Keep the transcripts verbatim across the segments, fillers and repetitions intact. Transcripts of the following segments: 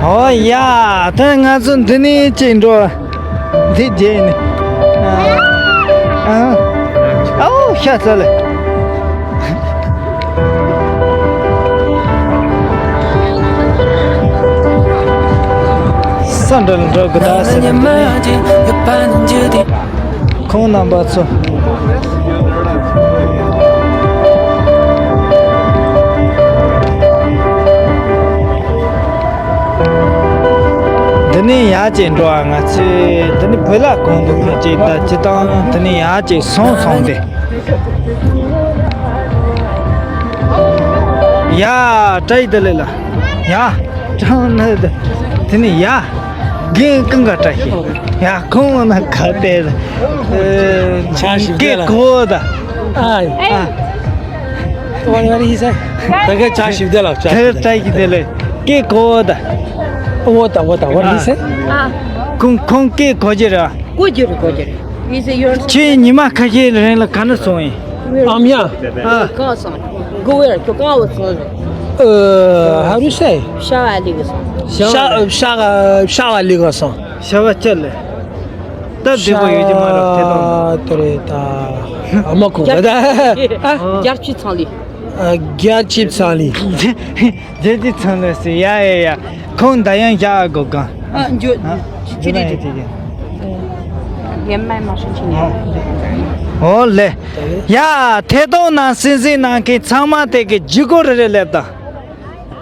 ཨོ་ཡ། ད་ང་ཚོ་འདི་ནས་ཅིག་འགྲོ། འདི་རྗེས་ནས། ཨ། ཨ། ཨའོ་ཤ་ཚ་ལེ། ས་འགྲོ་ལ་འགྲོ་དགོས་ད་ཟེར་ནས། ཁོང་རྣམ་པ་ཚོ། འདི་ནས་ཡར་ཅིག་འགྲོ་བ། ང་ཚོས་འདི་ནས་བོད་ལྭ་གོན་འདུག་མཁན་ཅིག་ད་ཅི་དང་། འདི་ནས་ཡར་ཅིག་སོང་སོང་སྟེ། ཡ། བཀྲ་ཤིས་བདེ་ལེགས་ལ། ཡ། ཀྲང་ནི་དེ་ནི་ཡ། རྒན་གང་ག་བཀྲ་ཤིས། ཡ། ཁོང་ན་ག་དེ། ཆ་ཞིབ་རྒན་གོ་ད། ཨ། ཨ། ད་ག་ཆ་ཞིབ་བདེ་ལ་ཆ་དེ་བཀྲ་ཤིས་བདེ་ལེགས། རྒན་གོ་ད། འོ་ད་འོ་ད་འོ་ནི་ཟེ། ཁོང་ཁོང་རྒན་གོ་རྒྱུ་རེད། གོ་རྒྱུ་རེད། གོ་རྒྱུ་རེད། ཁྱེད་ཉི་མ་ཁ་ཤས་རིང་ལ་ག་ན་སོང་ཡིན། ཨམ་ཡ། ཨ། གང་སོང་། གོ་བར་ཁྱོད་གང་བ་སོང་རེད། ཨ། ཧ་རུ་སེ། ཤ་བ་ལི་ག་སོང་། ཤ་ཤ་ཤ་བ་ལི་ག་སོང་། ཤ་བ་ཅི་ལེ། ད་བདེ་པོ་ཡོད་ཀྱི་མ་རེད་དེ་དང་། ཨ་དེ་རེད་ད། ཨ་མ་གོ་ག་ད། རྒྱལ་སྤྱི་ཚང་ལི། རྒྱལ་སྤྱི་ཚང་ལི། རྒྱལ་སྤྱི་ཚང་ལི་སི། ཡ་ཡ་ཡ། ཁོང་ད་ཡང་བཞག་དགོས་གང་། ཨ་འཇོ། ཨ། ཅི་རེད་ཅི་རེད། ཡན་མའི་མ་ཤོན་ཆི་ཉེ། ཨོ་ལེ། ཡ། ཐད་གཏོང་ནང་གསན་གཟིགས་གནང་མཁན་ཚང་མ་དེ་གི་ལྗིད་ཁོག་རེ་རེ་སླེབས་དང་།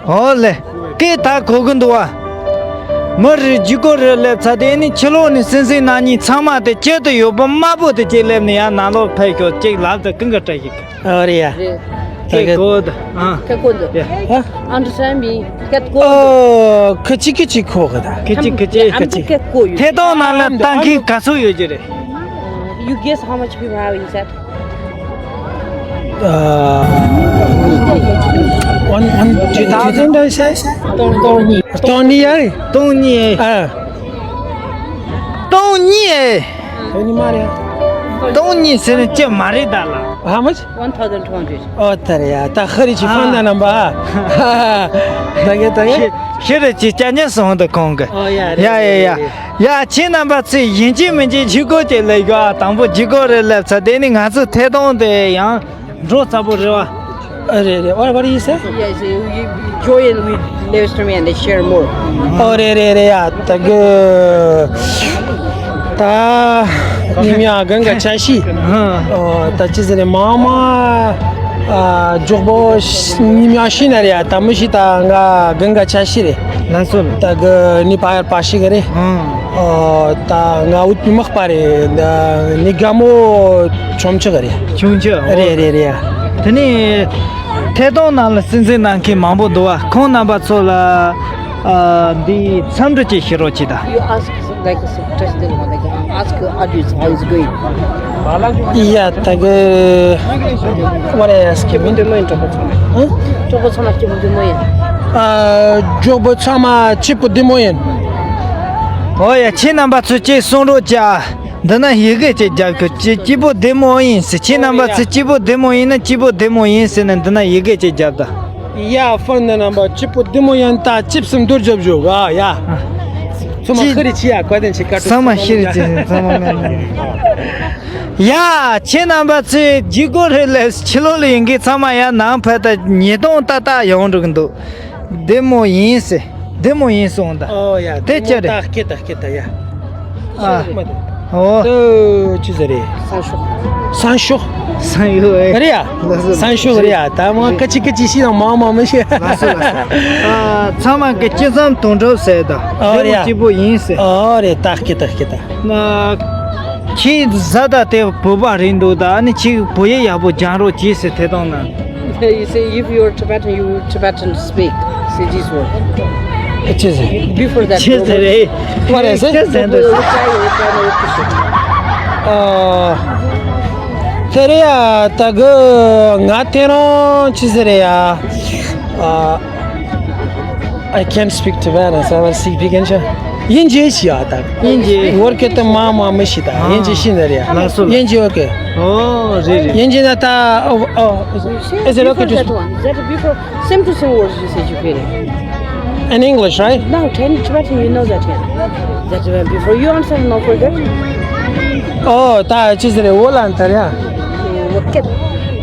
ཨོ་ལེ། སྐད་ད་གོ་གི་འདུག་བ། མི་རེ་ལྗིད་ཁོག་རེ་སླེབས་ཚར་དེ་ནི་ཕྱི་ལོགས་ནས་གསན་གཟིགས་གནང་མཁན་ཚང་མ་དེ་སྤྱིར་དུ་ཡོད་པ་དམར་པོ་དེ་གཅིག་སླེབས་ནས་ཡང་ནང་ལོགས་ཕེབས་ཤོག་ཅིག་ལབ་དང་ཀུན་དགའ་བཀྲ་ཤིས། ཨ་རེད་ཡ། རེད། ད་ཀེ་གི་གོ་ད། ཨ། ཀེ་གོ་འདུག་ཡ། ཨ། Understand me? ཀེ་གོ་འདུག་ཨོ། ཁི་ཅི་ཁི་ཅི་ཁོ་གི་ད། ཁི་ཅི་ཁི་ཅི། ཨམ་ཁི་ཅི། ཀེ་གོ་ཡོད། ཐད་གཏོང་ནང་ལ་ལྟ་མཁན་ག་ཚོད་ཡོད་ཀྱི་རེད། You guess how much people have inside? ཨ། One, one, two thousand, I say? སྟོང་གཉིས། སྟོང་གཉིས་ཡ། སྟོང་གཉིས། ཨ། སྟོང་གཉིས། སྟོང་གཉིས་མ་རེད། སྟོང་གཉིས་ཟེར་ན་ཅི་མ་རེད་ད་ལ། How much? One thousand two hundred. ཨོ་ད་རེད་ཡ། ད་ཧ་རི་ཅི་ཧྥན་ད་རྣམ་པ། ད་གེ་ད་གེ། ཤི་རི་ཅི་ཅ་ཉེ་སོང་ད་ཁོང་གི། ཨོ་ཡ་རེད། ཡ་ཡ་ཡ། ཡ་ཁྱེད་རྣམ་པ་ཚོས་ཡིན་གཅིག་མིན་གཅིག་ལྗིད་ཁོག་ཅིག་སླེབས་ཤོག་ཨ། དང་པོ་ལྗིད་ཁོག་རེ་སླེབས་ཚར་དེ་ནི་ང་ཚོ་ཐད་གཏོང་དེ་ཡང་འགྲོ་ཚར་པོ་རེད་བ། ཨ་རེད་རེད། What, what do you say? Yes, you, you join with Lev's family and they share more. ཨོ་རེད་རེད་རེད་ཡ། ད་གི་ད་ཉི་མ་གང་ག་ཆ་ཤི། ཨོ་ད་ཅི་ཟེར་རེད། མ་མ་ཨ་འཇོག་པོ་ཉི་མ་ཤི་ན་རེད་ཡ། ད་མི་ཤི་ད་ང་གང་ག་ཆ་ཤི་རེད། ལགས་སོ། ད་གི་ནི་པ་ཡར་པ་ཤི་གི་རེད། ཨོ་ད་ང་འུ་ཏི་མག་པ་རེད། ནི་དགའ་མོ་ཆུང་ཆུང་རེད། ཆུང་ཆུང་། རེད་རེད་རེད། དེ་ནས་ཐད་གཏོང་ནང་ལ་གསན་གཟིགས་གནང་མཁན་མང་པོ་འདུག་བ། ཁོང་རྣམ་པ་ཚོ་ལ་ཨ་འདི་འཚམས་འདྲི་ཅིག་ཞུ་རོགས་གྱིས་ད། You ask like a question, like, ask audience how it's going. ཡ་ད་གི་what I ask you? གྲོགས་པོ་ཚང་མ་སྐྱིད་པོ་བདེ་མོ་ཡིན། ཨ་གྲོགས་པོ་ཚང་མ་སྐྱིད་པོ་བདེ་མོ་ཡིན། ཨ་གྲོགས་པོ་ཚང་མ་སྐྱིད་པོ་བདེ་མོ་ཡིན། ཨོ་ཡ། ཁྱེད་རྣམ་པ་ཚོ་ཅིག་གསུང་རོགས་གྱིས། འདི་ན་ཡི་གེ་ཅིག་རྒྱབ་ཁུ་ཅི་སྐྱིད་པོ་བདེ་མོ་ཡིན་ཟེར། ཁྱེད་རྣམ་པ་ཚོ་སྐྱིད་པོ་བདེ་མོ་ཡིན་ན་སྐྱིད་པོ་བདེ་མོ་ཡིན་ཟེར་ནས་འདི་ན་ཡི་གེ་ཅིག་རྒྱབ་ད། ཡ་ཧྥན་ནི་རྣམ་པ་སྐྱིད་པོ་བདེ་མོ་ཡིན། ད་ཅིབ་སི་མདོར་རྒྱབ་བཞུགས་ག་ཡ། ཚང་མ་ཤི་རི་ཆི་ཡ་བཀའ་དྲིན་ཆེ། བཀའ་དྲིན་ཚང་མ་ཤི་རི་ཆི། ཚང་མ་ངན་ཡ། ཁྱེད་རྣམ་པ་ཚོས་ལྗིད་ཁོག་རེ་ལས་ཕྱི་ལོགས་ལ་ཡིན་མཁན་ཚང་མ་ཡ་ནང་ཕེབས་ད་ཉིས་སྟོང་ཏག་ཏག་ཡོང་འགྲོ་གི་འདུག་བདེ་མོ་ཡིན་ཟེར། བདེ་མོ་ཡིན་གསུངས་ད། ཨོ་ཡ། དེ་ཅི་རེད། ད་སྐད་ད་སྐད་ད་ཡ། ཨ། མ་དེ། ཨོ། ད་ཅི་ཟེར་རེད། སང་ཞོགས། སང་ཞོགས། སང་ཞོགས་ཨེ། རེད་ཡ། ལགས་སོ། སང་ཞོགས་རེད་ཡ། ད་མ་ཀ་ཅི་ཀ་ཅི་ཤི་དང་མ་མ་མི་ཤི། ལགས་སོ་ལགས་སོ། ཨ། ཚང་མ་གི་ཅི་བསམ་དོན་འགྲུབ་ཟེར་ད། ཨོ་རེད་ཡ། བདེ་མོ་སྐྱིད་པོ་ཡིན་ཟེར། ཨོ་རེད། ད་སྐད་ད་སྐད་ད། ཨ། ཁྱེད་བཟའ་ཟླ་དེ་བོད་པ་རེད་འདུག་ད་ཨ་ནི་ཁྱེད་བོད་ཡིག་ཡག་པོ་སྦྱང་རོགས་གྱིས་ཟེར་ཐད་གཏོང་ནང་། You say if you're Tibetan, you Tibetan speak, say this word. ཅི་ཟེར། Before that, ཅི་ཟེར་རེད། What is it? ཅི་ཟེར་འདུག་ཨ། དེ་རེད་ཡ། ད་གི་ང་དེ་རང་ཅི་ཟེར་རེད་ཡ། ཨ། I can't speak Tibetan, so I will speak Pekingese. དབྱིན་ཇི་ཤེས་ཡ་ད། དབྱིན་ཇི། ཝར་ཀེ་ཏ་མ་མ་མི་ཤེས་ད། དབྱིན་ཇི་ཤེས་ནི་རེད། ལགས་སོ། དབྱིན་ཇི་ཨོ་ཀེ། ཨོ་རེད་རེད། དབྱིན་ཇི་ན་ད་ཨོ་ཨོ། Is it okay? Before just that one. That before same to same words you said you feel it. In English, right? No, Chinese, Tibetan, you know that, yeah. That, uh, before you answer, no forget. Oh, ད་ཅི་ཟེར་རེད། འོ་ལ་ཨན་ཐར་ཡ། Work it.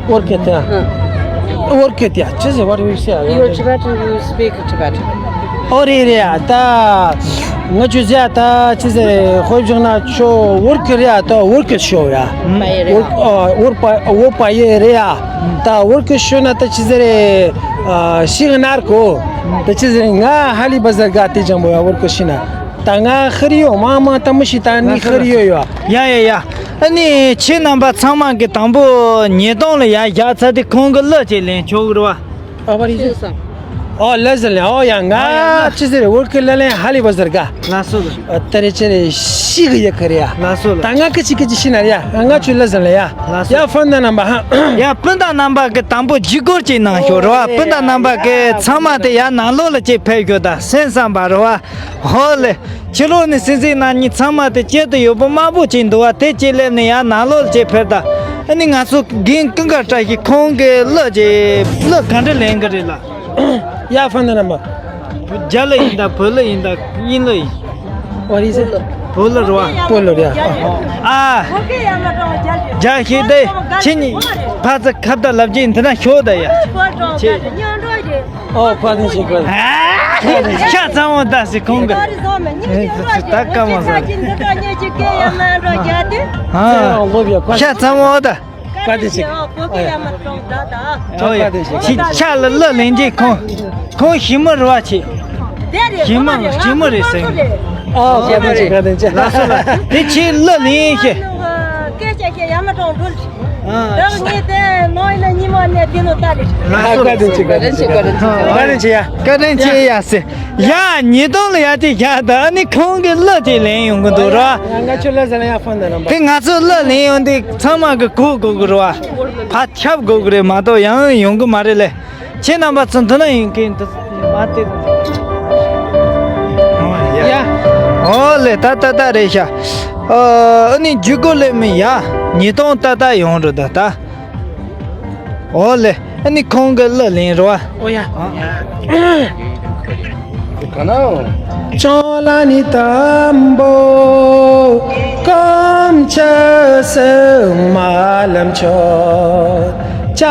Work it, yeah. Work it, yeah. ཅི་ཟེར། what do you say? You're Tibetan, you speak Tibetan. ཨོ་རེད་རེད་ཡ། ད་ང་ཆུ་ཟེར་ཡ། ད་ཅི་ཟེར་རེད། ཧོབ་བཞག་ན་ཆོ་work it རེད་ཡ། ད་work it ཤོ་ཡ། པ་ཡེ་རེད་ཡ། Work, ཨ། འོ་པ་འོ་པ་ཡེ་རེད་ཡ། ད་work it ཤོ་ན་ད་ཅི་ཟེར་རེད། ཨ། ཤི་གི་ནར་གོ། ད་ཅི་ཟེར། ང་ཧ་ལི་བ་ཟར་ག་ཏི་ཅང་པོ་ཡ། work it ཤི་ན་ད་ང་ཧ་རི་ཡོ་མ་མ་ད་མི་ཤི་ད་ནི་ཧ་རི་ཡོ་ཡོ། ཡ་ཡ་ཡ། ཨ་ནི་ཁྱེད་རྣམ་པ་ཚང་མ་གི་དང་པོ་ཉིས་སྟོང་ལ་ཡ་བཞག་ཚར་དེ་ཁོང་གི་གླུ་ཅིག་ལེན་ཆོག་གི་རེད་བ། ཨ་བ་རི་ཟེར། ཨོ་གླུ་ཟེར་ལེན། ཨོ་ཡ། ང་ཨ་ཡ། ཅི་ཟེར། work it གླུ་ལེན་ཧ་ལི་བ་ཟར་ག། ལགས་སོ་ལགས། ཨ། ད་རེ་ཅི་རེད། ཤི་གི་ཡ་ཁ་རེད་ཡ། ལགས་སོ་ལགས། ད་ང་ཀི་ཅི་ཀི་ཅི་ཤི་ན་རེད་ཡ། ང་ཆུ་གླུ་ཟེར་ལེན་ཡ། ལགས་སོ། ཡ་སྤུན་ཟླ་རྣམ་པ་ཧ། ཡ་སྤུན་ཟླ་རྣམ་པ་གི་དང་པོ་འཇུག་སྒོར་ཅིག་གནང་ཤོག་རེད་བ། སྤུན་ཟླ་རྣམ་པ་གི་ཚང་མ་དེ་ཡ་ནང་ལོགས་ལ་ཅིག་ཕེབས་ཤོག་ད་སེམས་བསམ་པ་རེད་བ། ཧོ་ལེ། ཕྱི་ལོགས་ནས་སེམས་སེམས་ན་ཉིན་ཚང་མ་དེ་སྐྱིད་དུ་ཡོད་པོ་དམར་པོ་ཅིག་འདུག་བ། དེ་ཅིག་སླེབས་ནས་ཡ་ནང་ལོགས་ཅིག་ཕེབས་ད། ཨ་ནི་ང་ཚོ་རྒན་ཀུན་དགའ་བཀྲ་ཤིས་ཁོང་གི་གླུ་ཅིག་གླུ་ག་འདྲ་ལེན་གི་རེད་ལ། ཡ་ཕན་ད་རྣམ་པ། རྒྱ་གླུ་ཡིན་ད་བོད་གླུ་ཡིན་ད་དབྱིན་གླུ་ཡིན། What is it? བོད་གླུ་རེད་བ། བོད་གླུ་རེད་ཨ། ཨ། རྒྱ་ཤེས་ཏེ་ཁྱེད་གཉིས་ཕ་ཚ་ཁ་བརྡ་ལབ་ཀྱི་འདི་ན་ཤོག་ད་ཡ། ཁྱེད། ཨོ་བཀའ་དྲིན་ཆེ་བཀའ་དྲིན་ཆེ། ཤ་ཚ་མོ་ད་སི་ཁོང་གི་ད་ཀ་མོ་ཟ། ཨ། ཤ་ཚ་མོ་ད། བཀའ་དྲིན་ཆེ། ཨོ་ཡ། ཤ་ལ་གླུ་ལེན་གྱི་ཁོང་ཁོང་ཞི་མོ་རེད་བ་ཆེ། ཞི་མོ་ཞི་མོ་རེད་ཟེར། ཨོ་བཀའ་དྲིན་ཆེ་བཀའ་དྲིན་ཆེ། ལགས་སོ་ལགས། དེ་ཆེ་གླུ་ལེན་ཤེས། སྐད་ཆ་བཤད་ཡ་མ་གྲོང་འགྲུལ། ཨ། ད་ངས་དེ་ནང་ཡིན་ན་ཉི་མ་ནས་དེ་ནོ་ལྟ་རེད། ལགས་སོ། བཀའ་དྲིན་ཆེ་བཀའ་དྲིན་ཆེ། བཀའ་དྲིན་ཆེ་ཡ། བཀའ་དྲིན་ཆེ་ཡ་ཟེར། ཡ་ཉིས་སྟོང་ལ་ཡ་དེ་ཡ་ད་ཨ་ནི་ཁོང་གི་གླུ་དེ་ལེན་ཡོང་གི་འདུག་ར། ང་ང་ཆོ་གླུ་ཟ་ལ་ཡ་ཕོན་ད་རམ་པ། དེ་ང་ཚོ་གླུ་ལེན་ཡོང་དུས་ཚང་མ་གི་གོ་དགོས་གི་ར་བ། ཕ་ཁྱབ་དགོས་གི་རེད་མ་གཏོགས་ཡང་ཡོང་གི་མ་རེད་ལེ། ཁྱེད་རྣམ་པ་ཚོ་འདི་ན་ཡིན་གི་འདི་མ་དེ། ཡ། ཨོ་ལེ་ད་ད་ད་རེད་ཤག་ཨ་ནི་རྒྱུ་གོ་ལེ་མི་ཡ། ཉིས་སྟོང་ད་ད་ཡོང་རེད་ད་ད། ཨོ་ལེ། ཨ་ནི་ཁོང་གི་གླུ་ལེན་རོ། ཨོ་ཡ། ག་ན། ཅོ་ལ་ནི་དམ་པོ་སྐོམ་ཆུ་སེ་མ་ལམ་ཆོད། ཅ་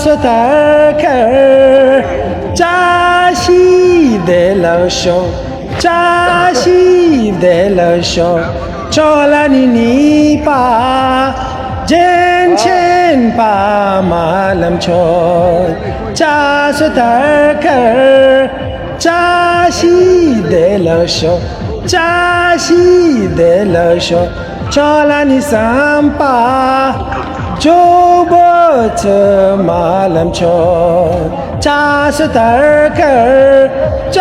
སོ་ཐར་ཁར་ཅ་ཤི་དེ་ལ་ཤོག་ཅ་ཤི་དེ་ལ་ཤོག་ཅོ་ལ་ནི་ནི་པ་ཇན་ཆེན་པ་མ་ལམ་ཆོད། ཅ་སོ་ཐར་ཁར་ཅ་ཤི་དེ་ལ་ཤོག་ཅ་ཤི་དེ་ལ་ཤོག་ཅོ་ལ་ནི་སམ་པ་ཇོ་བོ་ཚེ་མ་ལམ་ཆོད། ཅ་སོ་ཐར་ཁར་ཅ་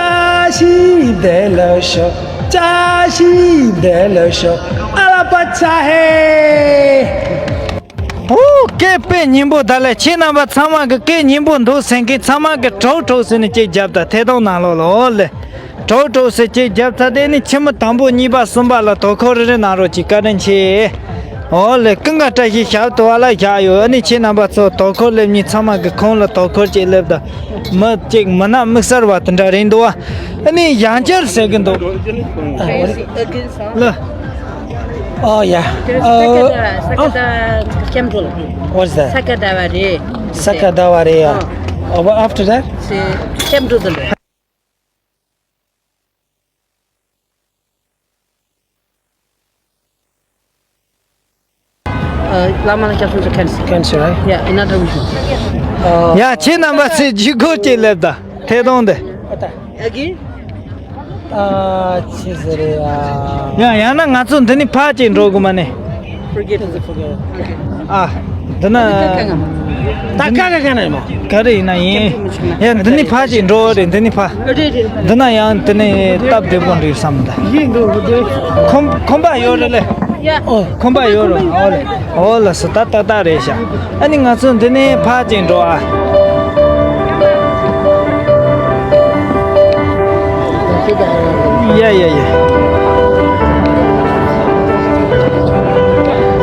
ཤི་དེ་ལ་ཤོག་ཅ་ཤི་དེ་ལ་ཤོག་ཨ་ལ་པ་ཚ་ཧེ། ཨོ་སྐད་དཔེ་སྙན་པོ་ད་ལས་ཁྱེད་རྣམ་པ་ཚང་མ་གི་སྐད་སྙན་པོ་འདུག་ཟེར་མཁན་ཚང་མ་གི་གྲོགས་གྲོགས་ཟེར་ནས་གཅིག་རྒྱབ་དང་ཐད་གཏོང་ནང་ལོགས་ལ་ཨོ་ལེ། གྲོགས་གྲོགས་ཟེར་གཅིག་རྒྱབ་ཚར་དེ་ནི་ཁྱི་མོ་དང་པོ་གཉིས་པ་གསུམ་པ་ལ་དོ་ཁུར་རེ་རེ་གནང་རོགས་གྱིས་བཀའ་དྲིན་ཆེ། ཨོ་ལེ་ཀུན་དགའ་བཀྲ་ཤིས་ཞབས་ཏོག་ལ་བཞག་ཡོད། ཨ་ནི་ཁྱེད་རྣམ་པ་ཚོ་དོ་ཁུར་སླེབས་མཁན་ཚང་མ་གི་ཁོང་ལ་དོ་ཁུར་གཅིག་སླེབས་དང་། མི་གཅིག་མི་ན་དམིགས་བསལ་བ་དེ་འདྲ་རེད་འདུག་ཨ་ནི་ཡང་བསྐྱར་ཟེར་གི་འདུག་ལ། Oh, yeah. There's Uh, Sakada, Sakada Temple. What's that? Sakadava Re. Sakadava Re, yeah. Oh. Oh, what after that? See, Temple. Uh, Lama Kyabsum to cancer. Cancer, right? Yeah, another mission. Uh, yeah, ཁྱེད་རྣམ་པ་ཚོས་ཇུས་འགོད་ཅིག་སླེབས་དང་། ཐད་གཏོང་དེ། Again? ཨ་ཅི་ཟེར་ཡ། ཡང་ཡང་ན་ང་ཚོ་འདི་ནས་ཕར་ཅིག་འགྲོ་དགོས་མ་ནི། Forget it, forget it. Okay. ཨ། འདི་ན། ད་ཀ་ཀ་ཀ་ན་ཡིན་མོ། ག་རེ་ཡིན་ན་ཡིན། ཡ་འདི་ནས་ཕར་ཅིག་འགྲོ་རེད། འདི་ནས་ཕར། འདི་ན་ཡང་འདི་ནས་སྟབས་བདེ་པོ་འགྲིག་བསམ་ད། ཁོམ་ཁོམ་པ་ཡོད་རེད་ལེ། ཁོམ་པ་ཡོད་རེད། ཨོ་ལེ། ཨོ་ལ་སི་ད་ཏག་ཏག་རེད་ཤག་ཨ་ནི་ང་ཚོ་འདི་ནས་ཕར་ཅིག་འགྲོ་ཨ། ཡ་ཡ་ཡ།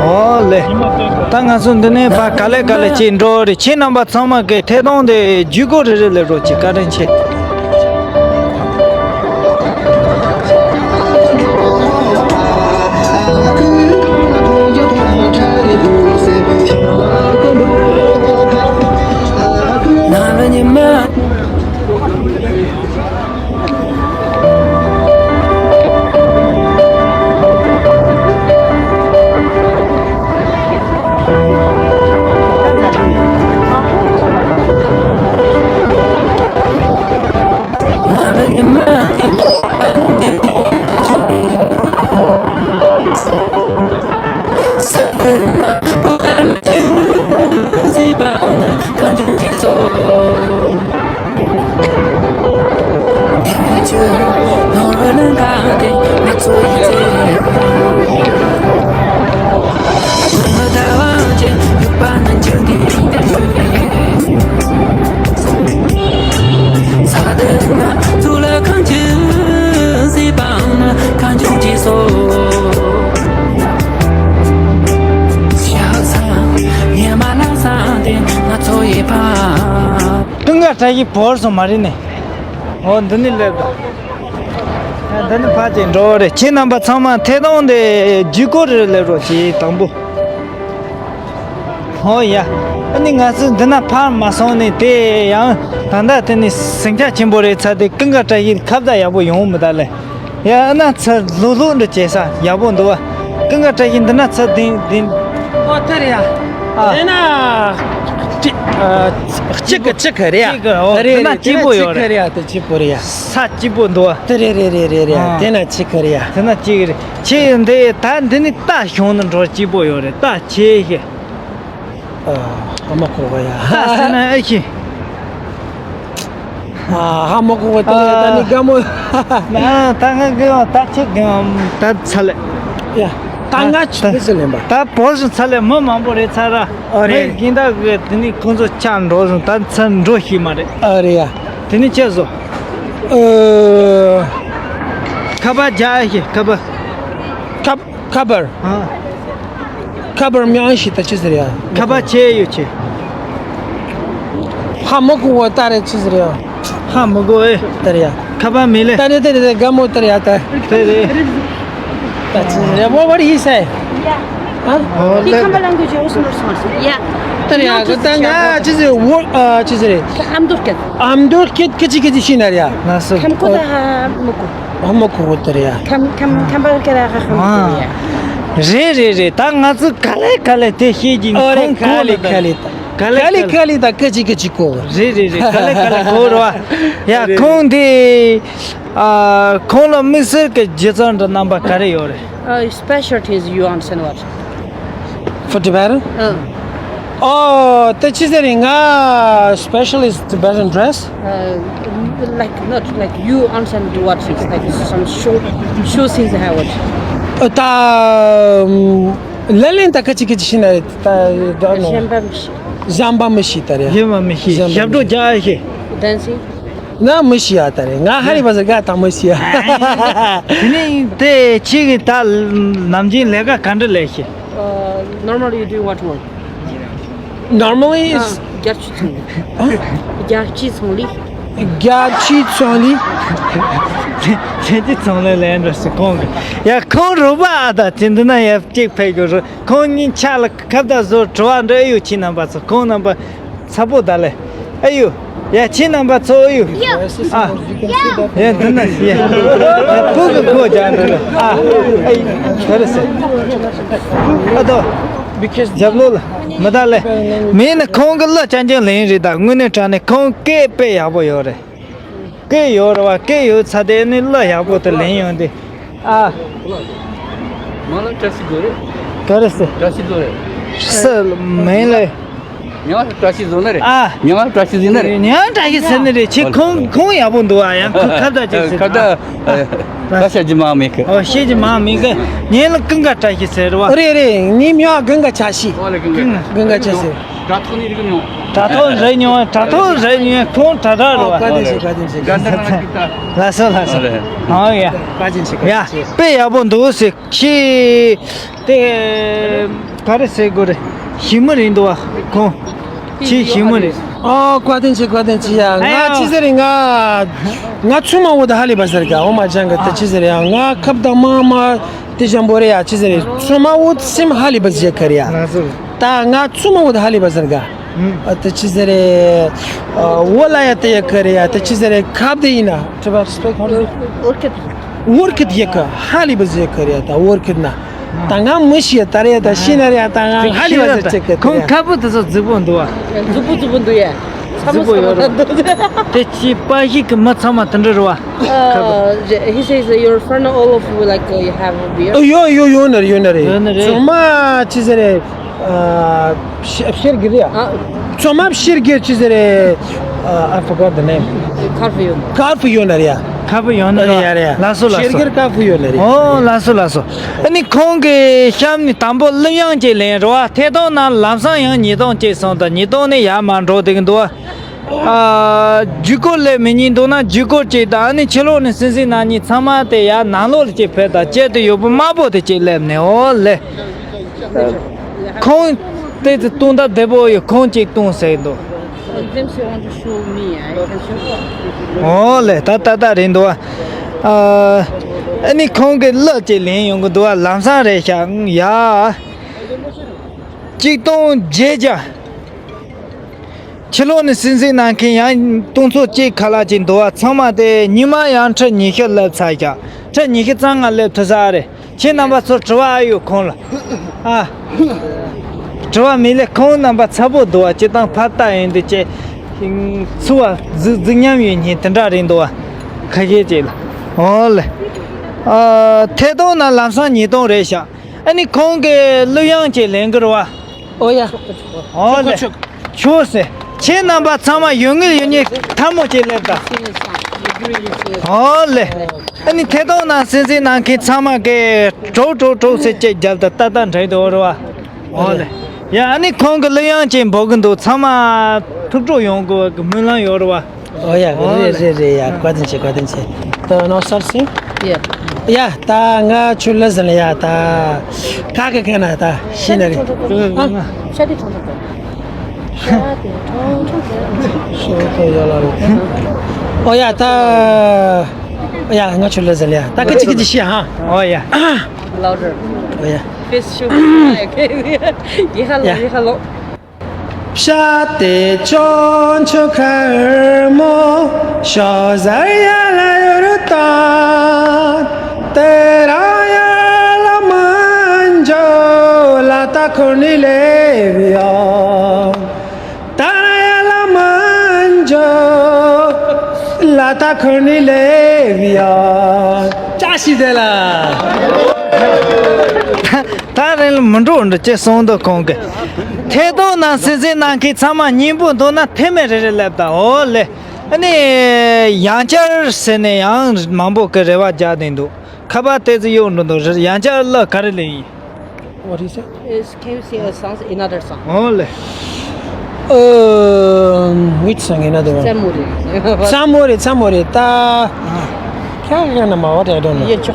ཨོ་ལེ། ད་ང་ཚོ་འདི་ནས་ཕར་ག་ལེ་ག་ལེ་ཅིག་འགྲོ་རེད། ཁྱེད་རྣམ་པ་ཚང་མ་གི་ཐད་གཏོང་དེ་བརྒྱུད་སྐུར་རེ་རེ་ལེ་རོགས་ཅིག་བཀའ་དྲིན་ཆེ། བཀྲ་ཤིས་བོར་སོང་མ་རེད་ནས། འོ་འདི་ནས་སླེབས་དང་། འདི་ནས་ཕར་ཅིག་འགྲོ་རེད། ཁྱེད་རྣམ་པ་ཚང་མ་ཐད་གཏོང་དེ་བརྒྱུད་སྐུར་རེ་སླེབས་རོགས་གྱིས་དང་པོ། འོ་ཡ། ཨ་ནི་ང་ཚོ་འདི་ན་ཕར་མ་སོང་ནས་དེ་ཡང་ད་ལྟ་དེ་ནས་ཟིང་ཆ་ཆེན་པོ་རེད་ཚར་ཏེ་ཀུན་དགའ་བཀྲ་ཤིས་ཁ་བརྡ་ཡག་པོ་ཡོང་མི་ད་ལེ། ཡ་ཨ་ན་ཚ་ལྷུག་ལྷུག་འདྲ་བྱེད་ས་ཡག་པོ་འདུག་བ། ཀུན་དགའ་བཀྲ་ཤིས་འདི་ན་ཚ་ལྡིང་ལྡིང་། ཨོ་དེ་རེད་ཡ། ཨ། དེ་ན། གཅིག་གཅིག་གི་གཅིག་གི་རེད་ཡ། གཅིག་གི་ཨོ་རེད་དེ་ན་རེད་དེ་གཅིག་ན་པོ་ཡོད་གཅིག་གི་རེད། རེད་ཡ་དེ་གཅིག་པོ་རེད་ཡ། ས་གཅིག་པོ་འདུག་བ། དེ་རེད་རེད་རེད་རེད་རེད་ཡ། ཨ། དེ་ན་གཅིག་གི་རེད་ཡ། དེ་ན་གཅིག་གི་རེད། ཁྱེད་འདི་ད་འདི་ནི་རྟ་ཞོན་ནི་འགྲོ་གཅིག་པོ་ཡོད་རེད། རྟ་ཁྱེད་ཤེས། ཨ། ཧ་མ་གོ་བ་ཡ། ད་ཟེར་ན་ཨེ་ཤེས། ཨ། ཧ་མ་གོ་བ་དེ་ད་ནི་དགའ་མོ། ན་ད་ང་གི་ད་ཁྱེད་གི་ད་ཚ་ལེ། ཡ། ད་ང་ཆུ་ད་ཚ་ལེ་འབའ། ད་བོར་སོང་ཚ་ལེ་མི་མང་པོ་རེད་ཚ་ར། ཨོ་རེད། མི་གིན་ད་གི་དེ་ནི་ཁོང་ཚོ་ཆ་འགྲོ་སོང་ད་ཚ་འགྲོ་ཤེས་མ་རེད། ཨོ་རེད་ཡ། དེ་ནི་ཁྱེད་བཟོ། ཨ། ཁ་པར་རྒྱག་ཨེ་ཤེས་ཁ་པར། ཁ་ཁ་པར། ཨ། ཁ་པར་མྱང་ཞིག་ད་ཅི་ཟེར་ཡ། ཁ་པར་ཆེ་ཡོད་ཆེ། ཧ་མ་གོ་བ་ལྟ་རེ་ཅི་ཟེར་ཡ། ཧ་མ་གོ་ཨེ། ལྟ་རེ་ཡ། ཁ་པར་མི་ལེ། ལྟ་རེ་ལྟ་རེ་ལྟ་དགའ་མོ་ལྟ་རེ་ཡ་ལྟ། ལྟ་རེ། ལྟ་ཅི་ཟེར་ཡ། What, what do you say? Yeah. ཨ། ཨོ་He ལེ། Come language also not smart. Yeah. ལྟ་རེ་ཡ། ལྟ་ང་ཅི་ཟེར་བོ་ཨ་ཅི་ཟེར། ཨམ་དུར་ཀེད། ཨམ་དུར་ཀེད་ཀི་ཅི་ཀི་ཅི་ཤི་ན་རེ་ཡ། ལ་སོ། ཁམ་ཁོ་ད་ཧ་མ་གོ། ཨ་མ་གོ་བོ་དེ་རེད་ཡ། ཁམ་ཁམ་ཁམ་པ་ཀ་ར་ཁ་ཁམ་ཨ། དེ་རེད་ཡ། རེད་རེད་རེད། ད་ང་ཚོ་ག་ལེ་ག་ལེ་དེ་ཤེས་ཀྱི་ཨོ་རེད། ཁོང་ག་ལེ་ག་ལེ་ད། ག་ལེ་ག་ལེ་ག་ལེ་ད་ཀ་ཅི་ཀ་ཅི་གོ། རེད་རེད་རེད། ག་ལེ་ག་ལེ་གོ་རོ་ཨ། ཡ་རེད། ཁོང་དེ་ཨ་ཁོང་ལ་དམིགས་བསལ་གྱི་སྒྱུ་རྩལ་འདྲ་རྣམ་པ་ག་རེ་ཡོད་རེད། Uh, specialty is you understand what? For Tibetan? Uh. Oh, the Chizere nga specialist Tibetan dress? Uh, like, not like you understand what is like some show, show things I would. Uh, ta, um, lelen ta kachi kachi shina ta, don't know. Jamba mishi. Jamba mishi tare. Jamba mishi. Jamba mishi. Dancing? Nga mishi ya tare. Nga hari bazar ga ta mishi ya. Ni te chi ta namjin lega kandle shi. Uh, normally you do what work? Normally is རྒྱལ་སྤྱི་ཚོང་ལས། རྒྱལ་སྤྱི་ཚོང་ལས། རྒྱལ་སྤྱི་ཚོང་ལས། རྒྱལ་སྤྱི་ཚོང་ལས་ལས་འགྲོ་སི་ཁོང་གི་ཡ་ཁོང་རོགས་པ་ཨ་ད་དེ་འདི་ན་ཡ་གཅིག་ཕེབས་དགོས་རོ། ཁོང་གཉིས་ཆ་ལ་ཁ་བརྡ་བཟོ་དྲི་བ་འདྲི་ཨེ་ཡོད་ཁྱེད་རྣམ་པ་ཚོ། ཁོང་རྣམ་པ་ཚ་པོ་ད་ལེ་ཨེ་ཡོད། ཡ་ཁྱེད་རྣམ་པ་ཚོ་ཨེ་ཡོད། ཨ། ཡ་འདི་ན་ཡ། ཡ་ཕུག་གི་ཁོ་རྒྱག་འདི་ལ་ཨ། ཨེ་ཡོད་ཟེར་ཟེར། ཨ་ད། རྒྱབ་ལོགས་ལ་མི་ད་ལེ། མིན་ན་ཁོང་གི་ལ་ཅན་ཅན་ལེན་རེད། ད་དངོས་གནས་དྲང་ནས་ཁོང་སྐད་དཔེ་ཡག་པོ་ཡོད་རེད། སྐད་ཡོད་རེད་བ། སྐད་ཡོད་ཚ་དེ་ནི་ལ་ཡག་པོ་དེ་ལེན་ཡོང་དེ། ཨ། མ་ལ་བཀྲ་ཤིས་བདེ་ལེགས། ག་རེ་ཟེར། བཀྲ་ཤིས་བདེ་ལེགས། སེ་མེན་ལེ། ཉང་བཀྲ་ཤིས་བཟོ་ནི་རེད། ཨ། ཉང་བཀྲ་ཤིས་ཟིན་ནི་རེད། ཉང་བཀྲ་ཤིས་ཟིན་ནི་རེད། ཁྱེད་ཁོང་ཁོང་ཡག་པོ་འདུག་ཨ། ཡང་ཁོ་ཁ་བརྡ་ཅིག་ཟེར། ཁ་བརྡ། ཨ། ད་ཤ་ཇི་མ་མེད་གི། ཨོ་ཤེ་ཇི་མ་མེད་གི། ཉེ་ལ་ཀུན་དགའ་བཀྲ་ཤིས་ཟེར་བ། རེད་རེད། ངའི་མིང་ཀུན་དགའ་བཀྲ་ཤིས། ཨོ་ལེ་ཀུན་དགའ། ཀུན་དགའ་བཀྲ་ཤིས། དྲ་ཐོག་ནས་རིག་མྱོང་། དྲ་ཐོག་རེད་མྱོང་། དྲ་ཐོག་རེད་མྱོང་། ཁོང་དྲ་དྲ་རེད་བ། བཀའ་དྲིན་ཆེ། བཀའ་དྲིན་ཆེ། ལགས་སོ་ལགས་སོ། ཨོ་ལེ། ཨོ་ཡ། བཀའ་དྲིན་ཆེ། བཀའ་དྲིན་ཆེ། ཡ་དཔེ་ཡག་པོ་འདུག་ཟེར། ཁྱི། དེ། ག་རེ་ཟེར་དགོས་རེད། ཞི་མི་རེད་འདུག་བ། ཁོང་། ཁྱི་ཞི་མི་རེད། ཨོ་བཀའ་དྲིན་ཆེ། བཀའ་དྲིན་ཆེ་ཡ། ང་ཨ་ཡ། ཅི་ཟེར་རེད། ང་། ང་ཚུ་མ་འོ་ད་ཧ་ལི་བ་ཟེར་ག་འོ་མ་ཅང་ག་ད་ཅི་ཟེར་ཡ། ང་ཁབ་དང་མ་མ་དེ་ཞང་བོ་རེད་ཡ། ཅི་ཟེར་རེད། ཚུ་མ་འོ་སེམས་ཧ་ལི་བ་ཟེར་ག་རེད་ཡ། ང་ཚོ། ད་ང་ཚུ་མ་འོ་ད་ཧ་ལི་བ་ཟེར་ག་ཨ་ད་ཅི་ཟེར་རེད། འོ་ལ་ཡ་ད་ཡ་ག་རེད་ཡ། ད་ཅི་ཟེར་རེད། ཁབ་དེ་ཡིན་ན། ཊི་བ་སི་པེག་ཧོ་ལི། ཝོར་ཁེད། ཝོར་ཁེད་ཡེ་ཀ་ཧ་ལི་བ་ཟེར་ཡེ་ཀ་རེད་ད། ཝོར་ཁེད་ན། ད་ང་མི་ཤེས་ད་རེད་ད། ཤེས་ན་རེད་ད། ང་ཧ་ལི་བ་ཟེར་ཅེ་ཀ་ཁོང་ཁ་བུ་དེ་ཚོ་རྫིག་པོ་འདུག་བ། རྫིག་པོ་རྫིག་པོ་འདུག་ཡ། ཚ་མོ་རྫིག་པོ་ཚ་མོ་ཡོད་རེད། འདུག་དེ་ཅི་པ་ཞིག་གི་མི་ཚང་མ་དེ་འདྲ་རེད་བ། Uh, he says that your friend all of you like uh, you have a beard. ཡོ་ཡོ་ཡོད་ནི་རེད། ཡོད་ནི་རེད། ཡོད་ནི་རེད། ཚང་མ་ཅི་ཟེར་རེད། ཨ། ཤེར་གི་རེད་ཨ། ཚོ་མ་ཤེར་གི་ཅི་ཟེར་རེད། I forgot the name. ཁར་ཕུ་ཡོད། ཁར་ཕུ་ཡོད་ན་རེད་ཡ། ཁར་ཕུ་ཡོད་ན་རེད་ཡ། རེད་ཡ། ལགས་སོ་ལགས་སོ། ཤེར་གི་ཁར་ཕུ་ཡོད་ན་རེད། ཨོ་ལགས་སོ་ལགས་སོ། ཨ་ནི་ཁོང་གི་གཤམ་ནས་དང་པོ་གླུ་དབྱངས་ཅིག་ལེན་རོགས། ཐད་གཏོང་ནང་ལམ་སང་ཡང་ཉིས་སྟོང་ཅིག་སོང་དང་ཉིས་སྟོང་ནས་ཡར་མར་འགྲོ་བསྡད་ཀྱི་འདུག་ཨ། བརྒྱུད་སྐུར་ལས་མི་ཉན་འདུག་ན་བརྒྱུད་སྐུར་ཅིག་དང་། ཨ་ནི་ཕྱི་ལོགས་ནས་སིང་སིང་ན་ཉིན་ཚང་མ་དེ་ཡར་ནང་ལོགས་ལ་ཅིག་ཕེབས་དང་། སྐྱེ་དུ་ཡོད་པོ་དམར་པོ་དེ་ཅིག་སླེབས་ནས་ཨོ་ལེ། ཁོང་དེ་ཚོ་བཏུང་ད་བདེ་པོ་ཡོད། ཁོང་གཅིག་བཏུང་ཟེར་འདུག If them say want to show me, I can show you. ཨོ་ལེ། ད་ད་ད་རེད་འདུག་ཨ། ཨ་ནི་ཁོང་གི་གླུ་ཅིག་ལེན་ཡོང་གི་འདུག་ཨ། ལམ་སང་རེད་ཤག་ཡ། གཅིག་སྟོང་བརྒྱད་བརྒྱ། ཕྱི་ལོགས་ནས་གསན་གཟིགས་གནང་མཁན་ཡང་སྟོང་ཚོ་གཅིག་ཁ་ལག་ཅིག་འདུག་ཨ། ཚང་མ་དེ་ཉི་མ་ཡང་ཁྲི་ཉི་ཤུ་སླེབས་ཚར་ཤག་ཁྲི་ཉི་ཤུ་རྩ་ལྔ་སླེབས་ཐུབ་ས་རེད། ཁྱེད་རྣམ་པ་ཚོར་དྲི་བ་ཨ་ཡོད་ཁོང་ལ། ཨ། དྲི་བ་མི་ལས། ཁོང་རྣམ་པ་ཚ་པོ་འདུག་བ། སྤྱིར་བཏང་ཕར་ལྟ་ཡིན་དུས་ཅེ། ཚུ་བ་རྫིག་རྫིག་ཉམས་ཡོད་མཁན་དེ་འདྲ་རེད་འདུག་བ། ཁ་ཤས་ཅིག་ལ། འོ་ལེ། ཨ། ཐད་གཏོང་ནང་ལམ་སང་ཉིས་སྟོང་རེད་ཤག་ཨ་ནི་ཁོང་གི་གླུ་དབྱངས་ཅིག་ལེན་གི་རེད་བ། ཨོ་ཡ། ཨོ་ལེ། ཆོག་ཆོག་ཆོག་ཟེར། ཁྱེད་རྣམ་པ་ཚང་མ་ཡོད་ངེས་ཡོད་ངེས་ཐལ་མོ་ཅིག་སླེབས་དང་། ཨོ་ལེ། ཨ་ནི་ཐད་གཏོང་ནང་གསན་གཟིགས་གནང་མཁན་ཚང་མ་གིས་གྲོགས་གྲོགས་གྲོགས་ཟེར་ཅིག་རྒྱབ་དང་ཏག་ཏག་འདྲ་འདུག་རེད་བ། ཨོ་ལེ། ཡ། ཨ་ནི་ཁོང་གི་གླུ་དབྱངས་ཅིག་འབོད་གི་འདུག་ཚང་མ་ཐུགས་སྤྲོ་ཡོང་དགོས་པའི་སྨོན་ལམ་ཡོད་རེད་བ། ཨོ་ཡ། ཨོ་རེད་ལེ། རེད་རེད་ཡ། བཀའ་དྲིན་ཆེ། བཀའ་དྲིན་ཆེ། ད་ནོ་སར་སི། ཡ། ཡ། ད་ང་ཆུ་ལ་ཟིན་ལ་ཡ། ད་ཀ་ཀ་ཀ་ན་ད་ཤི་ན་རེད། ཨ། ཤ་དེ་ཁྲོང་ཁྲོང་ཁྲོང་། ཤ་དེ་ཁྲོང་ཁྲོང་ཁྲོང་། ཤ་དེ་ཡ་ལ་རེད། ཨོ་ཡ། ད་ཡ། ང་ཆུ་ལ་ཟིན་ལ་ཡ། ད་ཀི་ཅི་ཀི་ཅི་ཤི་ཧ། ཨོ་ཡ། Louder. ཨོ་ཡ། Face show. Okay. ཡ་ཧ་ལོ། ཡ། ཡ་ཧ་ལོ། བྱ་དེ་ཅོན་ཆུ་ཁར་མོ་ཤོ་ཟ་ཡ་ལ་ཡོད་ད། དེ་རང་ཡ་ལ་མ་འཇོ་ལ་ད་ཁོ་ནི་ལེ་བི་ཡོ། དེ་རང་ཡ་ལ་མ་འཇོ་ལ་ད་ཁོ་ནི་ལེ་བི་ཡོ། ཅ་ཤི་དེ་ལ། ད་རིང་ལ་མི་འགྲོ་འགྲོ་ཅེས་གསུངས་འདུག་ཁོང་གིས། ཐད་གཏོང་ནང་གསན་གཟིགས་གནང་མཁན་ཚང་མ་སྙིང་པོ་འདུག་ན་ཐེ་མེ་རེ་རེ་ལབ་དང་། ཨོ་ལེ། ཨ་ནི་ཡང་བསྐྱར་ཟེར་ནས་ཡང་མང་པོ་གི་རེ་བ་རྒྱག་བསྡད་འདུག་ཁ་པར་ཏོག་ཙམ་གཡུག་འགྲོ་འདུག་ཡང་བསྐྱར་གླུ་ག་རེ་ལེན་ཡིན། What is it? Is, can you sing a song, another song? ཨོ་ལེ། Um, which song? Another one. ཙམ་མོ་རེད། ཙམ་མོ་རེད། ཙམ་མོ་རེད། ད་ཀ་ཀ་ན་མ། What? I don't know. ཡ། ཀ་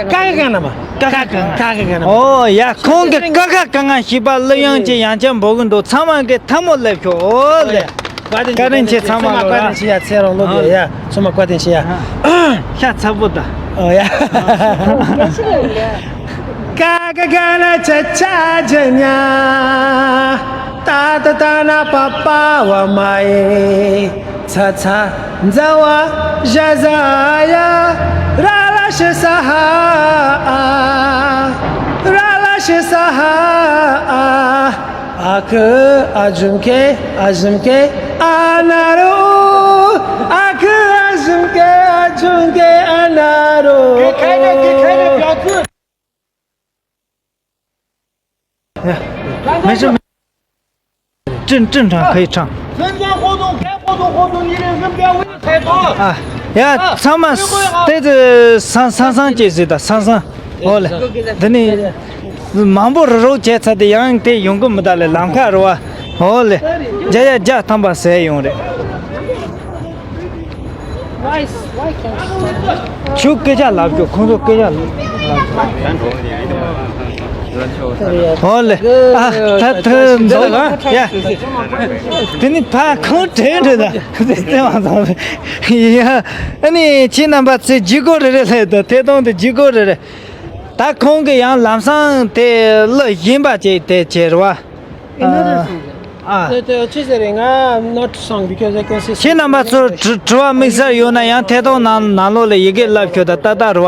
ཀ་ན་མ། ཀ་ཀ་ཀ་ཀ་ཀ་ན་མ། ཨོ་ཡ། ཁོང་གི་ཀ་ཀ་ཀ་ང་ཤི་པ་གླུ་དབྱངས་ཅན་ཡང་ཅན་འབོད་གི་འདུག་ཚང་མ་གི་ཐལ་མོ་སླེབས་ཤོག་ཨོ་ལེ། བཀའ་དྲིན་ཆེ། ཚང་མ་ལ་བཀའ་དྲིན་ཆེ་ཡ། ཚེ་རིང་ལོ་རྒྱུས་ཡ། ཚང་མ་བཀའ་དྲིན་ཆེ་ཡ། ཤ་ཚ་པོ་ད། ཨོ་ཡ། ཀ་ཀ་ཀ་ན་ཆ་ཆ་ཇ་ཉ། ཏ་ཏ་ཏ་ན་པ་པ་བ་མ་ཡེ། ཚ་ཚ་ཛ་བ་ཞ་ཟ་ཡ། ར་ལ་ཤི་ས་ཧ་ཨ། ར་ལ་ཤི་ས་ཧ་ཨ། ཨ་ཁུ་ཨ་ཇུམ་ཀེ་ཨ་ཇུམ་ཀེ་ཨ་ན་རོ། ཨ་ཁུ་ཨ་ཇུམ་ཀེ་ཨ་ཇུམ་ཀེ་ཨ་ན་རོ། 给开着，给开着，不要自 没事，没事。正，正常可以唱。 生存活动、该活动活动，你人生不要为了太多。 ཨ། ཡ། ཚང་མ་ཏོག་ཙམ་སང་སང་སང་བྱེད་ཟེར་ད། སང་སང་། ཨོ་ལེ། འདི་ནི་མང་པོ་རུ་རུ་བྱས་ཚར་དེ་ཡང་དེ་ཡོང་གི་མི་གདའ་ལེ། ལམ་ཁ་རུ་བ། ཨོ་ལེ། བརྒྱ་ཡ་བརྒྱ་ཐམ་པ་ཟེར་ཡོང་རེད། Why is, why can't you? ཁྱོད་སྐད་ཆ་ལབ་ཤོག་ཁོང་ཚོ་སྐད་ཆ་ལབ། ཨོ་ལེ། ཨ། ད་ད་འདོད་ལ་ཡ། དེ་ནི་ཕ་ཁོང་དྲན་དྲན་ད་དེ་བ་དང་། ཡ། ཨ་ནི་ཁྱེད་རྣམ་པ་ཚོས་བརྒྱུད་སྐུར་རེ་རེ་ལས་ད་ཐད་གཏོང་དུ་བརྒྱུད་སྐུར་རེ་རེ། ད་ཁོང་གིས་ཡང་ལམ་སང་དེ་གླུ་གཞན་པ་ཅིག་དེ་བྱེད་རེད་བ། Another song. ཨ། དེ་དེ་ཅི་ཟེར་རེད། ང་I'm not song because I can see. ཁྱེད་རྣམ་པ་ཚོར་དྲི་དྲི་བ་དམིགས་བསལ་ཡོད་ན་ཡང་ཐད་གཏོང་ནང་ནང་ལོགས་ལ་ཡི་གེ་ལབ་ཤོག་ད་ཏག་ཏག་རེད་བ།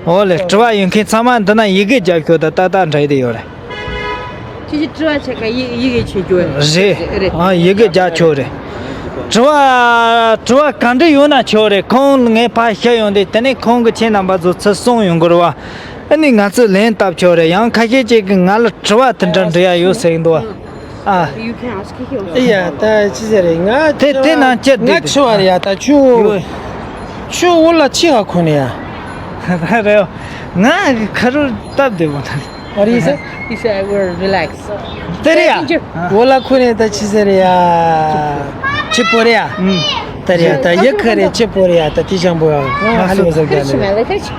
འོ་ལེ། དྲི་བ་ཡོད་མཁན་ཚང་མ་འདི་ན་ཡི་གེ་རྒྱབ་ཤོག་ད་ཏག་ཏག་འདྲ་ཡི་དེ་ཡོད་རེད། ཁྱེད་ཀྱིས་དྲི་བ་བྱེད་ཀ་ཡི་ཡི་གེ་བྱེད་རྒྱུ་རེད། རེད། ཨ། ཡི་གེ་རྒྱག་ཆོག་རེད། དྲི་བ་དྲི་བ་ག་འདྲ་ཡོད་ན་ཆོག་རེད། ཁོང་ངའི་ཕར་ཤར་ཡོང་དུས་དེ་ནས་ཁོང་གིས་ཁྱེད་རྣམ་པ་ཚོ་ཚུར་གསུངས་ཡོང་གི་རེད་བ། ཨ་ནི་ང་ཚོས་ལན་བཏབ་ཆོག་རེད། ཡང་ཁ་ཤས་ཅིག་གིས་ང་ལ་དྲི་བ་དེ་འདྲ་འདྲི་ཡ་ཡོད་ཟེར་གྱི་འདུག་བ། ཨ། You can ask him also. ཡ། ད་ཅི་ཟེར་རེད། ང་དེ་དེ་ནང་བཅད་ང་དེ་ཆུ་བ་རེད་ཡ། ད་ཆུ་ཆུ་འོ་ལ་ཆི་ག་ཁོ་ནས་ཡ། རེད། ང་ཁ་རུ་སྟབས་བདེ་པོ་ད། What is it? He said, "We're relaxed." དེ་རེད་ཡ། འོ་ལ་ཁོ་ནས་ད་ཅི་ཟེར་རེད་ཡ། ཆི་པོ་རེད་ཡ། ཨུམ། ད་རེད་ཡ། ད་ཡི་གེ་རེད། ཆི་པོ་རེད་ཡ། ད་དེ་ཞང་པོ་ཡ། ང་ཧ་ལི་བ་ཟེར་ག་ནས་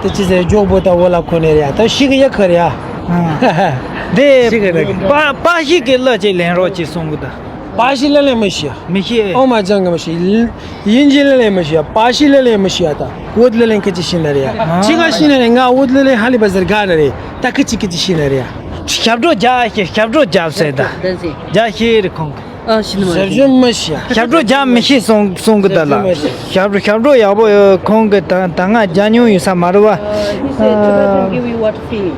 ད་ཅི་ཟེར། འཇོག་པོ་ད་འོ་ལ་ཁོ་ནས་རེད་ཡ། ད་ཤི་གི་ཡི་གེ་རེད་ཡ། ཨ། དེ་ཤི་གི་རེད། པ་པ་ཤི་གི་གླུ་ཅིག་ལེན་རོགས་ཅིག་གསུང་གི་ད། པ་ཤི་ལེ་ལེ་མི་ཤི་ཡ། མི་ཤི། ཨོ་མ་ཅང་གི་མི་ཤི། དབྱིན་ཇི་ལེ་ལེ་མི་ཤི་ཡ། པ་ཤི་ལེ་ལེ་མི་ཤི་ཡ། ད་བོད་ལེ་ལེ་ཁི་ཅི་ཤི་ན་རེ་ཡ། ཨ། ཅི་ག་ཤི་ན་རེ། ང་བོད་ལེ་ལེ་ཧ་ལི་བ་ཟེར་ག་ན་རེ། ད་ཁི་ཅི་ཁི་ཅི་ཤི་ན་རེ་ཡ། ཞབས་བྲོ་རྒྱག་ཤེས། ཞབས་བྲོ་རྒྱག་ཟེར་ད། རྒྱག་ཤེས་རེད་ཁོང་གི། ཨ་ཤི་ན་མ་ཟེར་རེད། རྒྱུ་མི་ཤི་ཡ། ཞབས་བྲོ་རྒྱག་མི་ཤེས་གསུང་གསུང་གི་ད་ལ། ཞབས་བྲོ་ཞབས་བྲོ་ཡག་པོ་ཡོད། ཁོང་གི་ད་ད་ང་རྒྱག་མྱོང་ཡོད་ས་མ་རེད་བ། He said Tibetan give you what feeling?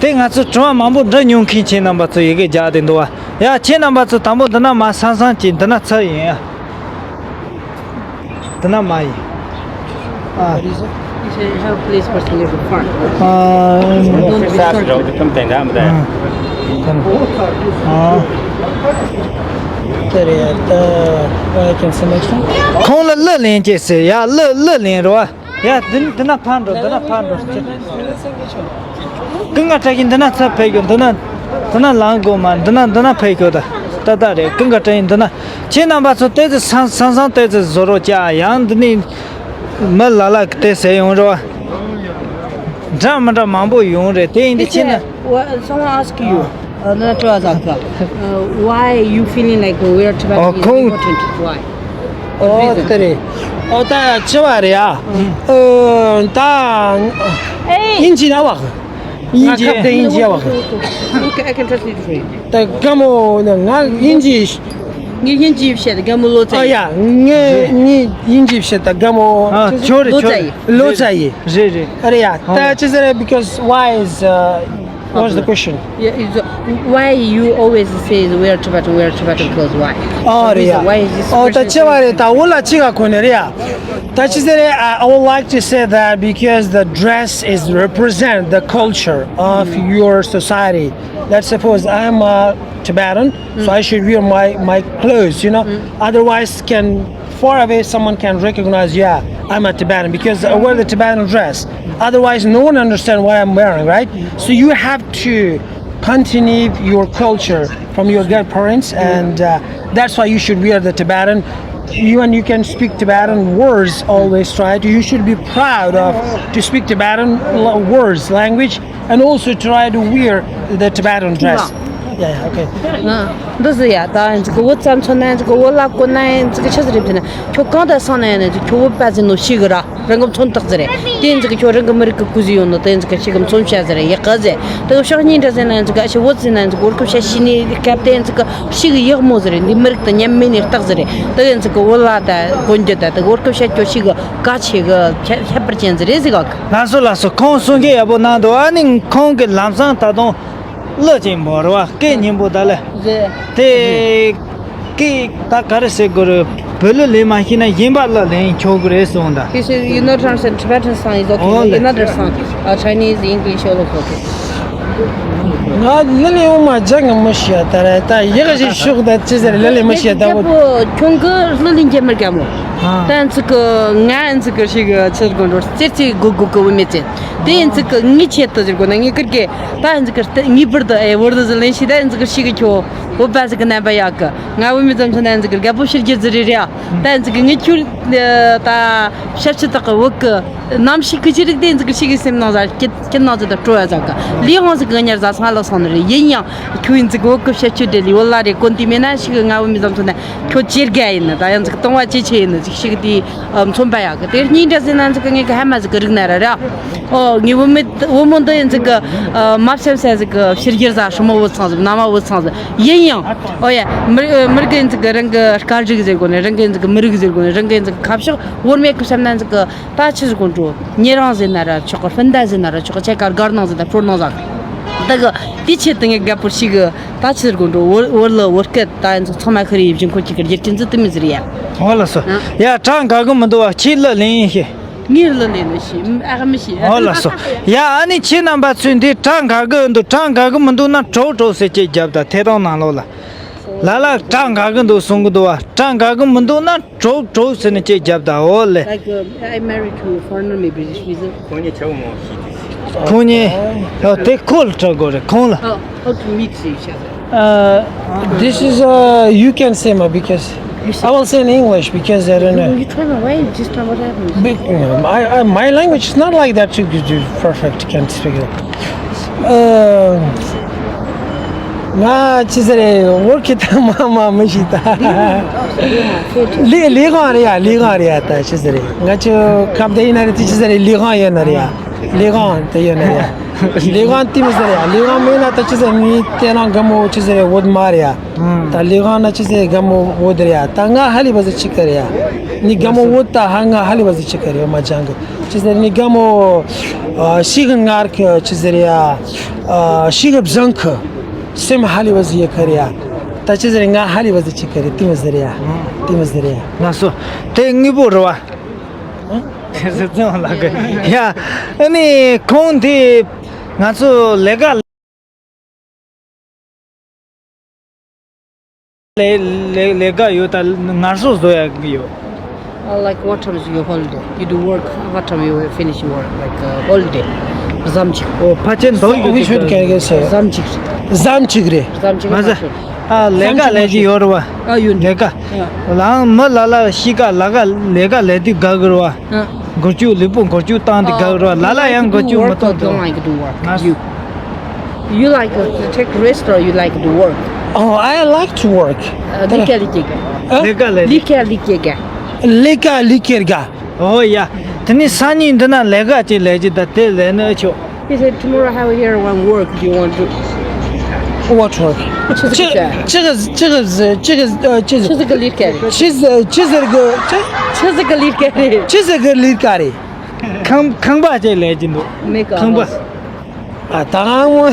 དེ་ང་ཚོ་དྲི་བ་མང་པོ་འདྲི་མྱོང་མཁན་ཁྱེད་རྣམ་པ་ཚོ་ཡི་གེ་རྒྱག་དེ་འདུག་བ། ཡ། ཁྱེད་རྣམ་པ་ཚོ་དང་པོ་འདི་ན་མ་སང་སང་གྱིས། འདི་ན་ཚུར་ཡིན་ཡ། འདི་ན་མ་ཡིན། ཨ། He said, "Have a place for senior to park." ཨ། Don't be short. ཨ། དེ་རེད་ད། ཁོང་ལ་གླུ་ལེན་ཅེས་ཟེར་ཡ། གླུ་གླུ་ལེན་རོགས། ཡ། འདི་འདི་ན་ཕར་འགྲོ། འདི་ན་ཕར་འགྲོ། ཀུན་དགའ་བཀྲ་ཤིས་འདི་ན་ཚུར་ཕེབས་ཤོག་འདི་ན་འདི་ན་ལངས་དགོས་མ། འདི་ན་འདི་ན་ཕེབས་ཤོག་ད་ད་ད་རེད། ཀུན་དགའ་བཀྲ་ཤིས་འདི་ན། ཁྱེད་རྣམ་པ་ཚོ་ཏོག་ཙམ་སང་སང་སང་ཏོག་ཙམ་བཟོ་རོགས་བྱ། ཡང་འདི་ནས་མི་ལ་ལ་གི་དེ་ཟེར་ཡོང་རོགས། འདྲ་མི་འདྲ་མང་པོ་ཡོང་རེད། དེ་ཡིན་དུས་ཁྱེད་ན། What- someone ask you, uh, not to ask, uh, why you feeling like we are Tibetan ཨོ། is ཁོང་། Important? Why? What ཨོ་reason? དེ་རེད། ཨོ་ད་ཆེ་བ་རེད་ཨ། ཨོ་ད་ཨེ། དབྱིན་ཇི་ན་བ། དབྱིན་ཇི། ང་ཁ་བརྡ་དབྱིན་ཇི་བ། Okay, I can translate it for you. ད་དགའ་མོ་ན་ང་དབྱིན་ཇི། ངས་དབྱིན་ཇི་བཤད། དགའ་མོ་ལོ་ཙཱ་ཨ་ཡིན། ཡ། ངས་ངས་དབྱིན་ཇི་བཤད། ད་དགའ་མོ། ཨ། ཁྱོད་རེད། ལོ་ཙཱ་ཁྱོད་ཡིན། རེད། ལོ་ཙཱ་ཡིན། རེད་རེད། ཨ་རེད་ཡ། ད་ཅི་ཟེར་རེད། Because why is, uh, what's the question? Yeah, it's, uh, why you always say, "We are Tibetan, we are Tibetan," because why? ཨ་རེད་ཡ། Why is this ཨོ་ད་question ཆེ་བ་རེད། ད་འོ་ལ་ཅི་ག་གོ་ནས་རེད་ཡ། ད་ཅི་ཟེར་རེད། I I would like to say that because the dress is represent the culture of your society. Let's suppose I'm a Tibetan, so I should wear my, my clothes, you know. Otherwise, can far away someone can recognize, yeah, I'm a Tibetan because I wear the Tibetan dress. Otherwise, no one understand what I'm wearing, right? So you have to continue your culture from your grandparents, and uh, that's why you should wear the Tibetan. Even you can speak Tibetan words, always try to. You should be proud of to speak Tibetan lo- words, language, and also try to wear the Tibetan dress. Yeah, yeah, okay. ཨ། འདི་ཟེར་ཡ། ད་ཡིན་ཙི་གི་བོད་ཙམ་མཚོན་ན་ཡིན་ཙི་གི། བོད་ལ་བཀོད་ན་ཡིན་ཙི་གི་ཆི་ཟིག་རེད་ཟེར་ན། ཁྱོད་གང་དུ་སོང་ན་ཡིན་ཙི་ཁྱོད་བོད་པ་ཟིག་ནོ་ཤེས་གི་ར། རང་གི་མཚོན་རྟགས་ཟིག་རེད། དེ་ཡིན་ཙི་གི་ཁྱོད་རང་གི་མི་རིགས་གི་སྐུ་གཟུགས་ཡོད་ནོ་དེ་ཡིན་ཙི་གི་ཤེས་གི་མཚོན་བྱ་ཟིག་རེད། ཡག་གི་ཟིག་དེ་གི་ཕྱོགས་གཉིས་འདྲ་ཟེར་ན་ཡིན་ཙི་གི། ཨ་ཤི་བོད་ཟེར་ན་ཡིན་ཙི་གི་བོད་སྐད་བཤད་ཤེས་ནི་སྐབས་དེ་ཡིན་ཙི་གི་ཤེས་གི་ཡག་མོ་ཟིག་རེད། འདི་མི་རིགས་དང་མཉམ་མེད་ནི་རྟགས་ཟིག་རེད། དེ་ཡིན་ཙི་གི་བོད་ལ་ད་གོན་རྒྱུ་ད་དེ་བོད་སྐད་བཤད་རྒྱུ་ཤེས་གི་གལ་ཆེ་གི་ཁྱད་ཁྱད་པར་ཅན་ཟིག་རེད་ཟེར་གི། ལགས་སོ་ལགས་སོ། ཁོང་གསུང་གི་ཡག་པོ་གནང་འདུག་ཨ་ནི་ཁོང་གི་ལམ་སང་ད་དུང་གླུ་ཅིག་འབོར་བ། སྐད་སྙན་པོ་ད་ལེ། རེད། དེ་སྐད་ད་ག་རེ་ཟེར་དགོས་རེད། བོད་གླུ་ལེན་མ་ཤེས་ན་གཞན་པ་གླུ་ལེན་ཆོག་གི་རེད་གསུངས་ད། He said, "You not understand Tibetan song is okay. ཨོ་ལེ། Another song, uh, Chinese, English, all of okay." ང་གླུ་ལེན་འོ་མ་ཅང་གི་མི་ཤེས་ད་རེད། ད་ཡག་ཞིག་ཤོག་ད་ཅི་ཟེར་གླུ་ལེན་མི་ཤེས་ད་བོ། ཁྱོད་ཀྱི་གླུ་ལེན་རྒྱུ་མི་དགའ་མོ། ཨ། ད་ཡིན་ཙི་གི་ང་ཡིན་ཙི་གི་ཤེས་གི་ཆི་གོ་འགྲོ་ཙེར་ཙེ་གོ་གོ་གི་བུད་མེད་ཅན། དེ་ཡིན་ཙི་གི་ངའི་ཆེད་དུ་ཟེར་གོ་ན་ངའི་ཀིར་གེ་ད་ཡིན་ཙི་གི་ངའི་བུར་དུ་ཨེ་བོར་དུ་ཟི་ལེན་ཤེས། ད་ཡིན་ཙི་གི་ཤེས་གི་ཁྱོད་བོད་པ་ཟིག་གི་རྣམ་པ་ཡག་གི། ང་བུད་མེད་ཙམ་ཚོ་ན་ཡིན་ཙི་གི་རྒད་པོ་ཕྱིར་གྱུར་ཟི་རེད་རེད་ཨ། ད་ཡིན་ཙི་གི་ངའི་ཁྱོད་ད་ཞབས་ཕྱི་དག་གི་བོད་གི་རྣམ་ཤེས་ཀི་ཅི་རིགས་དེ་ཡིན་ཙི་གི་ཤེས་གི་སེམས་ནང་ཟ་སྐྱིད་སྐྱིད་ནང་ཙི་ད་སྤྲོ་ཡ་ཟ་གི། ལས་དབང་ཟིག་གི་ཉར་ཟ་སང་ལག་སོང་ནི་རེད། ཡིན་ཡང་ཁྱོད་ཡིན་ཙི་གི་བོད་གི་ཞབས་ཕྱི་འབྲེལ་ལི་བོད་ལ་རེ་གོན་དུས་མེད་ན་ཤི་གི། ང་བུད་མེད་ཙམ་ཚོ་ན་ཁྱོད་ཇེ་དགའ་ཡིན་ནི། ད་ཡང་ཙི་གི་གཏོང་བ་ཇེ་ཆེ་ཡིན་ནི་ཅིག་ཤི་གི་དེ་མཚོན་པ་ཡག་གི། དེ་གཉིས་འདྲ་ཟེར་ན་ཙི་གི་ངས་གི་ཧ་མ་ཟིག་གི་རིག་ན་ར་ར། ཨོ་ངའི་བུ་མོ་བུ་མོ་འདི་ཡིན་ཙི་གི་མ་བཤད་ས་ཟིག་གི་ཕྱིར་གྱུར་ཟ་ཧྲི་མོ་བུ་ཚང་ཟིག་ན་མ་བུ་ཚང་ཟིག་ཡིན་ཡང་། ཨོ་ཡ། མི་མི་རིགས་ཡིན་ཙི་གི་རང་གི་སྐད་རིགས་ཟེར་དགོས་ནི། རང་གི་ཡིན་ཙི་གི་མི་རིགས་ཟེར་དགོས་ནི། རང་གི་ཡིན་ཙི་གི་ཁ་ཕྱོགས་བོར་མེད་གི་བཤད་ན་ཙི་གི་ད་ཆི་ཟིག་གོ་འགྲོ། ཉེ་རང་ཟེར་ན་ར་ཆོག་གི། སྤུན་ཟླ་ཟེར་ན་ར་ཆོག་གི། ཆེ་ཀར་གར་ནང་ཟེར་ད་ཕྲོར་ནང་ཟ། ད་གི་དེ་ཆེད་དུ་ངས་རྒད་པོར་ཞིག་གི་ད་ཆི་ཟིག་གོ་འགྲོ། བོད་བོད་ལི་བོད་སྐད་ད་ཡིན་ཙི་ཚང་མ་ཤི་རི་ཡིབ་ཅིང་ཁོ་ཅིག་གི་རྒྱུ་རྐྱེན་ཟིག་དུ་མི་ཟེར་ཡ། ཧོ་ལ་སོ། ཡ་གྲངས་ག་གི་མི་འདུག་བ། ཁྱེད་གླུ་ལེན་ཤེས། ངས་གླུ་ལེན་ནི་ཤེས་ཨ་མི་ཤེས། ཧོ་ལ་སོ། ཡ་ཨ་ནི་ཁྱེད་རྣམ་པ་ཚོས་འདི་གྲངས་ག་གི་འདུག་གྲངས་ག་གི་མི་འདུག་ན་གྲོགས་གྲོགས་ཟེར་ཅིག་རྒྱབ་ད་ཐད་གཏོང་ནང་ལོགས་ལ། ལ་ལ་གྲངས་ག་གི་འདུག་གསུང་གི་འདུག་བ། གྲངས་ག་གི་མི་འདུག་ན་གྲོགས་གྲོགས་ཟེར་ནས་ཅིག་རྒྱབ་ད། ཧོ་ལེ། Like, uh, I married to a foreigner, maybe British visa. ཁོང་གཉིས་ཡོད་དེ་ཁོ་ལ་དྲི་དགོས་རེད་ཁོང་ལ། Oh, how to meet each other? Uh, this is, uh, you can say, ma, because I will say in English because I don't know. You tell me why you just know what happened. But, um, I, I, my language is not like that too good, too perfect, can't speak it. Uh, ང་ཅི་ཟེར་རེད། ཝོར་ཁི་ད་མ་མ་མི་ཤི་ད། ལི་ལི་གང་རེད་ཡ། ལི་གང་རེད་ཡ། ད་ཅི་ཟེར་རེད། ང་ཅི་ཁབ་དེ་ཡིན་ན་རེད། དེ་ཅི་ཟེར་རེད། ལི་གང་ཡོད་ན་རེད་ཡ། ལི་གང་དེ་ཡོད་ན་རེད་ཡ། ལི་གང་དེ་མི་ཟེར་ཡ། ལི་གང་མེད་ན་ད་ཅི་ཟེར། ངའི་དེ་རང་དགའ་མོ་ཅི་ཟེར་རེད། ཝོད་མ་རེད་ཡ། ད་ལི་གང་ན་ཅི་ཟེར། དགའ་མོ་ཝོད་རེད་ཡ། ད་ང་ཧ་ལི་བ་ཟི་ཅི་ག་རེད་ཡ། ནི་དགའ་མོ་ཝོད་ད་ཧ་ང་ཧ་ལི་བ་ཟི་ཅི་ག་རེད་མ་ཅང་གི། ཅི་ཟེར་ནི་དགའ་མོ། ཨ་ཤི་གི་ངར་གི་ཅི་ཟེར་ཡ། ཨ་ཤི་གི་བཟང་གི། སེམས་ཧ་ལི་བ་ཟི་ཡ་ག་རེད་ཡ། ད་ཅི་ཟེར། ང་ཧ་ལི་བ་ཟི་ཅི་ག་རེད། དེ་མི་ཟེར་ཡ། དེ་མི་ཟེར་ཡ། ལགས་སོ། དེ་དངོས་པོ་རེད་བ། ཡ། ཨ་ནི་ཁོང་དེ་ང་ཚོ་ལས་ཀ་ལས་ལས་ལས་ཀ་ཡོད། ད་ངལ་གསོ་བཟོ་ཡ་ཡོད། Uh, like, what time is your holiday? You do work. What time you finish your work? Like, uh, holiday. ཟམ་གཅིག་ཨོ་ཕལ་ཆེར་འདོགས་ཡོད། Which one can I say? ཟམ་གཅིག་ཟམ་གཅིག་རེད། ཟམ་གཅིག་མ་ཟད། ཨ་ལས་ཀ་ལས་ཀྱི་ཡོད་རེད་བ། ཨ་ཡོད། ལས་ཀ་ཡ། ལའང་མི་ལ་ལ་ཤི་ཀ་ལ་ཀ་ལས་ཀ་ལས་དུས་དགའ་གི་རེད་བ། ཨ། འགོར་སྐྱོད་ལུས་པོ་འགོར་སྐྱོད་བཏང་དུས་དགའ་གི་རེད་བ། ལ་ལ་ཡང་འགོར་སྐྱོད་མི་གཏོང་དུས། Don't like to work. ང་ཚོ། You like to take rest or you like to work? Oh, I like to work. ལས་ཀ་ལས་ཀྱི་ཀ་ལས་ཀ་ལས་ལས་ཀ་ལས་ཀྱི་ཀ་ལས་ཀ་ལས་ཀྱི་ཀ་ཨོ་ཡ། དེ་ནི་སང་ཉིན་འདི་ན་ལས་ཀ་ཅིག་ལས་ཀྱི་ད་དེ་ལས་ནི་ཆོག He said, "Tomorrow I have here one work. Do you want to What work? ཆི་ཟིག་ཆི་ཆི་ཆི་ཆི་ཆི་ཆི་ཟིག་གི་ལས་ཀ་རེད། ཆི་ཟིག་ཆི་ཟིག་གི་ཆི་ཆི་ཟིག་གི་ལས་ཀ་རེད། ཆི་ཟིག་གི་ལས་ཀ་རེད། ཁང་ཁང་པ་ཅིག་ལས་ཀྱི་འདུག་མེ་ཀ་ཁང་པ། ཨ་ད་ང་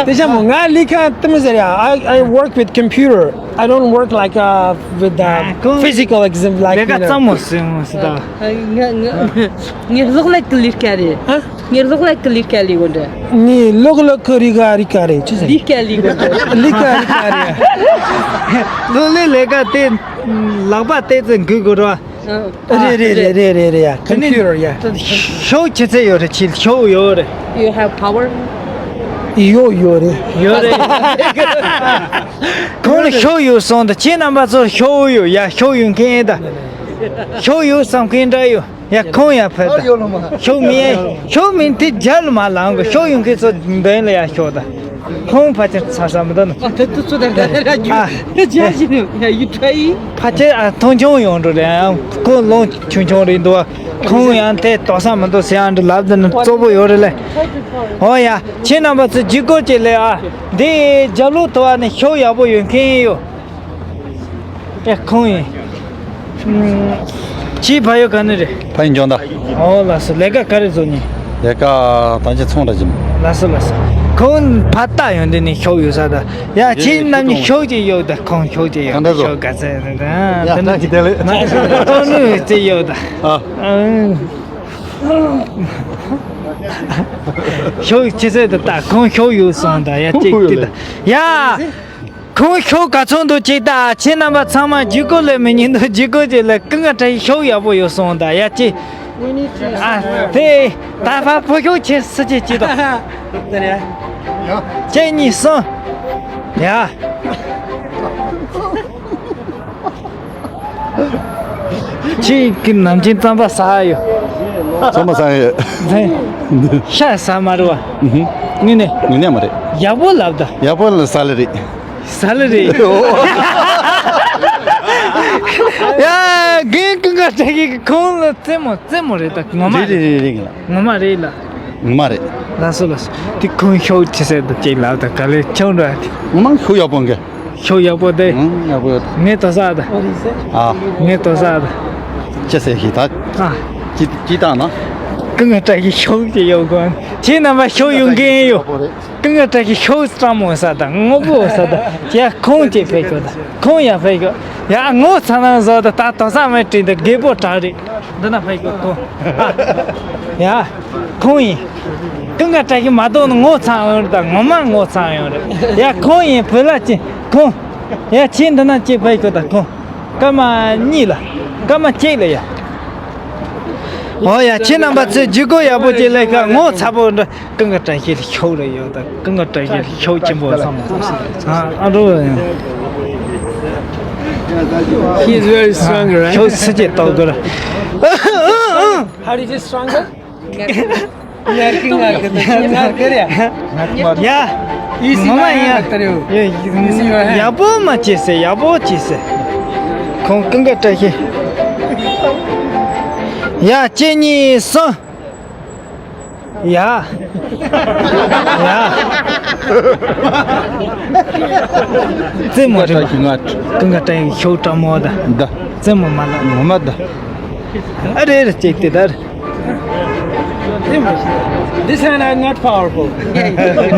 དེ་ཤ་མོ་ང་ལི་ཁ་དེ་མི་ཟེར་ཡ། I I work with computer. I don't work like uh, with uh, physical exam like you know. ལས་ཀ་ཙམ་མོ་སེམས་མོ་སི་ད། ང་ང་ངའི་གློག་ཀླད་ཀྱི་ལས་ཀ་རེད། ཨ། ངའི་གློག་ཀླད་ཀྱི་ལས་ཀ་ལས་གོ་འདྲ། ངའི་གློག་ཀླད་ཀྱི་རིག་ག་རིག་ག་རེད་ཅི་ཟེར། ལས་ཀ་ལས་གོ་འདྲ། ལས་ཀ་རིག་ག་རེད། གློག་ཀླད་ལས་ཀ་དེ་ལག་པ་དེ་ཚོ་འགུལ་དགོས་ར། རེད་རེད་རེད་རེད་རེད་རེད་ཡ། ཀམ་པུ་ཊར་ཡ། ཤོག་ཆུ་ཚད་ཡོད་རེད། ཆི་ཤོག་ཡོད་རེད། You have power? ཡོད་ཡོད་རེད། ཡོད་རེད། ཁོང་ལ་ཤོག་ཡོད་སོང་ད་ཁྱེད་རྣམ་པ་ཚོ་ཤོག་ཡོད་ཡ། ཤོག་ཡོད་མཁན་ད། ཤོག་ཡོད་བསམ་མཁན་འདྲ་ཡོད་ཡ། ཁོང་ཡ་ཕེབས་ད། ཤོག་མིན་ཡ། ཤོག་མིན་དེ་རྒྱ་ལ་མ་ལངས་གི། ཤོག་ཡོད་མཁན་ཚོ་མདུན་ལ་ཡ་ཤོག་ད། ཁོང་ཕལ་ཆེར་ཚ་ས་མི་འདུག་ན། ཨ། ཕལ་ཆེར་ཨ་མཐོང་ཆུང་ཡོང་འགྲོ་རེད། ཁོང་ལོང་ཆུང་ཆུང་རེད་འདུག་ཁོང་ཡང་དེ་དོགས་ས་མི་འདུག་ཟེར་ཡང་འདྲ་ལབ་དེ་ནི་གཙོ་བོ་ཡོད་རེད་ལེ། འོ་ཡ། ཁྱེད་རྣམ་པ་ཚོ་ལྗིད་ཁོག་ཅིག་ལས་ཨ། འདི་རྒྱབ་ལོགས་དུ་བ་ནི་ཤོག་ཡག་པོ་ཡོད་མཁན་ཡོད། ཨེ་ཁོང་ཡིན། ཁྱིའི་ཕ་ཡུལ་ག་ནས་རེད། ཕ་ཡུལ་འཇོན་ད། ཨོ་ལགས་སོ། ལས་ཀ་ག་རེ་བཟོ་ནི། ལས་ཀ་ད་ཅི་ཚོང་ར་ཅིམ། ལགས་སོ་ལགས་སོ། ཁོང་ཕ་ལྟ་ཡོང་དེ་ནི་ཤོག་ཡོད་ས་ད། ཡ་ཁྱེད་རྣམ་གཉིས་ཤོག་ཅིག་ཡོད་ད། ཁོང་ཤོག་ཅིག་ཡོད་ད། གང་འདྲ་བཟོ། ཤོག་ག་ཚད་རེད་ད། ཡ་ད་ཅི་དེ་ལས། ང་ཚོ་ནུས་ཅིག་ཡོད་ད། ཨ། ཤོག་ཆི་ཚད་ད་ད། ཁོང་ཤོག་ཡོད་སོང་ད། ཡ་ཅིག་ཅིག་ད། ཡ། ཁོང་ཤོག་ག་ཚོད་འདུག་ཅིག་ལྟ། ཁྱེད་རྣམ་པ་ཚང་མ་ལྗིད་ཁོག་ལས་མི་ཉན་འདུག་ལྗིད་ཁོག་ཅིག་ལས་ཀུན་དགའ་བཀྲ་ཤིས་ཤོག་ཡག་པོ་ཡོད་སོང་ད། ཡ་ཅི། ཨ་དེ་ད་ཕ་ཕོ་ཤོག་ཁྱེད་སུ་ཅིག་ཅིག་ཏོ། གཅིག་གཉིས་གསུམ། ཡ། ཁྱེད་ཀྱི་ནམ་རྒྱུན་རྩམ་པ་ཟ་ཡོད། རྩམ་པ་ཟ་ཡོད། ཤ་ཟ་མ་རེད་བ། ངུས་ནས། ངུས་ནས་མ་རེད། ཡག་པོ་ལབ་ད། ཡག་པོ་ལ་ཟ་ལེ་རེད། ཟ་ལེ་རེད། ཡ། རྒན་ཀུན་དགའ་བཀྲ་ཤིས་ཀྱི་ཁོང་ལ་རྩེད་མོ་རྩེད་མོ་རེད་ད། ངོ་མ་རེད། རེད་རེད་རེད་ལ། ངོ་མ་རེད་ལ། ངོ་མ་རེད། ལགས་སོ་ལགས་སོ། དེ་ཁོང་ཤོག་ཆི་ཟེར་དུ་ཅིག་ལབ་ད། ག་ལེ་ཆུང་འདྲ་དེ། ངོ་མ་ཤོག་ཡག་པོ་འགའ། ཤོག་ཡག་པོ་དེ། ཨང་ཡག་པོ་ཡོད། ངས་དོ་ས་ད། ཨ། ངས་དོ་ས་ད། ཅི་ཟེར་ཞིག་ད། ཨ། ཅི་ཅི་བཏང་ན། ཀུན་དགའ་བཀྲ་ཤིས་ཤོག་ཅིག་ཡོད་གོ། ཁྱེད་རྣམ་པ་ཤོག་ཡོད་མཁན་ཡོད། ཀུན་དགའ་བཀྲ་ཤིས་ཤོག་སྤྲང་མོ་ས་ད། དངོས་པོ་ས་ད། ཡ་ཁོང་ཅིག་ཕེབས་ཤོག་ད། ཁོང་ཡ་ཕེབས་ཤོག་ཡ་ངོ་ཚ་ན་བཟོ་ད། ད་དོ་ས་མེད་དྲིན་ད། རྒད་པོ་དྲག་རེད། འདི་ན་ཕེབས་ཤོག་ཁོང་། ཡ། ཁོང་ཡིན། ཀུན་དགའ་བཀྲ་ཤིས་མ་གཏོགས་ནི་ངོ་ཚ་ཡོང་རེད་ད། ངོ་མ་ངོ་ཚ་ཡོང་རེད། ཡ་ཁོང་ཡིན། བོད་ལ་ཅི་ཁོང་། ཡ་ཁྱེད་འདི་ན་ཅི་ཕེབས་ཤོག་ད་ཁོང་། སྐར་མ་གཉིས་ལ། སྐར་མ་གཅིག་ལ་ཡ། འོ་ཡ། ཁྱེད་རྣམ་པ་ཚོས་ལྗིད་ཁོག་ཡག་པོ་ཅིག་ལས་ཀ་ངོ་ཚ་པོ་འདྲ། ཀུན་དགའ་བཀྲ་ཤིས་ཤོག་རེ་ཡོད་ད། ཀུན་དགའ་བཀྲ་ཤིས་ཤོག་ཆེན་པོ་བསམ་མ་སོང་། ཨ་ཨ་འགྲོ། He is very strong, right? ཤོག་སུ་ཅིག་ཏོག་གོ་ར། How is it stronger? ངར་གི་ངར་གི་ངར་གི་རེད། ཡ། ངོ་མ་ཡིན་ཡ། ཡ་ཡ་ཡག་པོ་མ་བྱེད་ཟེར། ཡག་པོ་བྱེད་ཟེར། ཁོང་ཀུན་དགའ་བཀྲ་ཤིས། ཡ་གཅིག་གཉིས་གསུམ། ཡ། ཡ། རྩེད་མོ་རེད་པ། ཀུན་དགའ་བཀྲ་ཤིས་ཤོག་བཀྲ་མོ་ད། ད། རྩེད་མོ་མ་ལ། ངོ་མ་ད། ཨ་རེ་རེ་ཅིག་དེ་ད། This hand are not powerful.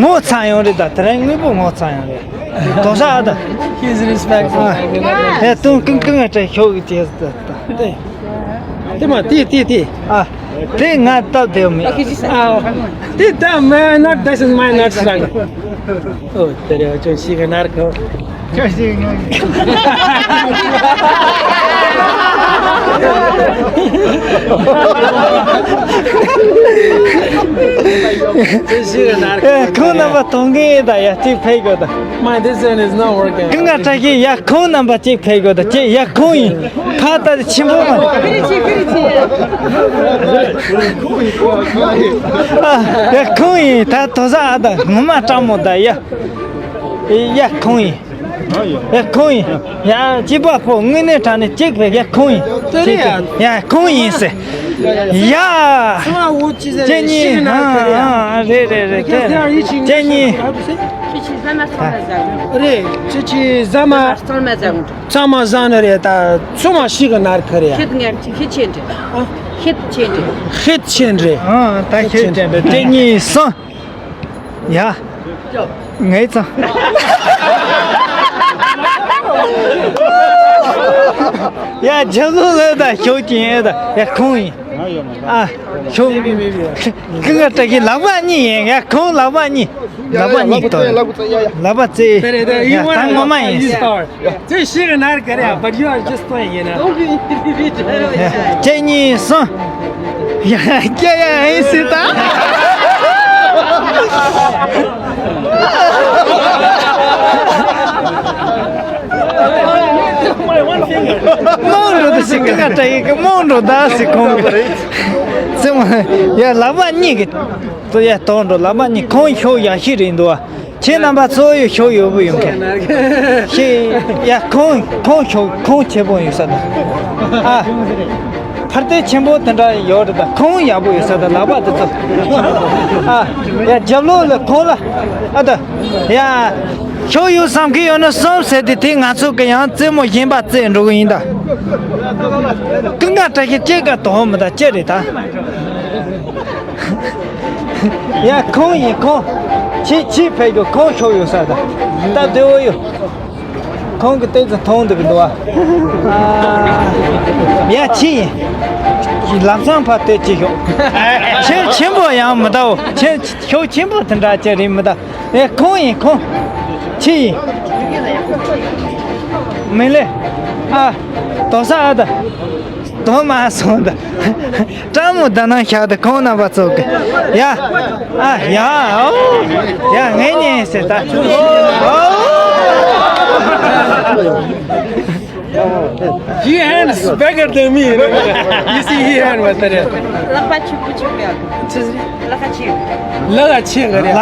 ངོ་ཚ་ཡོང་རེད་ད། དེ་རིང་དངོས་པོ་ངོ་ཚ་ཡོང་རེད། དོ་ས་ཨ་ད། He's respectful. ཨ། ཧེ་ཏུང་ཀུན་ཀུན་ཨ་ཏྲ་ཤོག་གི་དེ་ད། དེ་མ་དེ་དེ་དེ། ཨ། དེ་ང་སྟབས་བདེ་མེད། ཨ། དེ་ད་མ་not, this is my not struggle. ཨོ་དེ་རེད། ཅོ་ཤི་ག་ནར་ཁོ། ཁོང་རྣམ་པ་གཏོང་གི་ཡིན་ད། ཡ་གཅིག་ཕེབས་དགོས་ད། My, this one is not working. ཀུན་དགའ་བཀྲ་ཤིས། ཡ་ཁོང་རྣམ་པ་གཅིག་ཕེབས་དགོས་ད། ཅེ་ཡ་ཁོང་ཡིན། ཁ་ཏ་ཆེན་པོ་མ། ཡ་ཁོང་ཡིན། ད་དོ་ས་ཨ་ད་ངོ་མ་སྤྲང་མོ་ད། ཡ་ཡ་ཁོང་ཡིན། ཡ་ཁོང་ཡིན། ཡ་སྐྱིད་པ་ཕོ་དངོས་གནས་དྲང་གནས་གཅིག་ཕེབས། ཡ་ཁོང་ཡིན། ཡ་ཁོང་ཡིན་ཟེར། ཡ། ཁྱེད་གཉིས། ཨ་ཨ་རེད་རེད་རེད། ཁྱེད་གཉིས། རེད། ཁྱེད་ཀྱི་ཟ་མ་ཚང་མ་ཟ་གི། ཚང་མ་ཟ་ནི་རེད། ད་ཚང་མ་ཤི་གི་ནར་ཁ་རེད། ཁྱེད་ངར་ཁྱེད་ཆེ་འདྲི། ཨ། ཁྱེད་ཆེ་འདྲི། ཁྱེད་ཆེ་འདྲི། ཨ་ད་ཁྱེད་ཆེ་འདྲི། དེ་གཉིས་སོང་། ཡ། ངའི་ཚང་། ཡ་རྒྱབ་ལོགས་ལ་ད་ཤོག་ཅིག་ཡིན་ད། ཡ་ཁོང་ཡིན། ཨ། ཤོག་ཀུན་དགའ་བཀྲ་ཤིས་ལག་པ་གཉིས་ཡིན། ཡ་ཁོང་ལག་པ་གཉིས། ལག་པ་གཉིས་གཏོར། ལག་པ་རྩེ། ཡ་ད་ངོ་མ་ཡིན། ཚེ་ཤི་གི་ནར་ཁ་རེད། But you are just playing, you know. ཡ་གཅིག་གཉིས་གསུམ། ཡ་སྐྱེ་ཡ་ཨེ་སི་ད། མང་འགྲོ་ད་ཟེར། ཀུན་དགའ་བཀྲ་ཤིས་ཀྱིས་མང་འགྲོ་ད་ཟེར། ཁོང་གི་རྩེད་མོ། ཡ་ལག་པ་གཉིས་ཀྱིས། ཡ་གཏོར་འགྲོ། ལག་པ་གཉིས། ཁོང་ཤོག་ཡ་ཤི་རེད་འདུག་བ། ཁྱེད་རྣམ་པ་ཚོ་ཡོད་ཤོག་ཡོད་པོ་ཡོད་མཁན། ཤི། ཡ་ཁོང་ཁོང་ཤོག་ཁོང་ཆེ་པོ་ཡོད་ས་ད། ཨ། ཕར་དེ་ཆེན་པོ་དེ་འདྲ་ཡོད་རེད་ད། ཁོང་ཡག་པོ་ཡོད་ས་ད། ལག་པ་དེ་ཚོ། ཨ། ཡ་རྒྱབ་ལོགས་ལ་ཁོང་ལ། ཨ་ད། ཡ། ཤོག་ཡོད་བསམ་གི་ཡོད་ན་གསུམ་ཟེར་ཏེ། དེ་ང་ཚོ་གི་ཡང་རྩེད་མོ་གཞན་པ་རྩེད་འགྲོ་གི་ཡིན་ད། ཀུན་དགའ་བཀྲ་ཤིས་ཅེ་ག་དོ་མི་ད་ཅེ་རེད་ད། ཡ་ཁོང་ཡིན་ཁོང་། ཕྱི་ཕྱི་ཕེབས་རྒྱུ། ཁོང་ཤོག་ཡོད་ས་ད། སྟབས་བདེ་བོ་ཡོད། ཁོང་གི་སྟེང་དུ་མཐོང་འདུག་གི་འདུག་ཨ། ཡ་ཕྱི་ཡིན། ལམ་སང་ཕར་སྟོད་ཅིག་ཤོག་ཆེ་ཆེན་པོ་ཡང་མི་ལྟའོ། ཆེ་ཤོག་ཆེན་པོ་དེ་འདྲ་ཅིག་རེད་མི་ལྟ། ཨེ་ཁོང་ཡིན་ཁོང་། ཕྱི་ཡིན། མི་ལེ། ཨ། དོ་ས་ཨ་ད། དོ་མ་སོང་ད། སྤྲང་མོ་ད་ནང་བཞག་ད། ཁོང་རྣམ་པ་ཚོ་གི། ཡ། ཨ་ཡ། ཨོ། ཡ་ངས་ཉན་ཟེར་ད། ཨོ། He hands bigger than me, you know. You see, he hand was there. ལག་པ་ཆེ་པོ་ཆེ་པོ་ཡ། ལག་པ་ཆེ། ལག་པ་ཆེ་གི་རེད།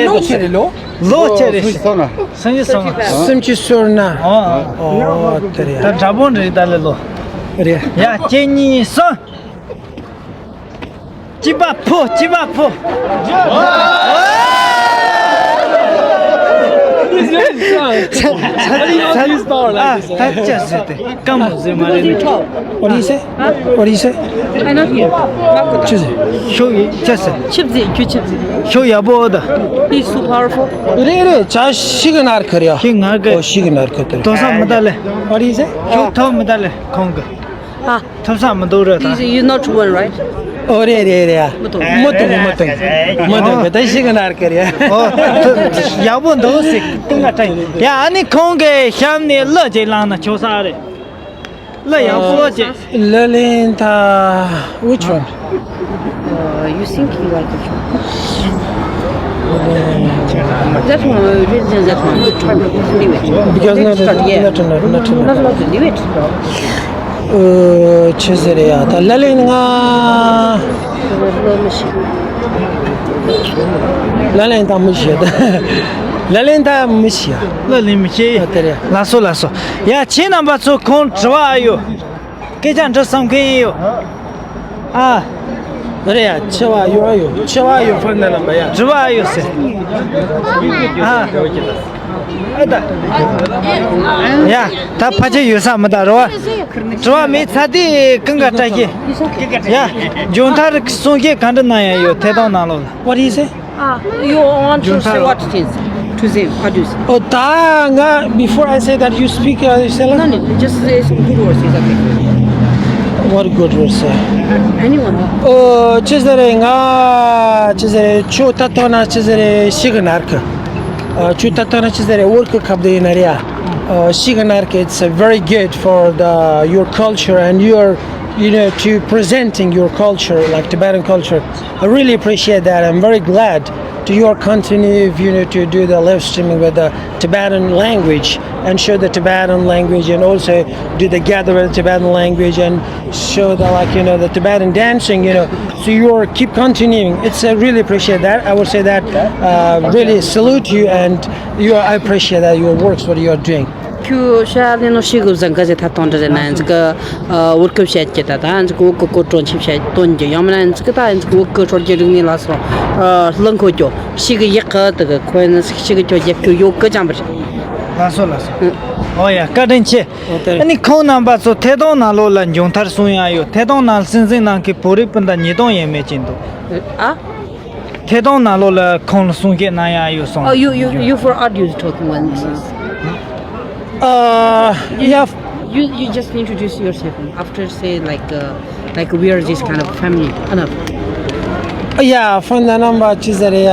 ལོ་ཆེ་རེད། ལོ་ཆེ་རེད། སུམ་ཅུ་སོ་ལྔ། སུམ་ཅུ་སོ་ལྔ། ཨོ། ཨོ་དེ་རེད། ད་འདྲ་པོ་རེད་ད་ལེ་ལོ། རེད། ཡ་གཅིག་གཉིས་གསུམ། སྐྱིད་པ་ཕོ། སྐྱིད་པ་ཕོ། He's very strong. How do you know this power like this? ད་ཅི་ཟེར་ཏེ། སྐམ་པོ་ཟེར་མ་རེད། What do you say? What do you say? I not here. ཅི་ཟེར། ཤོག་ཡིན་ཅི་ཟེར། ཆིབས་ཟེར། ཁྱོད་ཆིབས་ཟེར། ཤོག་ཡག་པོ་ད། He's so powerful. རེད་རེད། ཅ་ཤི་གི་ནར་ཁ་རེད། ཤི་ང་གི། ཨོ་ཤི་གི་ནར་ཁ་དེ་རེད། དོ་ས་མི་ད་ལེ། What do you say? ཤོག་ཐོབ་མི་ད་ལེ་ཁོང་གི། ཨ། ཐོབ་ས་མི་འདུག་རེད་ད། This is you not one, right? ཨོ་རེད་རེད་རེད། མི་འདུག་མི་འདུག་མི་འདུག་མི་འདུག་ད་ཤི་གི་ནར་ཁ་རེད། ཨོ། ཡག་པོ་འདུག་ཟེར། ཀུན་དགའ་བཀྲ་ཤིས། ཡ་ཨ་ནི་ཁོང་གི་གཤམ་ནས་གླུ་ཅིག་བླངས་ན་ཆོག་ས་རེད། གླུ་ཡག་པོ་ཅིག་ལ་ལེན་ད། Which one? Uh, you think you like which one? That one, uh, really, that one. Leave it. Because not, not, yeah, not, not, not, not, not, not, leave it. ཨོ་ཆི་ཟེར་ཡ། ད་ལ་ལེན་ང་། ལ་ལེན་ད་མི་ཤེས་ད། ལ་ལེན་ད་མི་ཤེས་ཡ། ལ་ལེན་མི་ཤེས་ཡ། ཨ་དེ་རེད། ལགས་སོ་ལགས་སོ། ཡ་ཁྱེད་རྣམ་པ་ཚོ་ཁོང་དྲི་བ་ཨ་ཡོད། སྐད་ཆ་འདྲི་བསམ་མཁན་ཡོད། ཨ། རེད་ཡ། ཆེ་བ་ཡོད་ཨ་ཡོད། ཆེ་བ་ཡོད་ཕར་ན་ལམ་པ་ཡ། དྲི་བ་ཨ་ཡོད་ཟེར། ཨ། ཨ་ད། ཡ། ད་ཕལ་ཆེར་ཡོད་ས་མི་འདུག་རེད་བ། དྲི་བ་མེད་ཚ་དེ་ཀུན་དགའ་བཀྲ་ཤིས། ཡ། མཇུག་མཐར་གསུང་བཤད་ག་འདྲ་གནང་ཡ་ཡོད་ཐད་གཏོང་ནང་ལོགས་ལ། What do you say? Ah, you want to say what it is to them? What do you say? ཨོ་ད་ང་before I say that you speak, uh, you say No, no, just say some good words. Is okay. What good words? Anyone? ཨོ་ཅི་ཟེར་རེད། ང་ཅི་ཟེར་རེད། ཁྱོད་ད་ཐོག་ན་ཅི་ཟེར་རེད། ཤི་གི་ནར་གི་ཨ་ཁྱོད་ད་ཐོག་ན་ཅི་ཟེར་རེད། ཝརལ་ཌི་ཀབ་དེ་ཡིན་ན་རེད་ཡ། ཤི་གི་ནར་གི it's, uh, very good for the your culture and your, you know, to presenting your culture, like Tibetan culture. I really appreciate that. I'm very glad to your continue, you know, to do the live streaming with the Tibetan language and show the Tibetan language and also do the gather with the Tibetan language and show the, like, you know, the Tibetan dancing, you know. So you are keep continuing. It's, uh, really appreciate that. I would say that, uh, really salute you and you are, I appreciate that your works, what you are doing. ཁྱོད་ཤ་ལེ་ནོ་ཤི་གི་བཟང་ག་ཟེ་ཐ་ཐོང་འདྲ་ཟེ་ན་ཨ་ཙི་ག་ཨ་བར་སྐབས་བཤད་ཀྱི་ད་ད་ཨ་ཙི་ག་བོད་གི་སྐོར་དྲོན་ཆེ་བཤད་དོན་གྱི་ཡང་མིན་ན་ཨ་ཙི་ག་ད་ཨ་ཙི་ག་བོད་གི་སྲོལ་རྒྱུན་རིག་གནས་ལ་སོགས་ཨ་གླུ་འཁོར་རྒྱུ་ཤི་གི་ཡག་གི་དེ་གི་ཁོ་ཡིན་ན་ཤི་གི་ཁྱོད་རྒྱབ་སྐྱོར་ཡོད་གི་ཅང་པ་རེད། ལགས་སོ་ལགས་སོ། ཨོ་ཡ་བཀའ་དྲིན་ཆེ། ཨོ་དེ་རེད། ཨ་ནི་ཁོང་རྣམ་པ་ཚོ་ཐད་གཏོང་ནང་ལོགས་ལ་མཇུག་མཐར་གསུང་ཡ་ཡོད། ཐད་གཏོང་ནང་སྲིད་འཛིན་ནང་གི་བོད་རིགས་སྤུན་ཟླ་ཉིས་སྟོང་ཡས་མས་ཅིག་འདུག་ཨ། ཐད་གཏོང་ནང་ལོགས་ལ་ཁོང་ལ་གསུང་བཤད་གནང་ཡ་ཡོད་སོང་། Oh, you, you, you for audio is talking one, this is. Uh, yeah. You, you just introduce yourself and after say like, uh, like we are this kind of family. Enough. Yeah, from the number ཅི་ཟེར་ཡ།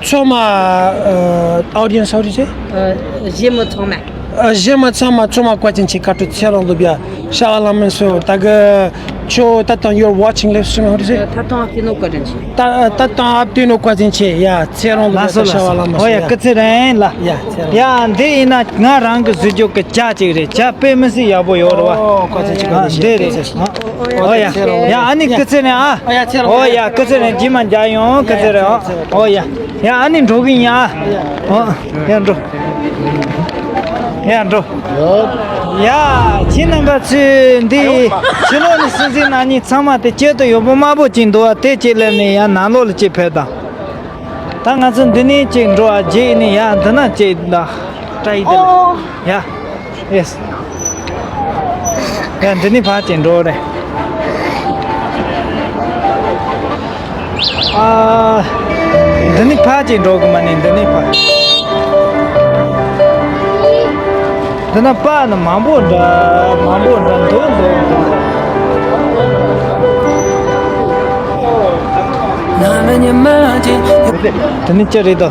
ཚང་མ། Uh, audience, how do you say? Uh, གཞིས་མི་ཚང་མ། Uh, གཞིས་མི་ཚང་མ་ཚང་མ་བཀའ་དྲིན་ཆེ། བཀའ་དྲིན་ཆེ་རང་ལུགས་ཡ། ཤ་ལ་མིན་སོ་ད་གི་ཁྱོད་ད་ལྟ་you're watching live stream, how to say? ད་ལྟ་ཨ་ཕི་ནོ་བཀའ་དྲིན་ཆེ། ད་ད་ལྟ་ཨ་ཕི་ནོ་བཀའ་དྲིན་ཆེ་ཡ། ཚེ་རིང་ལ་ལགས་སོ་ལགས་སོ། ཨོ་ཡ་སྐུ་ཚེ་རིང་ལ། ཡ་ཚེ་རིང་། ཡ་འདི་ཡིན་ན་ང་རང་གི་བཟོས་རྒྱུ་གི་ཇ་ཅིག་རེད། ཇ་དཔེ་མི་སྲིད་ཡག་པོ་ཡོད་རེད་བ། ཨོ་བཀའ་དྲིན་ཆེ། ཨ་འདི་རེད། ཨོ་ཡ་ཡ་ཨ་ནི་སྐུ་ཚེ་རིང་ཨ། ཨོ་ཡ་ཚེ་རིང་། ཨོ་ཡ་སྐུ་ཚེ་རིང་། རྗེས་མ་མཇལ་ཡོང་། སྐུ་ཚེ་རིང་། ཨོ་ཡ་ཡ་ཨ་ནི་འགྲོ་གི་ཡིན་ཨ། ཨོ་ཡ་འགྲོ། ཡ་འགྲོ། ཡ། ཁྱེད་རྣམ་པ་ཚོས་འདི་ཕྱི་ལོགས་ནས་སྲིད་འཛིན་ན་ནིང་ཚང་མ་དེ་སྐྱིད་དུ་ཡོད་པོ་དམར་པོ་ཅིག་འདུག་བ། དེ་ཅིག་སླེབས་ནས་ཡ་ནང་ལོགས་ལ་ཅིག་ཕེབས་དང་། ད་ང་ཚོ་འདི་ནས་ཅིག་འགྲོ་བ། རྗེས་ནས་ཡ་འདི་ན་ཅིག་ད་བཀྲ་ཡི་དེ་ལ་ཡ། ཡེས། ཡ་འདི་ནས་ཕར་ཅིག་འགྲོ་རེད། ཨ། འདི་ནི་ཕ་ཅིག་འགྲོ་གི་མ་ནི་འདི་ནི་ཕ། འདི་ན་པ་ནི་མང་པོ་འདྲ་མང་པོ་འདྲ་འདུག་འདུག་འདི་ནི་ཅི་རེད་དོ།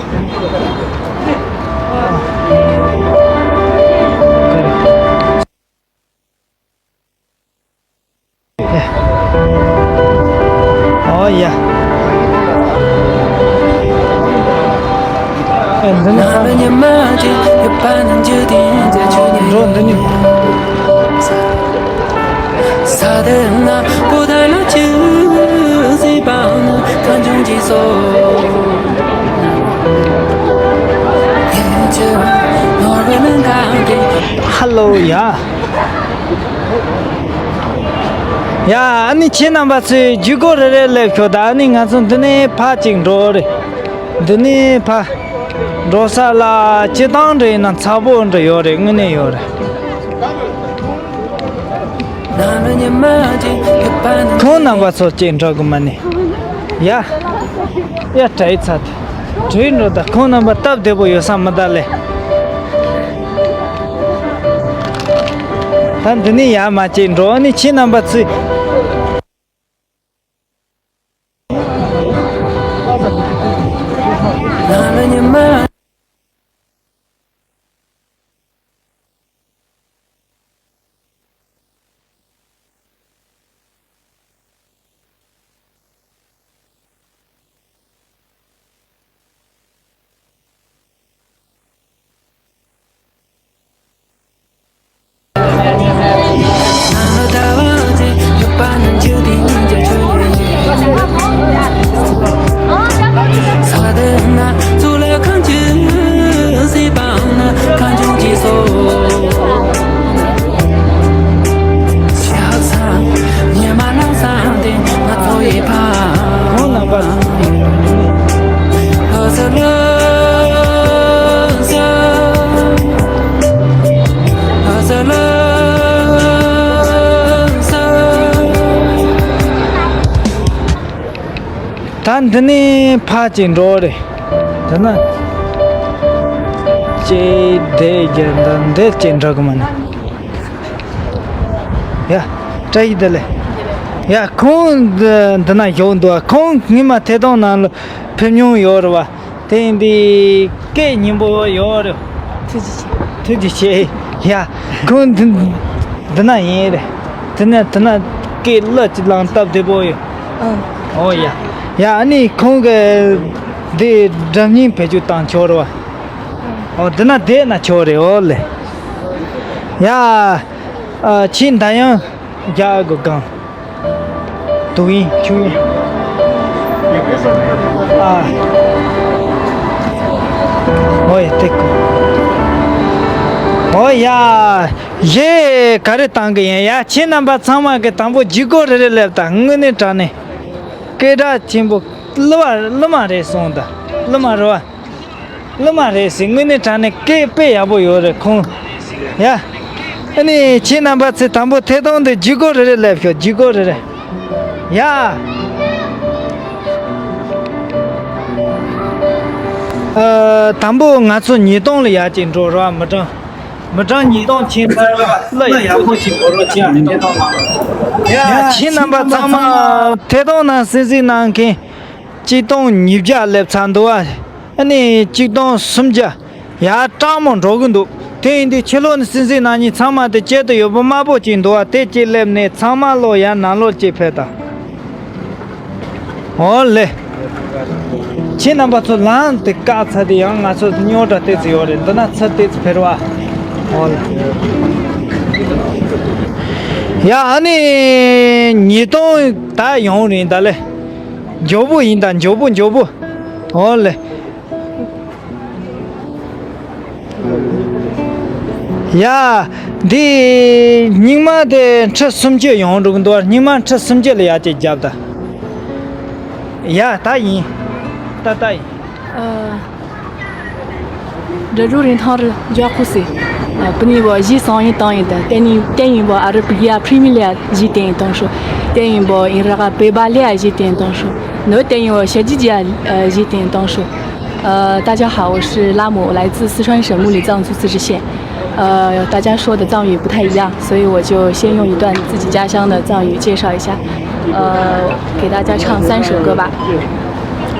ཨོ་ཡ། ཨེ་འདི་ནི་ཁ། འགྲོ་འདི་ནི། ཧ་ལོ་ཡ། ཡ་ཨ་ནི་ཁྱེད་རྣམ་པ་ཚོས་བརྒྱུད་སྐོར་རེ་རེ་སླེབས་ཤོག་ད་ཨ་ནི་ང་ཚོ་འདི་ནས་ཕར་ཅིག་འགྲོ་རེད། འདི་ནས་ཕར་འགྲོ་ས་ལ་སྤྱི་བཏང་འདྲ་ཡིན་ན་ཚ་པོ་འདྲ་ཡོད་རེད། དངོས་གནས་ཡོད་རེད། ཁོང་རྣམ་པ་ཚོ་ཅིག་འགྲོ་གི་མ་ནི། ཡ། ཡ་བྲེལ་ཚར་དེ། བྲེལ་འགྲོ་ད། ཁོང་རྣམ་པ་སྟབས་བདེ་པོ་ཡོད་ས་མི་གདའ་ལེ། ད་འདི་ནས་ཡར་མར་ཅིག་འགྲོ་ནི་ཁྱེད་རྣམ་པ་ཚོས། ད་འདི་ནས་ཕར་ཅིག་འགྲོ་རེད། འདི་ན་ཅེ་དེ་རྒྱ་འདི་འདིར་ཅིག་འགྲོ་གི་མ་ནི། ཡ། བཀྲ་ཤིས་བདེ་ལེགས། ཡ། ཁོང་འདི་འདི་ན་བཞུགས་འདུག་ཁོང་སྔོན་མ་ཐད་གཏོང་ནང་ལ་ཕེབས་མྱོང་ཡོད་རེད་བ། དེ་ཡིན་དུས་སྐད་སྙན་པོ་ཡོད་རེད། ཐུགས་རྗེ་ཆེ། ཐུགས་རྗེ་ཆེ། ཡ། ཁོང་འདི་འདི་ན་ཡིན་རེད། དེ་ན་དེ་ན་སྐད་ལ་ཅིག་ལང་སྟབས་བདེ་པོ་ཡོད། ཨང་། ཨོ་ཡ། ཡ། ཨ་ནི་ཁོང་གི་འདི་སྒྲ་སྙན་བེད་སྤྱོད་བཏང་ཆོག་རེད་བ། ཨོ། འདི་ན་བསྡད་ན་ཆོག་རེད། ཨོ་ལེ། ཡ། ཨ། ཁྱེད་འདི་ཡང་རྒྱག་དགོས་གང་། དུག་ཡིན་ཆུ་ཡིན། ཨ། ཨོ་ཡ། དེ་ཀོ། ཨོ་ཡ། གཞས་ག་རེ་བཏང་གི་ཡིན་ཡ། ཁྱེད་རྣམ་པ་ཚང་མ་གི་དང་པོ་ལྗིད་ཁོག་རེ་རེ་སླེབས་དང་། དངོས་གནས་དྲང་གནས་སྐད་གྲགས་ཆེན་པོ། གླུ་བ་གླུ་མ་རེད་སོང་ད། གླུ་མ་རེད་བ། གླུ་མ་རེད་ཟེར། དངོས་གནས་དྲང་གནས་སྐད་དཔེ་ཡག་པོ་ཡོད་རེད་ཁོང་། ཡ། ཨ་ནི་ཁྱེད་རྣམ་པ་ཚོས་དང་པོ་ཐད་གཏོང་དེ་ལྗིད་ཁོག་རེ་རེ་སླེབས་ཤོག་ལྗིད་ཁོག་རེ་རེ། ཡ། ཨ། དང་པོ་ང་ཚོ་ཉིས་སྟོང་ལ་ཡར་ཅིག་འགྲོ་རོགས། མི་གྲངས་མི་གྲངས་ཉིས་སྟོང་ཕྱིན་ཚར་བ་ལ་ཡག་པོ་ཞིག་འགྲོ་རོགས་བྱེད། ཡ། ཁྱེད་རྣམ་པ་ཚང་མ་ཐད་གཏོང་ནང་གསན་གཟིགས་གནང་མཁན་གཅིག་སྟོང་ཉིས་བརྒྱ་སླེབས་ཚར་འདུག་བ། ཨ་ནི་གཅིག་སྟོང་སུམ་བརྒྱ། ཡར་སྐྲག་མོ་འགྲོ་གི་འདུག་དེ་ཡིན་དུས་ཕྱི་ལོགས་ནས་གསན་གཟིགས་གནང་མཁན་ཚང་མ་དེ་དཀྱིལ་དུ་ཡོད་པོ་དམར་པོ་ཅིག་འདུག་བ། དེ་གཅིག་སླེབས་ནས་ཚང་མ་ལོག་ཡར་ནང་ལོགས་གཅིག་ཕེབས་དང་། ཨོ་ལེ། ཁྱེད་རྣམ་པ་ཚོ་ལངས་ཏེ་བཀག་ཚར་དེ་ཡང་ང་ཚོ་རྙོག་དྲ་ཏོག་ཙམ་ཡོད་རེད། འདི་ན་ཚུར་ཏོག་ཙམ་ཕེབས་རོགས། ཨོ་ལེ། ཡ། ཨ་ནི་ཉིས་སྟོང་ད་ཡོང་རེད་ད་ལེ། མགྱོགས་པོ་ཡིན་ད། མགྱོགས་པོ་མགྱོགས་པོ། ཨོ་ལེ། ཡ། འདི་སྙིང་མ་དེ་ཁྲི་སུམ་ཅུ་ཡོང་འགྲོ་གི་འདུག་སྙིང་མ་ཁྲི་སུམ་ཅུ་ལ་ཡར་ཅིག་རྒྱབ་ད། ཡ། ད་ཡིན། ད་ད་ཡིན། འབྲི་རུ་རིན་ཐང་རུ་འཇོག་ཁུ་སི། ཨ། པུ་ནི་བ་གཞི་སང་ཡིན་དང་ཡིན་ད། ཏན་ཡིན་ཏན་ཡིན་བ་ཨ་རི་པི་ཡ་Premier League གཞི་ཏན་ཡིན་དང་ཤོ། ཏན་ཡིན་བ་ཨིན་ར་ག་པེ་བ་ལེ་ཡ་གཞི་ཏན་ཡིན་དང་ཤོ། ནོ་ཏན་ཡིན་བ་ཤ་ཇི་ཇི་ཡ་གཞི་ཏན་ཡིན་དང་ཤོ། 呃，大家好，我是拉姆，我来自四川省木里藏族自治县。呃，大家说的藏语不太一样，所以我就先用一段自己家乡的藏语介绍一下。呃，给大家唱三首歌吧，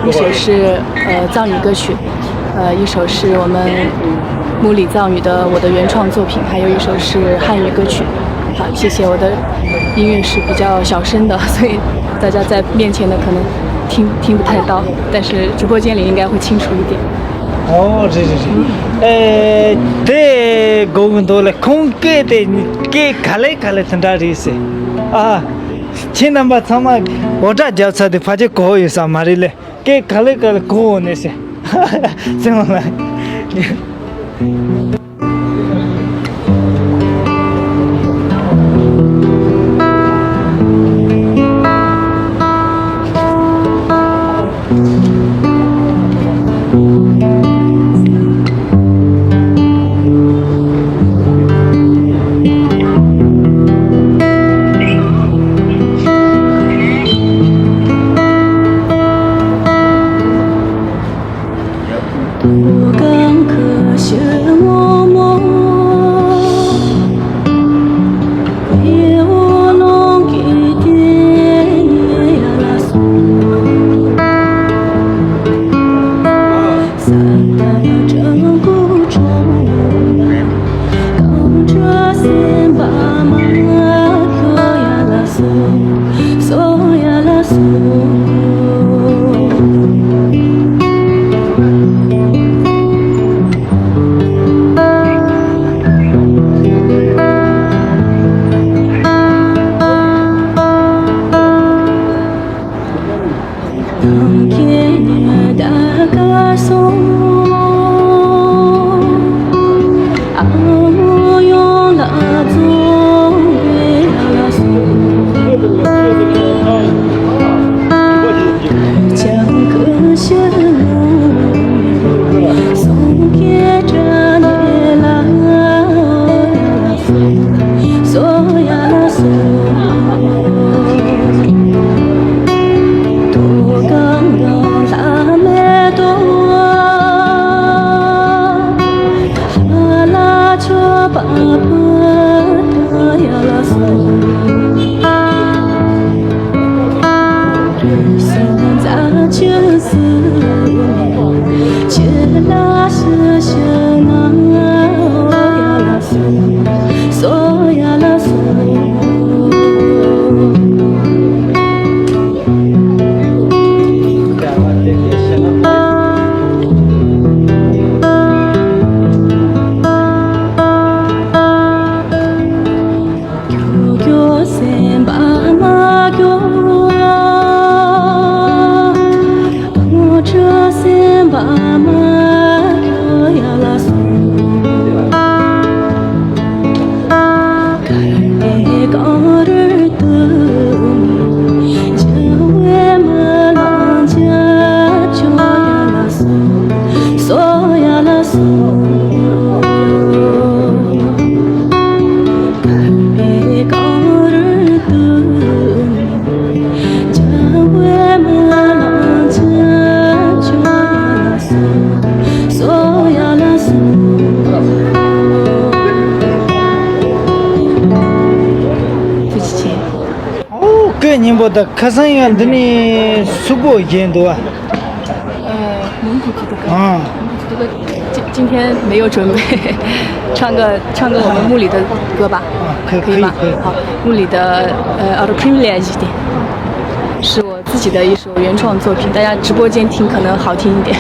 一首是呃藏语歌曲，呃，一首是我们木里藏语的我的原创作品，还有一首是汉语歌曲。好，谢谢。我的音乐是比较小声的，所以大家在面前的可能听听不太到，但是直播间里应该会清楚一点。 ཨོ། རེད་རེད་རེད། ཨེ། དེ་གོ་གི་འདུག་ལེ། ཁོང་སྐད་དེ་སྐད་ག་ལེ་ག་ལེ་དེ་འདྲ་རེད་ཟེར། ཨ། ཁྱེད་རྣམ་པ་ཚང་མ་འུར་སྒྲ་བརྒྱབ་ཚར་དུས་ཕལ་ཆེར་གོ་ཡོད་ས་མ་རེད་ལེ། སྐད་ག་ལེ་ག་ལེ་གོ་འོང་ནས་ཟེར། ཚེ་མ་ལ། ཨོ། སྐད་སྙན་པོ་དང་། ཁ་སང་ཡང་འདི་ནས་སུ་པོ་བཞེངས་འདུག་ཨ། 呃，蒙古族的歌。啊。蒙古族的歌，今今天没有准备，唱个唱个我们木里的歌吧，啊，可以，可以吗？可以，可以。好，木里的呃，Aro Primle Ajite，是我自己的一首原创作品，大家直播间听可能好听一点。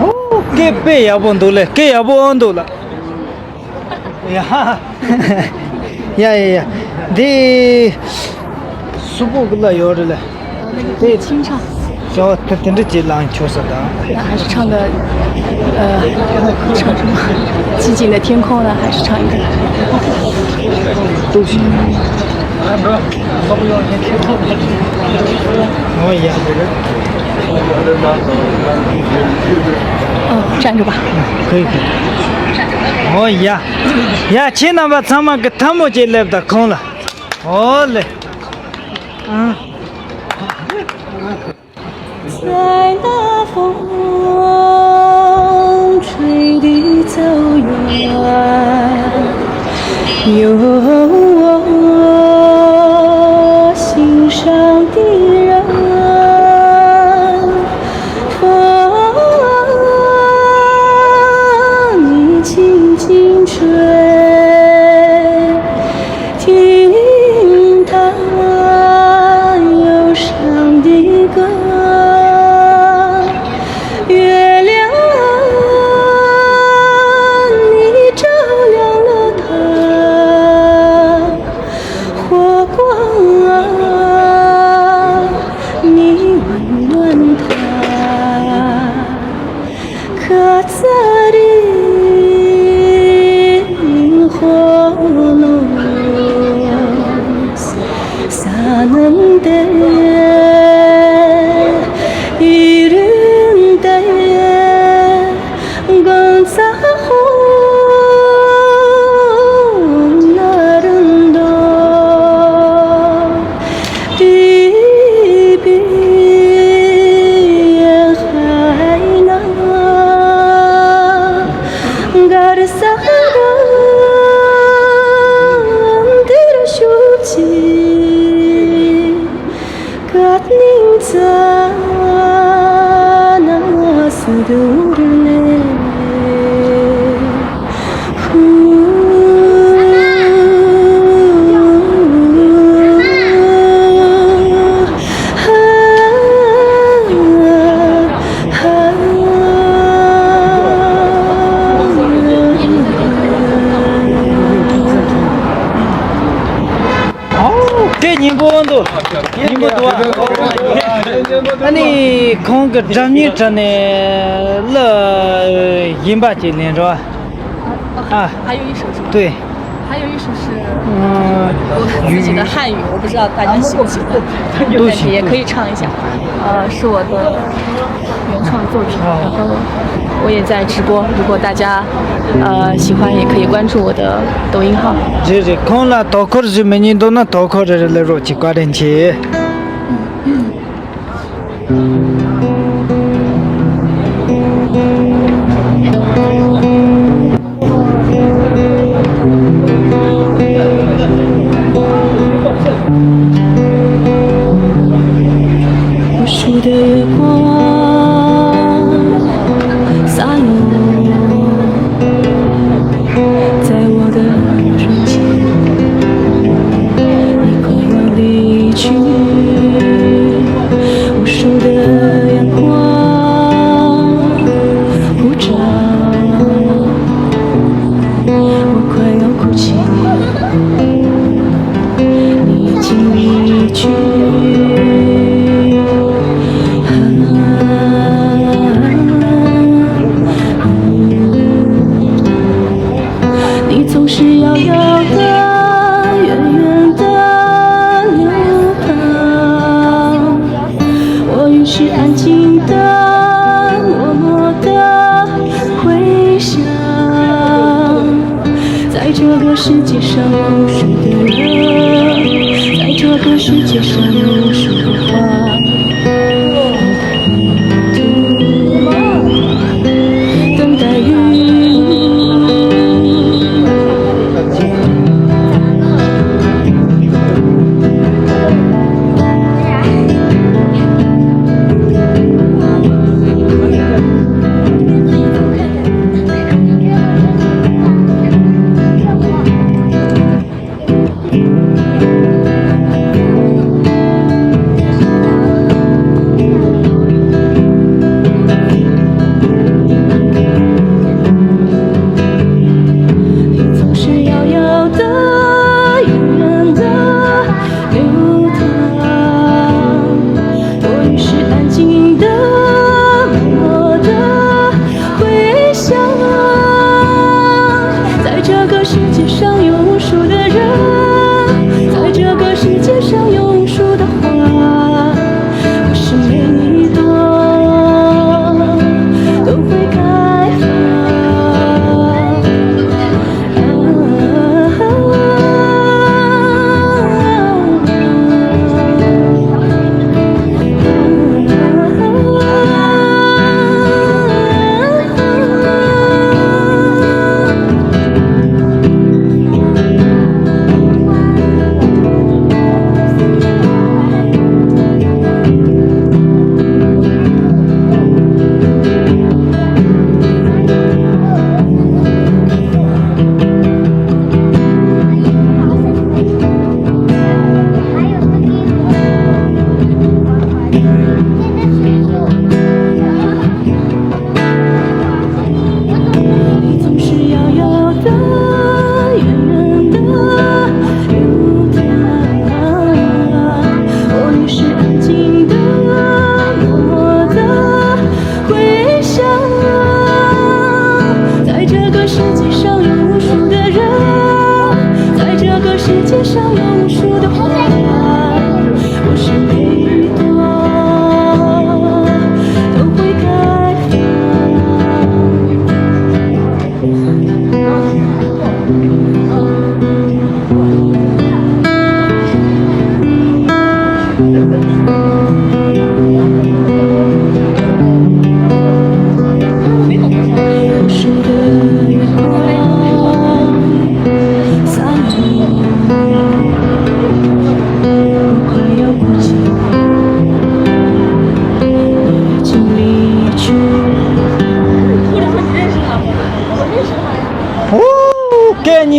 ཨོ། སྐད་དཔེ་ཡག་པོ་འདུག་ལེ། སྐད་ཡག་པོ་འདུག་ལ། ཡ། ཡ་ཡ་ཡ། འདི་སུ་པོ་གི་ལ་ཡོད་རེད་ལ། དེ། 清唱。ཅོ་དེ་དེ་འདྲ་ཅིག་ལངས་ཆོག་ས་དང་། 那还是唱个，呃，唱什么？寂静的天空呢，还是唱一个？都行。哦呀。嗯，站着吧。可以可以。哦呀，呀，ཁྱེད་རྣམ་པ་ཚང་མ་གི་ཐལ་མོ་ཅིག་སླེབས་དང་ཁོང་ལ། ཨོ་ལེ། ཨང་在那风吹的草原，有我心上的人。风，你轻轻吹。 听他忧伤的歌，月亮，你照亮了他，火光啊，你温暖他。 Katsarin honos sanande irinde gonsa ho narundo Tipi haina garsa tirashuchi katning tsana sudurne. དེ་སྙིང་པོ་འདུག་སྙིང་པོ་འདུག་ཨ་ནི་ཁོང་གི་སྒྲ་སྙན་དྲ་ནས་གླུ་གཞན་པ་ཅིག་ལེན་རོགས། 啊，还有一首是吗？对。还有一首是，嗯，我自己的汉语，我不知道大家喜不喜欢，但是也可以唱一下。呃，是我的原创作品，然后我也在直播，如果大家呃喜欢，也可以关注我的抖音号。རེད་རེད། ཁོང་ལ་དོ་ཁུར་ཞུ་མི་ཉན་འདུག་ན་དོ་ཁུར་རེ་རེ་སླེབས་རོགས་གྱིས། བཀའ་དྲིན་ཆེ།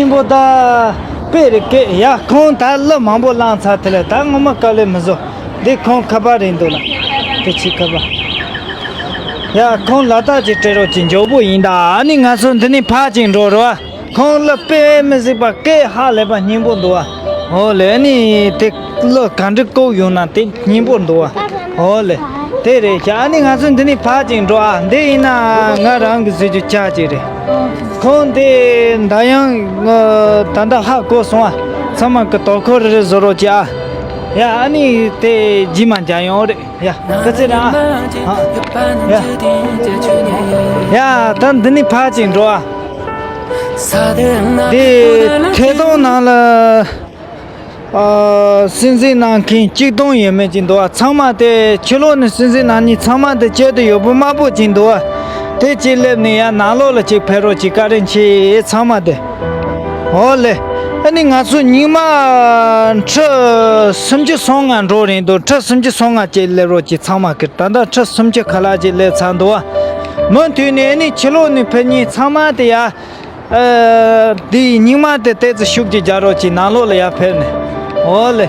སྙིང་པོ་ད་དཔེ་རེ་སྐད་ཡ། ཁོང་ད་གླུ་མང་པོ་བླངས་ཚར། དེ་ལས་ད་ངོ་མ་དཀའ་ལས་མི་བཟོ། འདི་ཁོང་ཁ་པར་རེད་འདུག་ལ། དེ་ཕྱི་ཁ་པར། ཡ་ཁོང་ལ་དྭགས་ཀྱི་སྤྲད་རོགས་ཀྱི་མགྱོགས་པོ་ཡིན་ད། ཨ་ནི་ང་ཚོ་འདི་ནས་ཕར་ཅིག་འགྲོ་རོགས། ཁོང་གླུ་དཔེ་མི་སྲིད་པ་སྐད་ཧ་ལས་པ་སྙན་པོ་འདུག་ཨ། འོ་ལེ། ཨ་ནི་དེ་གླུ་ག་འདྲ་བཀོད་ཡོང་ན་དེ་སྙན་པོ་འདུག་ཨ། འོ་ལེ། དེ་རེད་ཤག་ཨ་ནི་ང་ཚོ་འདི་ནས་ཕར་ཅིག་འགྲོ་ཨ། འདི་ཡིན་ན་ང་རང་གི་གཟིགས་རྒྱུ་ཆ་ཅིག་རེད། ཁོང་དེ་ད་ཡང་ད་ལྟ་ཧ་གོ་སོང་ཨ། ཚང་མ་གི་དོ་ཁུར་རེ་བཟོ་རོགས་གྱིས་ཨ། ཡ་ཨ་ནི་དེ་རྗེས་མ་མཇལ་ཡོང་རེད། ཡ། སྐུ་ཚེ་རིང་ཨ། ཡ། ཡ་ད་འདི་ནས་ཕར་ཅིག་འགྲོ་ཨ། དེ་ཐད་གཏོང་ནང་ལ་ཨ་སྲིད་འཛིན་གནང་མཁན་གཅིག་སྟོང་ཡས་མས་ཅིག་འདུག་ཨ། ཚང་མ་དེ་ཕྱི་ལོགས་ནས་སྲིད་འཛིན་གནང་མཁན་ཚང་མ་དེ་དཔྱད་དུ་ཡོད་པོ་དམར་པོ་ཅིག་འདུག་ཨ། དེ་ཅིག་སླེབས་ནས་ཡ་ནང་ལོགས་ལ་ཅིག་ཕེབས་རོགས་ཅིག་བཀའ་དྲིན་ཆེ་ཚང་མ་དེ། འོ་ལེ། ཨ་ནི་ང་ཚོ་སྙིང་མ་ཁྲི་སུམ་ཅུ་སོ་ལྔ་འགྲོ་རན་འདུག་ཁྲི་སུམ་ཅུ་སོ་ལྔ་ཅིག་སླེབས་རོགས་ཅིག་ཚང་མ་གི། ད་ལྟ་ཁྲི་སུམ་ཅུ་ཁ་ལག་ཅིག་སླེབས་ཚར་འདུག་ཨ། མུ་མཐུད་ནས་ཨ་ནི་ཕྱི་ལོགས་ནས་ཕེབས་མཁན་ཚང་མ་དེ་ཡ། ཨ། འདི་ཡི་སྙིང་མ་དེ་ཏོག་ཙམ་ཤུགས་ཀྱིས་རྒྱག་རོགས་ཀྱིས་ནང་ལོགས་ལ་ཡར་ཕེབས་ནས། འོ་ལེ།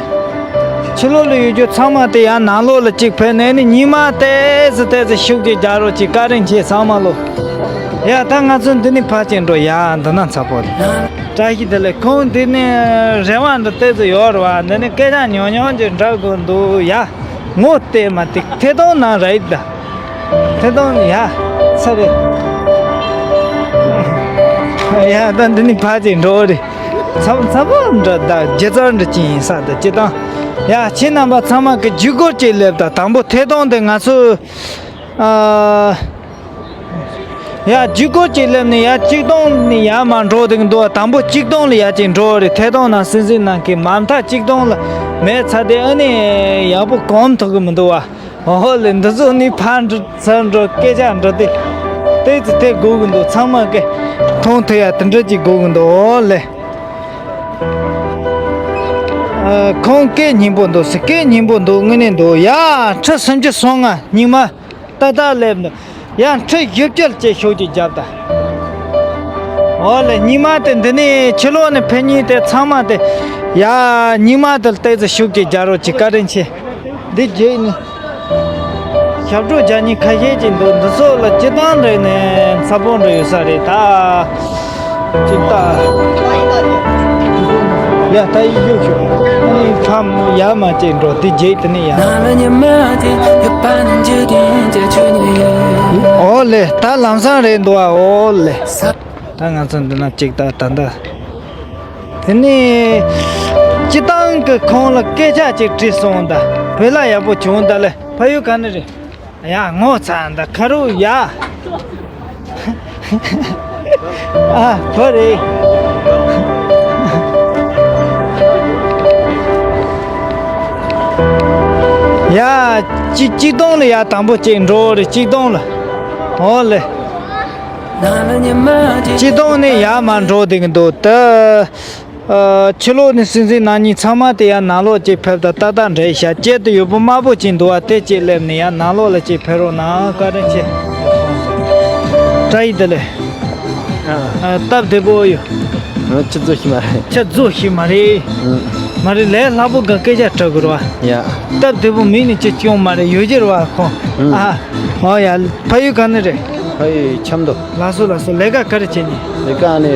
ཕྱི་ལོགས་ལ་ཡོད་རྒྱུ་ཚང་མ་དེ་ཡར་ནང་ལོགས་ལ་གཅིག་ཕེབས་ནས་ནི་སྙིང་མ་ཏོག་ཙམ་ཏོག་ཙམ་ཤུགས་ཀྱིས་རྒྱག་རོགས་ཀྱིས། བཀའ་དྲིན་ཆེ་ཚང་མ་ལོ། ཡ་ད་ང་ཚོ་འདི་ནས་ཕར་ཅིག་འགྲོ་ཡ། འདི་ན་ཚ་པོ་རེད། བཀྲ་ཤིས་བདེ་ལེགས། ཁོང་འདི་ནས་རེ་བ་འདི་ཏོག་ཙམ་ཡོད་རེད་བ། འདི་ནས་སྐད་ཆ་ཉུང་ཉུང་ཅིག་འདྲི་དགོས་འདུག་ཡ། ངོ་བལྟས་མ་ཐིག་ཐད་གཏོང་ནང་རེད་ད། ཐད་གཏོང་ཡ། ཚ་རེད། ཡ་ད་འདི་ནི་ཕ་ཅིག་འགྲོ་རེད། ཚ་ཚ་པོ་འདྲ་ད་རྒྱུ་རྩར་འདྲ་ཅི་ཡིན་ས་ད་ཅི་དང་། ཡ་ཁྱེད་རྣམ་པ་ཚང་མ་གི་བརྒྱུད་སྐུར་ཅིག་སླེབས་ད། དང་པོ་ཐད་གཏོང་དེ་ང་ཚོ་ཨ། ཡ་བརྒྱུད་སྐུར་ཅིག་སླེབས་ནས་ཡ་གཅིག་སྟོང་ནས་ཡར་མར་འགྲོ་བསྡད་ཀྱི་འདུག་དང་པོ་གཅིག་སྟོང་ལ་ཡར་ཅིག་འགྲོ་རེད། ཐད་གཏོང་ནང་སྲིད་འཛིན་ནང་གི་མ་མཐའ་གཅིག་སྟོང་ལ་མེད་ཚར་དེ་ཨ་ནི་ཡག་པོ་གོམ་ཐུབ་ཀྱི་མི་འདུག་བ། འོ་ལེ། འདི་ཚོ་ནི་ཕར་འགྲོ་ཚུར་འགྲོ་སྐད་ཆ་འདྲི་དེ་ཏོག་ཙམ་ཐད་དགོས་ཀྱི་འདུག་ཚང་མ་སྐད་མཐོང་ཐུབ་ཡ་དེ་འདྲ་ཅིག་དགོས་ཀྱི་འདུག་འོ་ལེ། ཨ། ཁོང་སྐད་སྙན་པོ་འདུག་ཟེར། སྐད་སྙན་པོ་འདུག་དངོས་གནས་འདུག་ཡ་ཁྲི་སུམ་ཅུ་སོ་ལྔ་སྙིང་མ། ཏག་ཏག་སླེབས་འདུག་ཡང་ཁྲི་བཞི་བཅུ་ལ་ཅིག་ཤུགས་ཀྱིས་རྒྱབ་ད། འོ་ལེ། སྙིང་མ་དེ་འདི་ནས་ཕྱི་ལོགས་ནས་ཕེབས་མཁན་དེ་ཚང་མ་དེ་ཡ་སྙིང་མ་དེ་ལ་ཏོག་ཙམ་ཤུགས་ཀྱིས་རྒྱག་རོགས་གྱིས། བཀའ་དྲིན་ཆེ། འདི་རྗེས་ནི་ཞབས་བྲོ་རྒྱག་མཁན་ཁ་ཤས་ཅིག་འདུག་འདི་ཚོ་ལ་སྤྱི་བཏང་རེད་ནས་འཚབ་པོ་འདྲ་ཡོད་ས་རེད་ད། ཅིག་ལྟ། ཡ་ད་ཡིག་རྒྱུགས་ཤོག་ཨ་ནི་ཕམ་ཡ་མ་ཅིག་འགྲོ་དེ་རྗེས་དེ་ནས་ཡ། འོ་ལེ། ད་ལམ་སང་རེད་འདུག་ཨ། འོ་ལེ། ད་ང་ཚོ་འདི་ན་ཅིག་ལྟ་ད་ལྟ། དེ་ནས་སྤྱི་བཏང་གི་ཁོང་ལ་སྐད་ཆ་ཅིག་དྲིས་སོང་ད། བོད་ལྭ་ཡག་པོ་བྱུང་ད་ལེ། ཕ་ཡུལ་ག་ནས་རེད། ཡ་ངོ་ཚ་འདི་ཁ་རུ་ཡ། ཨ་བོ་རེད། ཡ་གཅིག་གཅིག་སྟོང་ལ་ཡ་དང་པོ་གཅིག་འགྲོ་རེད་གཅིག་སྟོང་ལ། འོ་ལེ། གཅིག་སྟོང་ནས་ཡ་མར་འགྲོ་བསྡད་ཀྱི་འདུག་ད། ཨ། ཕྱི་ལོགས་ནས་སྲིད་འཛིན་ནང་གཉིས་ཚང་མ་དེ་ཡང་ནང་ལོགས་ཅིག་ཕེབས་དང་ཏག་ཏག་འདྲ་ཡི་ཤག་དཔྱད་དུ་ཡོད་པོ་དམར་པོ་ཅིག་འདུག་བ། དེ་ཅིག་སླེབས་ནས་ཡང་ནང་ལོགས་ལ་ཅིག་ཕེབས་རོགས་གནང་། བཀའ་དྲིན་ཆེ། བཀྲ་ཤིས་བདེ་ལེགས། ཨ། ཨ། སྟབས་བདེ་པོ་ཡོད། ཨ། ཁྱི་ཚོ་ཤི་མ་རེད། ཁྱི་ཚོ་ཤི་མ་རེད། ཨ། མ་རེད་ལས་སླ་པོ་ག་སྐད་ཆ་དྲི་དགོས་རེད་བ། ཡ། སྟབས་བདེ་པོ་མིན་ནི་ཅི་སྐྱོང་མ་རེད་ཡོད་ཀྱི་རེད་བ་ཁོང་། ཨ། ཨ། ཨོ་ཡ། ཕ་ཡུལ་ག་ནས་རེད། ཕ་ཡུལ་ཆབ་མདོ། ལགས་སོ་ལགས་སོ། ལས་ཀ་ག་རེ་བྱེད་ནི། ལས་ཀ་ནི་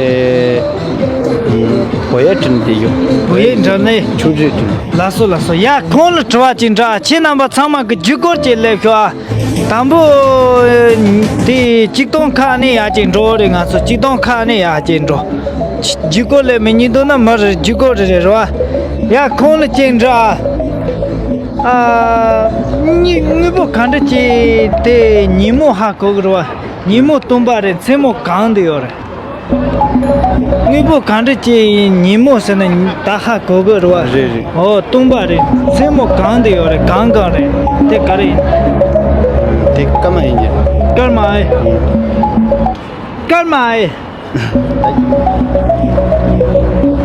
བོ་ཡ་བྲིན་དེ་ཡོད། བོ་ཡ་འདྲ་ནི། ཆུང་ཆུང་བྲིན། ལགས་སོ་ལགས་སོ། ཡ་ཁོང་ལ་དྲི་བ་ཅིག་འདྲ། ཁྱེད་རྣམ་པ་ཚང་མ་གི་བརྒྱུད་སྐུར་ཅིག་སླེབས་ཤོག་ཨ། དང་པོ་དེ་གཅིག་སྟོང་ཁ་ནས་ཡར་ཅིག་འགྲོ་རེད། ང་ཚོ་གཅིག་སྟོང་ཁ་ནས་ཡར་ཅིག་འགྲོ། བརྒྱུད་སྐུར་སླེབས་མི་གཉིས་འདུག་ན་མི་རེད། བརྒྱུད་སྐུར་རེད་རེད་རེད་བ། ཡ་ཁོང་ལ་ཅིག་འདྲ་ཨ། ཨ། དངོས་དངོས་པོ་ག་འདྲ་ཅིག་དེ་ཉིན་མོ་ཧ་གོ་གི་རེད་བ། ཉིན་མོ་སྟོན་པ་རེད། མཚན་མོ་གངས་དུ་ཡོད་རེད། དངོས་པོ་ག་འདྲ་ཅིག་ཉིན་མོ་ཟེར་ན་ད་ཧ་གོ་གི་རེད་བ། རེད་རེད། ཨོ་སྟོན་པ་རེད། མཚན་མོ་གངས་དུ་ཡོད་རེད། གངས་གངས་རེད། དེ་ག་རེ་ཡིན། དེ་སྐར་མ་ཡིན་གྱི་རེད། སྐར་མ་ཨེ། སྐར་མ་ཨེ།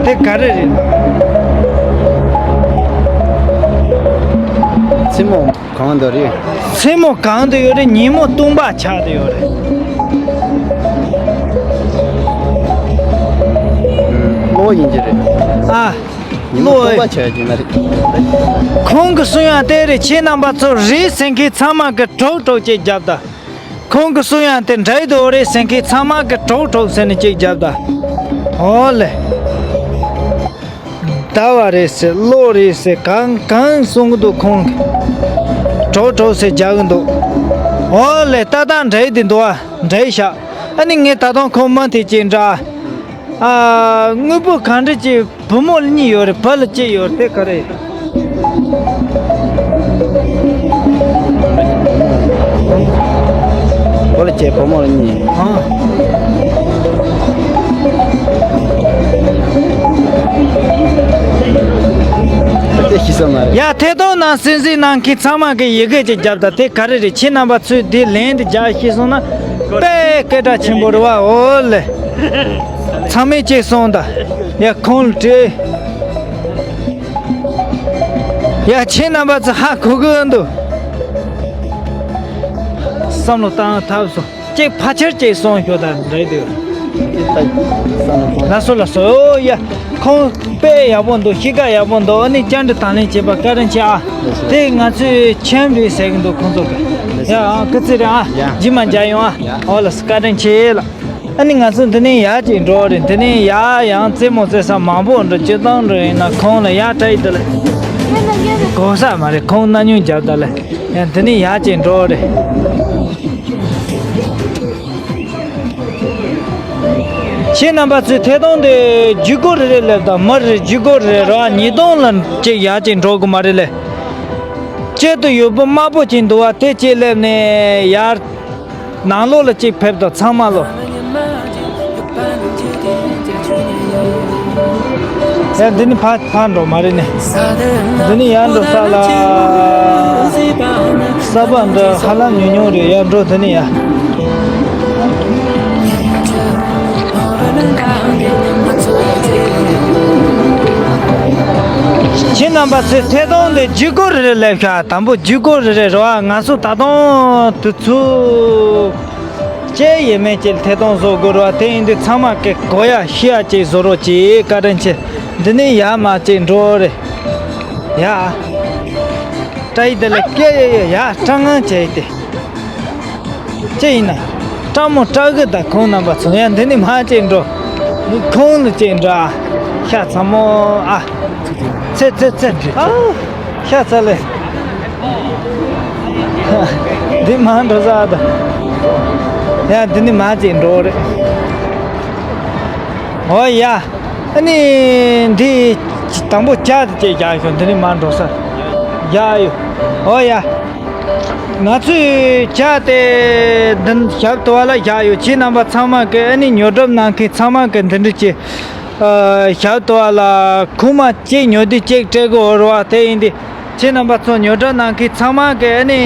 དེ་ག་རེ་རེད། མཚན་མོ་གང་དུ་རེད། མཚན་མོ་གང་དུ་ཡོད་རེད། ཉིན་མོ་སྟོན་པ་ཆགས་དུ་ཡོད་རེད། ཨོ་ཡིན་གྱི་རེད། ཨ། ཉི་མ་ལོ། སྟོང་པ་བྱས་ཀྱི་མ་རེད། ཁོང་གི་གསུང་ཡང་དེ་རེད། ཁྱེད་རྣམ་པ་ཚོ་རེད་ཟེར་མཁན་ཚང་མ་གི་གྲོགས་གྲོགས་ཅིག་རྒྱབ་ད། ཁོང་གི་གསུང་ཡང་དེ་འདྲ་ཡི་དོ་རེད་ཟེར་མཁན་ཚང་མ་གི་གྲོགས་གྲོགས་ཟེར་ནས་ཅིག་རྒྱབ་ད། ཨོ་ལེ། ཟླ་བ་རེད་ཟེར། ལོ་རེད་ཟེར། གང་གང་གསུང་གི་འདུག་ཁོང་གི། གྲོགས་གྲོགས་ཟེར་རྒྱག་གི་འདུག་ཨོ་ལེ། ཏག་ཏག་འདྲ་ཡི་དེ་འདུག་ཨ། འདྲ་ཡི་ཤག་ཨ་ནི་ངས་ད་དུང་ཁོང་མ་དེ་ཅིག་འདྲ། ཨ། དངོས་པོ་གང་འདྲ་ཅིག་བུ་མོ་ལ་གཉིས་ཡོད་རེད། བུ་ལ་གཅིག་ཡོད་རེད། དེ་ག་རེ། བུ་ལ་གཅིག་བུ་མོ་ལ་གཉིས། ཨ། དེ་ཤེས་ས་མ་རེད། ཡ། ཐད་གཏོང་ནང་གསན་གཟིགས་གནང་མཁན་ཚང་མ་གི་ཡི་གེ་ཅིག་རྒྱབ་ད། དེ་ག་རེ་རེད། ཁྱེད་རྣམ་པ་ཚོས་དེ་ལན་དེ་རྒྱག་ཤེས་སོང་ན་དཔེ་སྐད་གྲགས་ཆེན་པོ་རེད་བ། ཨོ་ལེ། ཚང་མས་ཅིག་གསུངས་ད། ཡ། ཁོང་ལ་སྤྲད། ཡ། ཁྱེད་རྣམ་པ་ཚོ་ཧ་གོ་གི་འདུག་བསམ་བློ་བཏང་ཐབས་སོ། ཅིག་ཕལ་ཆེར་ཅིག་གསུངས་ཤོག་ད་འདྲ་འདུག་ལགས་སོ། ལགས་སོ། ཨོ་ཡ། ཁོང་དཔེ་ཡག་པོ་འདུག་གཤིས་ཀ་ཡག་པོ་འདུག་ཨ་ནི་བཅར་འདྲི་དང་ལེན་བྱེད་པ་བཀའ་དྲིན་ཆེ་ཨ། དེ་ང་ཚོས་ཁྱིམ་རེད་ཟེར་གི་འདུག་ཁོང་ཚོ་གི། ཡ། ཨ། སྐུ་ཚེ་རིང་ཨ། ཡ། རྗེས་མ་མཇལ་ཡོང་ཨ། ཡ། ཨོ་ལགས་སོ། བཀའ་དྲིན་ཆེ་ལགས། ཨ་ནི་ང་ཚོ་འདི་ནས་ཡར་ཅིག་འགྲོ་རེད། འདི་ནས་ཡར་ཡང་རྩེད་མོ་རྩེ་ས་མང་པོ་འགྲོ། སྤྱིར་བཏང་འགྲོ་ཡིན་ན་ཁོང་ལ་ཡར་བཀྲ་ཡི་དེ་ལ་གོ་ས་མ་རེད། ཁོང་སྣ་ཉུང་རྒྱབ་ད་ལ། ཡང་འདི་ནས་ཡར་ཅིག་འགྲོ་རེད། ཁྱེད་རྣམ་པ་ཚོས་ཐད་གཏོང་དེ་བརྒྱུད་སྐུར་རེ་རེ་སླེབས་དང་། མི་རེ་བརྒྱུད་སྐུར་རེ་རེ་རོ། ཉིས་སྟོང་ལ་ཅིག་ཡར་ཅིག་འགྲོ་དགོས་མ་རེད་ལེ། སྤྱིར་དུ་ཡོད་པོ་དམར་པོ་ཅིག་འདུག་བ། དེ་ཅིག་སླེབས་ནས་ཡར། ནང་ལོགས་ལ་གཅིག་ཕེབས་དང་། ཚང་མ་ལོ། ཡ། འདི་ནི་ཕར་ཕར་འགྲོ་མ་རེད་ནི། འདི་ནི་ཡར་འགྲོ་ས་ལ། ས་པ་འདི་ཧ་ལམ་ཉུང་ཉུང་རེད། ཡར་འགྲོ། འདི་ནི་ཡ། ཁྱེད་རྣམ་པ་ཚོས་ཐད་གཏོང་འདི་བརྒྱུད་སྐུར་རེ་རེ་སླེབས་ཤག་དང་པོ་བརྒྱུད་སྐུར་རེ་རེ་རེད་བ། ང་ཚོ་ད་དུང་དུས་ཚོད་ཅི་ཡས་མས་ཅིག་ཐད་གཏོང་བཟོ་དགོས་རེད་བ། དེ་ཡིན་དུས་ཚང་མ་གི་གོ་ཡ་ཤེས་ཡ་ཅིག་བཟོ་རོགས་གྱིས། བཀའ་དྲིན་ཆེ། འདི་ནས་ཡར་མར་ཅིག་འགྲོ་རེད་ཡ། བཀྲ་ཡི་དེ་ལ་སྐད་ཡ་ཡ་ཡ་སྐྲག་དངངས་བྱས་ཏེ། ཅི་ཡིན་ན། སྐྲག་མོ་སྐྲག་གི་ད་ཁོང་རྣམ་པ་ཚོ། ཡ། འདི་ནས་མར་ཅིག་འགྲོ། ཁོང་ལ་ཅིག་འགྲོ་ཨ། ཤ་ཚ་མོ་ཨ། ཚེ་ཚེ་ཚེ། ཨ། ཤ་ཚ་ལེ། འདི་མར་འགྲོ་ས་ད། ཡ། འདི་ནས་མར་ཅིག་འགྲོ་རེད། ཨོ་ཡ། ཨ་ནི་འདི་དང་པོ་ཇ་དེ་ཅིག་རྒྱག་ཤོག་འདི་ནས་མར་འགྲོ་ས་རྒྱག་ཡོད། ཨོ་ཡ། ང་ཚོས་ཇ་དེ་འདི་ཞབས་ཏོག་ལ་བཞག་ཡོད། ཁྱེད་རྣམ་པ་ཚང་མ་གི། ཨ་ནི་ཉོ་སྒྲུབ་གནང་མཁན་ཚང་མ་གི་འདི་འདྲ་ཅིག་ཨ། ཞབས་ཏོག་ལ་ཁུག་མ་གཅིག་ཉོ་དུས་གཅིག་སྤྲད་དགོས་རེད་བ། དེ་ཡིན་དུས་ཁྱེད་རྣམ་པ་ཚོ་ཉོ་སྒྲུབ་གནང་མཁན་ཚང་མ་གི། ཨ་ནི་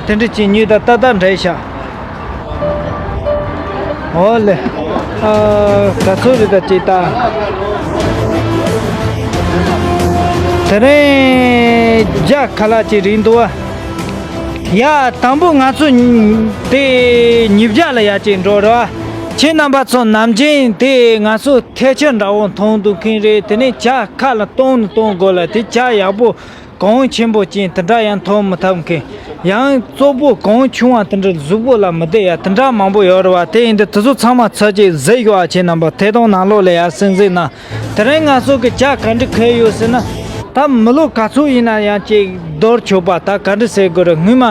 དེ་འདྲ་ཅིག་ཉོས་དང་ཏག་ཏག་འདྲ་ཤག་ཨོ་ལེ། ཨ། ག་ཚོད་རེད་ད་ཅིག་ད། དེ་རིང་ཇ་ཁ་ལག་ཅིག་རིག་འདུག་བ། ཡ། དང་པོ་ང་ཚོ་དེ་ཉིས་བརྒྱ་ལ་ཡ་ཅིག་འགྲོ་རེད་བ། ཁྱེད་རྣམ་པ་ཚོ་ནམ་རྒྱུན་དེ་ང་ཚོ་ཐལ་ཆ་འདྲ་བོ་མཐོང་འདུག་མཁན་རེད། དེ་ནས་ཇ་ཁ་ལ་གཏོང་ནས་གཏོང་དགོས་ལ། དེ་ཇ་ཡག་པོ་གོང་ཆེན་པོ་ཅན་དེ་འདྲ་ཡང་མཐོང་མི་ཐུབ་མཁན། ཡང་བཙོག་པོ་གོང་ཆུང་བ་དེ་འདྲ་གཟུགས་པོ་ལ་མི་བདེ་ཡ་དེ་འདྲ་མང་པོ་ཡོད་རེད་བ། དེ་ཡིན་དུས་དེ་ཚོ་ཚང་མ་ཚར་གཅིག་གཟིགས་ཤོག་ཨ། ཁྱེད་རྣམ་པ་ཐད་གཏོང་ནང་ལོགས་ལ་ཡ་གསན་གཟིགས་གནང་། དེ་རིང་ང་ཚོ་གི་ཇ་ག་འདྲ་ཁེལ་ཡོད་ཟེར་ན། ད་མི་ལོ་ག་ཚོད་ཡིན་ན་ཡང་ཅིག་རྡོར་ཆོག་པ། ད་ག་འདྲ་ཟེར་དགོས་རེད། སྔོན་མ་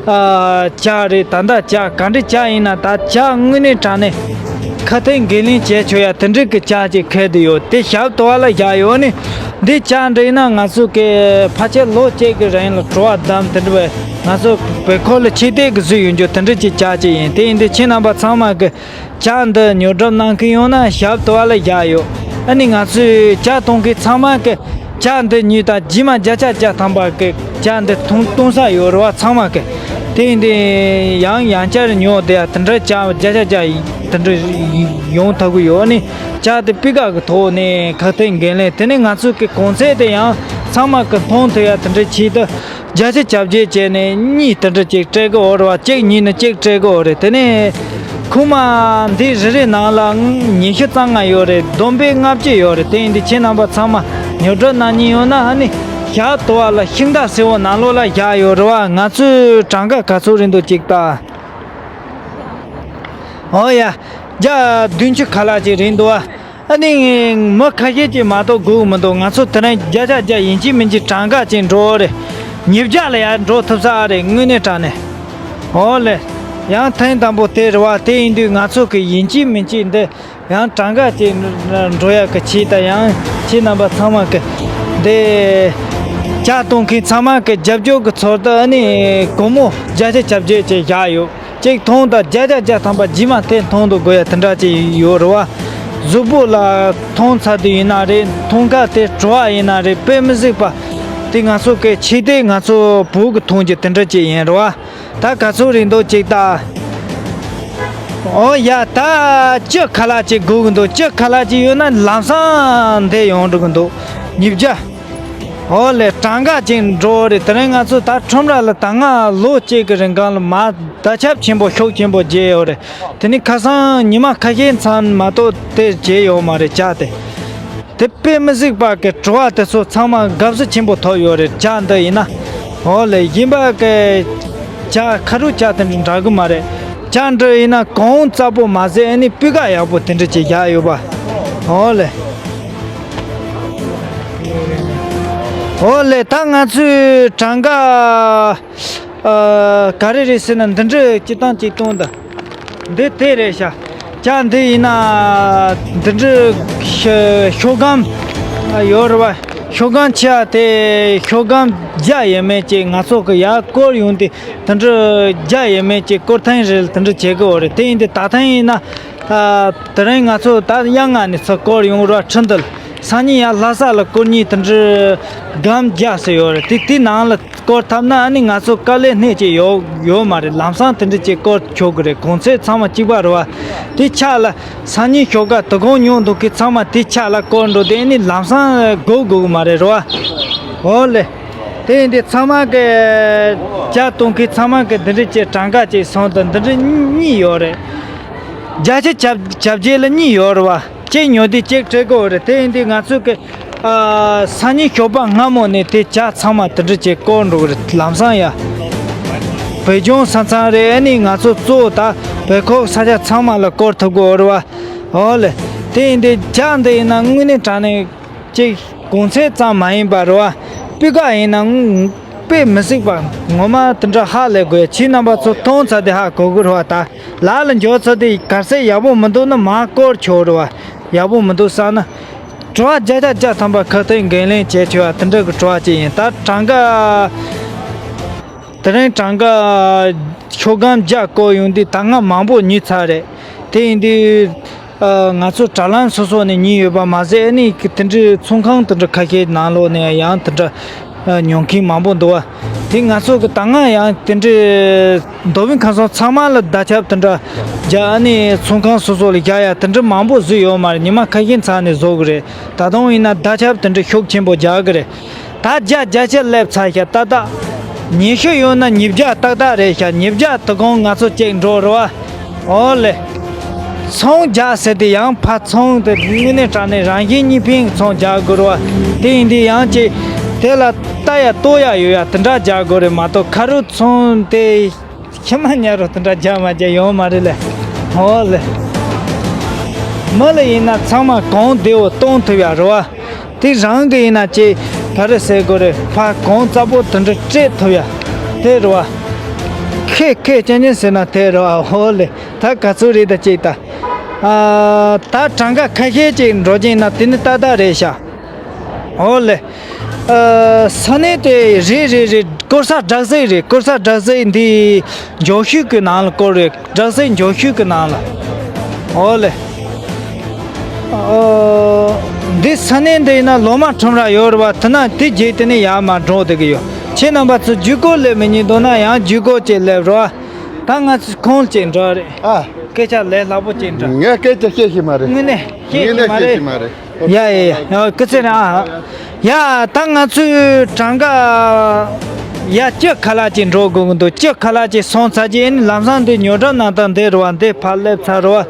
ཨ་ཇ་རེད། ད་ལྟ་ཇ་ག་འདྲ་ཇ་ཡིན་ན། ད་ཇ་དངོས་གནས་དྲང་གནས་ཁ་གཏད་འགན་ལེན་བྱས་ཆོག་ཡ་དེ་འདྲ་གི་ཇ་ཅིག་ཁེལ་བསྡད་ཡོད། དེ་ཞབས་ཏོག་ལ་བཞག་ཡོད་ནི། འདི་ཇ་འདྲ་ཡིན་ན་ང་ཚོ་གི་ཕལ་ཆེར་ལོ་གཅིག་གི་རིང་ལ་བྲོ་བ་བསྡམས། དེ་འདྲ་བས་ང་ཚོ་བོད་ཁོ་ལ་ཆེ་གཏད་གི་བཟོས་ཡོང་རྒྱུ་དེ་འདྲ་ཅིག་ཇ་ཅིག་ཡིན། དེ་ཡིན་དུས་ཁྱེད་རྣམ་པ་ཚང་མ་གི་ཇ་འདི་ཉོ་སྒྲུབ་གནང་གི་ཡོང་ན་ཞབས་ཏོག་ལ་བཞག་ཡོད། ཨ་ནི་ང་ཚོས་ཇ་འཐུང་མཁན་ཚང་མ་གི་ཇ་འདི་ཉོས་དང་རྗེས་མ་བརྒྱ་ཆ་བརྒྱ་ཐམ་པ་གི་ཇ་འདི་འཐུང་གཏོང་ས་ཡོད་རེད་བ། ཚང་མ་གི་དེ་ཡིན་དུས་ཡང་ཡང་བསྐྱར་ཉོ་བསྡད་ཡ་དེ་འདྲ་ཇ་བརྒྱ་ཆ་བརྒྱ་དེ་འདྲ་ཡོང་ཐུབ་གི་ཡོད། ཨ་ནི་ཇ་དེ་སྤུས་ཀ་གི་ཐོག་ནས་ཁ་གཏད་འགན་ལེན། དེ་ནས་ང་ཚོ་གི་གོང་ཚད་དེ་ཡང་ཚང་མ་གི་མཐོང་ཐུབ་ཡ་དེ་འདྲ་བྱེད་དུ། བརྒྱ་ཆ་བརྒྱ་བྱས་ནས་གཉིས་དེ་འདྲ་ཅིག་སྤྲད་གི་ཡོད་རེད་བ། གཅིག་ཉོས་ན་གཅིག་སྤྲད་གི་ཡོད་རེད། དེ་ནས་ ཁུག་མ་འདི་རེ་རེ་ནང་ལ་ཉི་ཤུ་རྩ་ལྔ་ཡོད་རེད། བསྡོམས་པས་ལྔ་བཅུ་ཡོད་རེད། དེ་ཡིན་དུས་ཁྱེད་རྣམ་པ་ཚང་མ་ཉོ་སྒྲུབ་གནང་མཁན་ཡོད་ན་ཨ་ནི་ཞག་དུ་བ་ལ་ཤིང་རྟ་སེར་པོ་ནང་ལོགས་ལ་བཞག་ཡོད་རེད་བ། ང་ཚོའི་གྲངས་ཀ་ག་ཚོད་རེད་འདུག་ཅིག་ལྟ། ཨོ་ཡ། བརྒྱ་བདུན་ཅུ་ཁ་ལག་ཅིག་རེད་འདུག་བ། ཨ་ནི་མི་ཁ་ཤས་ཀྱིས་མ་གཏོགས་སྒུག་མི་འདུག་ང་ཚོ་དེ་རིང་བརྒྱ་ཆ་བརྒྱ་ཡིན་གཅིག་མིན་གཅིག་གྲངས་ཀ་ཅིག་འགྲོ་རེད། ཉིས་བརྒྱ་ལ་ཡར་འགྲོ་ཐུབ་ས་ཨ་རེད་དངོས་གནས་དྲང་གནས། ཨོ་ལེ། ཡང་ཐེངས་དང་པོ་དེ་རེད་བ། དེ་ཡིན་དུས་ང་ཚོ་གི་ཡིན་གཅིག་མིན་གཅིག་འདི་ཡང་གྲངས་ཀ་ཅིག་འགྲོ་ཡག་གི་ཆེད་དུ་ཡང་ཁྱེད་རྣམ་པ་ཚང་མ་གི་འདི་ཇ་གཏོང་མཁན་ཚང་མ་གི་རྒྱབ་སྐྱོར་གི་ཚོར་དུ་ཨ་ནི་སྒོར་མོ་བརྒྱ་ཆ་བརྒྱད་ཅིག་བཞག་ཡོད། གཅིག་ཐོང་དང་བརྒྱ་ཆ་བརྒྱ་ཐམ་པ་རྗེས་མ་དེ་ཐོང་དུ་དགོས་ཡ་དེ་འདྲ་ཅིག་ཡོད་རེད་བ། གཟུགས་པོ་ལ་ཐོང་ཚར་དུས་ཡིན་ན་རེད། ཐོང་ཁ་དེ་བྲོ་བ་ཡིན་ན་རེད། དཔེ་མི་སྲིད་པ་དེ་ང་ཚོ་གི་ཆེ་དེ་ང་ཚོ་བོད་གི་ཐོང་རྒྱུ་དེ་འདྲ་ཅིག་ཡིན་རེད་བ། ད་ག་ཚོད་རེད་འདུག་ཅིག་ལྟ། ཨོ་ཡ། ད་བཅུ་ཁ་ལག་ཅིག་དགོས་གི་འདུག་བཅུ་ཁ་ལག་ཅིག་ཡོད་ན་ལམ་སང་འདི་ཡོང་འགྲོ་གི་འདུག་ཉིས་བརྒྱ། ཨོ་ལེ། གྲངས་ཀ་ཅིག་འགྲོ་རེད། དེ་རིང་ང་ཚོ་ད་ཁྲོམ་ར་ལ་ད་སྔ་ལོ་གཅིག་གི་རིང་གང་ལ་མ་བརྡ་ཁྱབ་ཆེན་པོ་ཤུགས་ཆེན་པོ་བརྗེས་ཡོད་རེད། དེ་ནི་ཁ་སང་ཉི་མ་ཁ་ཤས་ཙམ་མ་གཏོགས་དེ་བརྗེས་ཡོད་མ་རེད་ཇ་དེ། དེ་དཔེ་མི་སྲིད་པ་གི་བྲོ་བ་དེ་ཚོ་ཚང་མ་དགའ་བསུ་ཆེན་པོ་ཐོབ་ཡོད་རེད། ཇ་འདི་ཡིན་ན། ཨོ་ལེ། གཞན་པ་གི་ཇ་ཁ་རུ་ཇ་དེ་འདྲ་འདྲ་གི་མ་རེད། ཇ་འདི་ཡིན་ན་གོང་རྩ་པོ་མ་ཟད་ཨ་ནི་སྤུས་ཀ་ཡག་པོ་དེ་འདྲ་ཅིག་བཞག་ཡོད་པ། ཨོ་ལེ། ཨོ་ལེ། ད་ང་ཚོའི་གྲངས་ཀ་ཨ། ག་རེ་རེད་ཟེར་ན་འདི་འདྲ་སྤྱིར་བཏང་གཅིག་སྟོང་དང་། འདི་དེ་རེད་ཤག་ཇ་འདི་ཡིན་ན་འདི་འདྲ་ཤོག་སྒམ་ཡོད་རེད་བ། ཤོག་སྒམ་ཆེ་བ་དེ་ཤོག་སྒམ་བརྒྱ་ཡས་མས་ཅིག་ང་ཚོ་གི་ཡར་སྐོར་ཡོང་དུས་དེ་འདྲ་བརྒྱ་ཡས་མས་ཅིག་སྐོར་ཐེངས་རེ་ལ་དེ་འདྲ་བྱེད་གི་ཡོད་རེད། དེ་ཡིན་དུས་ད་ཐེངས་ཡིན་ན་དེ་རིང་ང་ཚོ་ད་གཡང་ང་ནས་ཚུར་སྐོར་ཡོང་ར་ཁྲི་འདུལ། སང་ཉིན་ཡང་ལྷ་ས་ལ་སྐོར་གཉིས་དེ་འདྲ་སྒམ་བརྒྱ་ཟེར་ཡོད་རེད། དེ་དེ་ནང་ལ་སྐོར་ཐུབ་ན་ཨ་ནི་ང་ཚོ་དཀའ་ལས་སྣེ་གཅིག་ཡོད་ཡོད་མ་རེད། ལམ་སང་དེ་འདྲ་ཅིག་སྐོར་ཆོག་གི་རེད། གོང་ཚད་ཚང་མ་གཅིག་པ་རེད་བ། དེ་ཆ་ལ་སང་ཉིན་ཞོགས་ཀ་དོ་དགོང་ཉོ་འདུག་གི་ཚང་མ་དེ་ཆ་ལ་སྐོར་འགྲོ་དེ་ཨ་ནི་ལམ་སང་དགོས་དགོས་གི་མ་རེད་རེད་བ། འོ་ལེ། དེ་ཡིན་དུས་ཚང་མ་གི་ཇ་གཏོང་མཁན་ཚང་མ་གི་འདི་འདྲ་ཅིག་གྲངས་ཀ་ཅིག་སོང་དང་འདི་འདྲ་གཉིས་ཡོད་རེད། བརྒྱ་ཆ་བརྒྱད་ལ་གཉིས་ཡོད་རེད་བ། གཅིག་ཉོ་དུས་གཅིག་སྤྲད་དགོས་རེད། དེ་ཡིན་དུས་ང་ཚོ་གི་ཨ། སང་ཉིན་ཞོགས་པ་སྔ་མོ་ནས་དེ་ཇ་ཚང་མ་དེ་འདྲ་བྱས་བསྐོལ་འགྲོ་གི་རེད། ལམ་སང་ཡ། བོད་ལྗོངས་ས་མཚམས་རེད། ཨ་ནི་ང་ཚོ་གཙོ་བོ་ད་བོད་ཁུལ་ས་ཆ་ཚང་མ་ལ་བསྐོལ་ཐུབ་དགོས་རེད་བ། འོ་ལེ། དེ་ཡིན་དུས་ཇ་འདི་ཡིན་ན་དངོས་གནས་དྲང་གནས་ཅིག་གོང་ཚད་ཙམ་མ་ཡིན་པ་རེད་བ། སྤུས་ཀ་ཡིན་ན་དཔེ་མི་སྲིད་པ་ངོ་མ་དེ་འདྲ་ཧ་ལས་དགོས། ཁྱེད་རྣམ་པ་ཚོ་མཐོང་ཚར་དུས་ཧ་གོ་གི་རེད་བ། ད་ལག་ལ་འབྱོར་ཚར་དུས་གར་ཟས་ཡག་པོ་མི་འདུག་ན་མར་བསྐོལ་ཆོག་རེད་བ། ཡག་པོ་མི་འདུག་བསམ་ན། བྲོ་བ་བརྒྱ་ཆ་བརྒྱ་ཐམ་པ་ཁག་ཐེག་འགན་ལེན་བྱས་ཆོག་ཡ་དེ་འདྲ་གི་བྲོ་བ་ཅིག་ཡིན། ད་གྲངས་ཀ་དེ་རིང་གྲངས་ཀ་ཤོག་སྒམ་བརྒྱ་བསྐོལ་ཡོང་དུས་ད་སྔ་མང་པོ་ཉོས་ཚར་རེད། དེ་ཡིན་དུས་ཨ། ང་ཚོ་དྲ་ལམ་སོ་སོ་ནས་ཉོས་ཡོད་པ་མ་ཟད་ཨ་ནི་དེ་འདྲའི་ཚོང་ཁང་དེ་འདྲ་ཁ་ཤས་ནང་ལོགས་ནས་ཡང་དེ་འདྲ་ཉོ་མཁན་མང་པོ་འདུག་བ། དེ་ང་ཚོ་གི་ད་སྔ་ཡང་དེ་འདྲའི་མདོ་དབུས་ཁམས་གསུམ་ཚང་མ་ལ་བརྡ་ཁྱབ་དེ་འདྲ་རྒྱག་ཨ་ནི་ཚོང་ཁང་སོ་སོ་ལ་རྒྱག་ཡ་དེ་འདྲ་མང་པོ་བཟོས་ཡོད་མ་རེད། ཉི་མ་ཁ་ཤས་ཚར་ནས་བཟོ་གི་རེད། ད་དུང་ཡིན་ན་བརྡ་ཁྱབ་དེ་འདྲ་ཤུགས་ཆེན་པོ་རྒྱག་གི་རེད། ད་བརྒྱ་བརྒྱ་ཆ་སླེབས་ཚར་ཤག་ཏག་ཏག་ཉི་ཤུ་ཡོད་ན་ཉིས་བརྒྱ་ཏག་ཏག་རེད་ཤག་ཉིས་བརྒྱ་དོ་དགོང་ང་ཚོ་གཅིག་འགྲོ་རེད་བ། ཨོ་ལེ། ཚོང་རྒྱག་ཟེར་དེ་ཡང་ཕར་ཚོང་དེ་དངོས་གནས་དྲང་གནས་རང་བཞིན་གཉིས་ཕན་ཚོང་རྒྱག་དགོས་རེད་བ། དེ་ཡིན་དུས་ཡང་ཅིག་དེ་ལ་ལྟ་ཡ་ལྟོ་ཡ་ཡོད་ཡ་དེ་འདྲ་རྒྱག་དགོས་རེད་མ་གཏོགས་ཁ་རུ་ཚོང་དེ། ཁྱི་མ་ཉལ་རོ་དེ་འདྲ་རྒྱག་མ་རྒྱག་ཡོང་མ་རེད་ལེ། ཨོ་ལེ། མི་ལ་ཡིན་ན་ཚང་མ་གོང་བདེ་བོ་གཏོང་ཐུབ་ཡ་རེད་བ། དེ་རང་གི་ཡིན་ན་ཅེ་ག་རེ་ཟེར་དགོས་རེད། ཕ་གོང་རྩ་པོ་དེ་འདྲ་སྤྲད་ཐུབ་ཡ་དེ་རེད་བ། ཁེ་ཁེ་ཅན་ཅན་ཟེར་ན་དེ་རེད་བ། ཨོ་ལེ། ད་ག་ཚོད་རེད་ད་ཅེ་ད། ཨ། ད་གྲངས་ཀ་ཁ་ཤས་ཅིག་འགྲོ་གྱིན་ན་དེ་ནི་ཏག་ཏག་རེད་ཤག་ཨོ་ལེ། ཨ། ས་གནས་དེ་རེད་རེད་རེད། སྐོར་ས་སྦྲག་སྲིད་རེད། སྐོར་ས་སྦྲག་སྲིད་འདི་འགྱོག་ཤུལ་གི་ནང་ལ་སྐོར་རེད། སྦྲག་སྲིད་འགྱོག་ཤུལ་གི་ནང་ལ། ཨོ་ལེ། ཨོ། འདི་ས་གནས་འདི་ཡིན་ན་ལོ་མ་ཁྲོམ་ར་ཡོད་རེད་བ། དེ་ན་དེ་རྗེས་དེ་ནས་ཡར་མར་འགྲོ་བསྡད་ཀྱི་ཡོད། ཁྱེད་རྣམ་པ་ཚོ་བརྒྱུད་སྐོར་སླེབས་མི་ཉན་འདུག་ན་ཡང་བརྒྱུད་སྐོར་ཅིག་སླེབས་རོགས། ད་ང་ཚོ་ཁོང་ཅིག་འགྲོ་རེད། ཨ། སྐད་ཆ་ལས་སླ་པོ་ཅིག་འདྲ། ངས་སྐད་ཆ་བཤད་ཤེས་མ་རེད། དངོས་གནས་བཤད་ཤེས་མ་རེད། ཡ་ཡ་ཡ། ཡ་སྐུ་ཚེ་རིང་ཨ། ཡ་ད་ང་ཚོའི་གྲངས་ཀ་ ཡ། སྤྱི་ཁ་ལག་ཅིག་འགྲོ་དགོས་ཀྱི་འདུག་སྤྱི་ཁ་ལག་ཅིག་སོང་ཚར་རྗེས་ཨ་ནི་ལམ་སང་འདི་ཉོ་གྲབས་གནང་སྟངས་འདི་རེད་བ། འདི་ཕར་སླེབས་ཚར་རེད་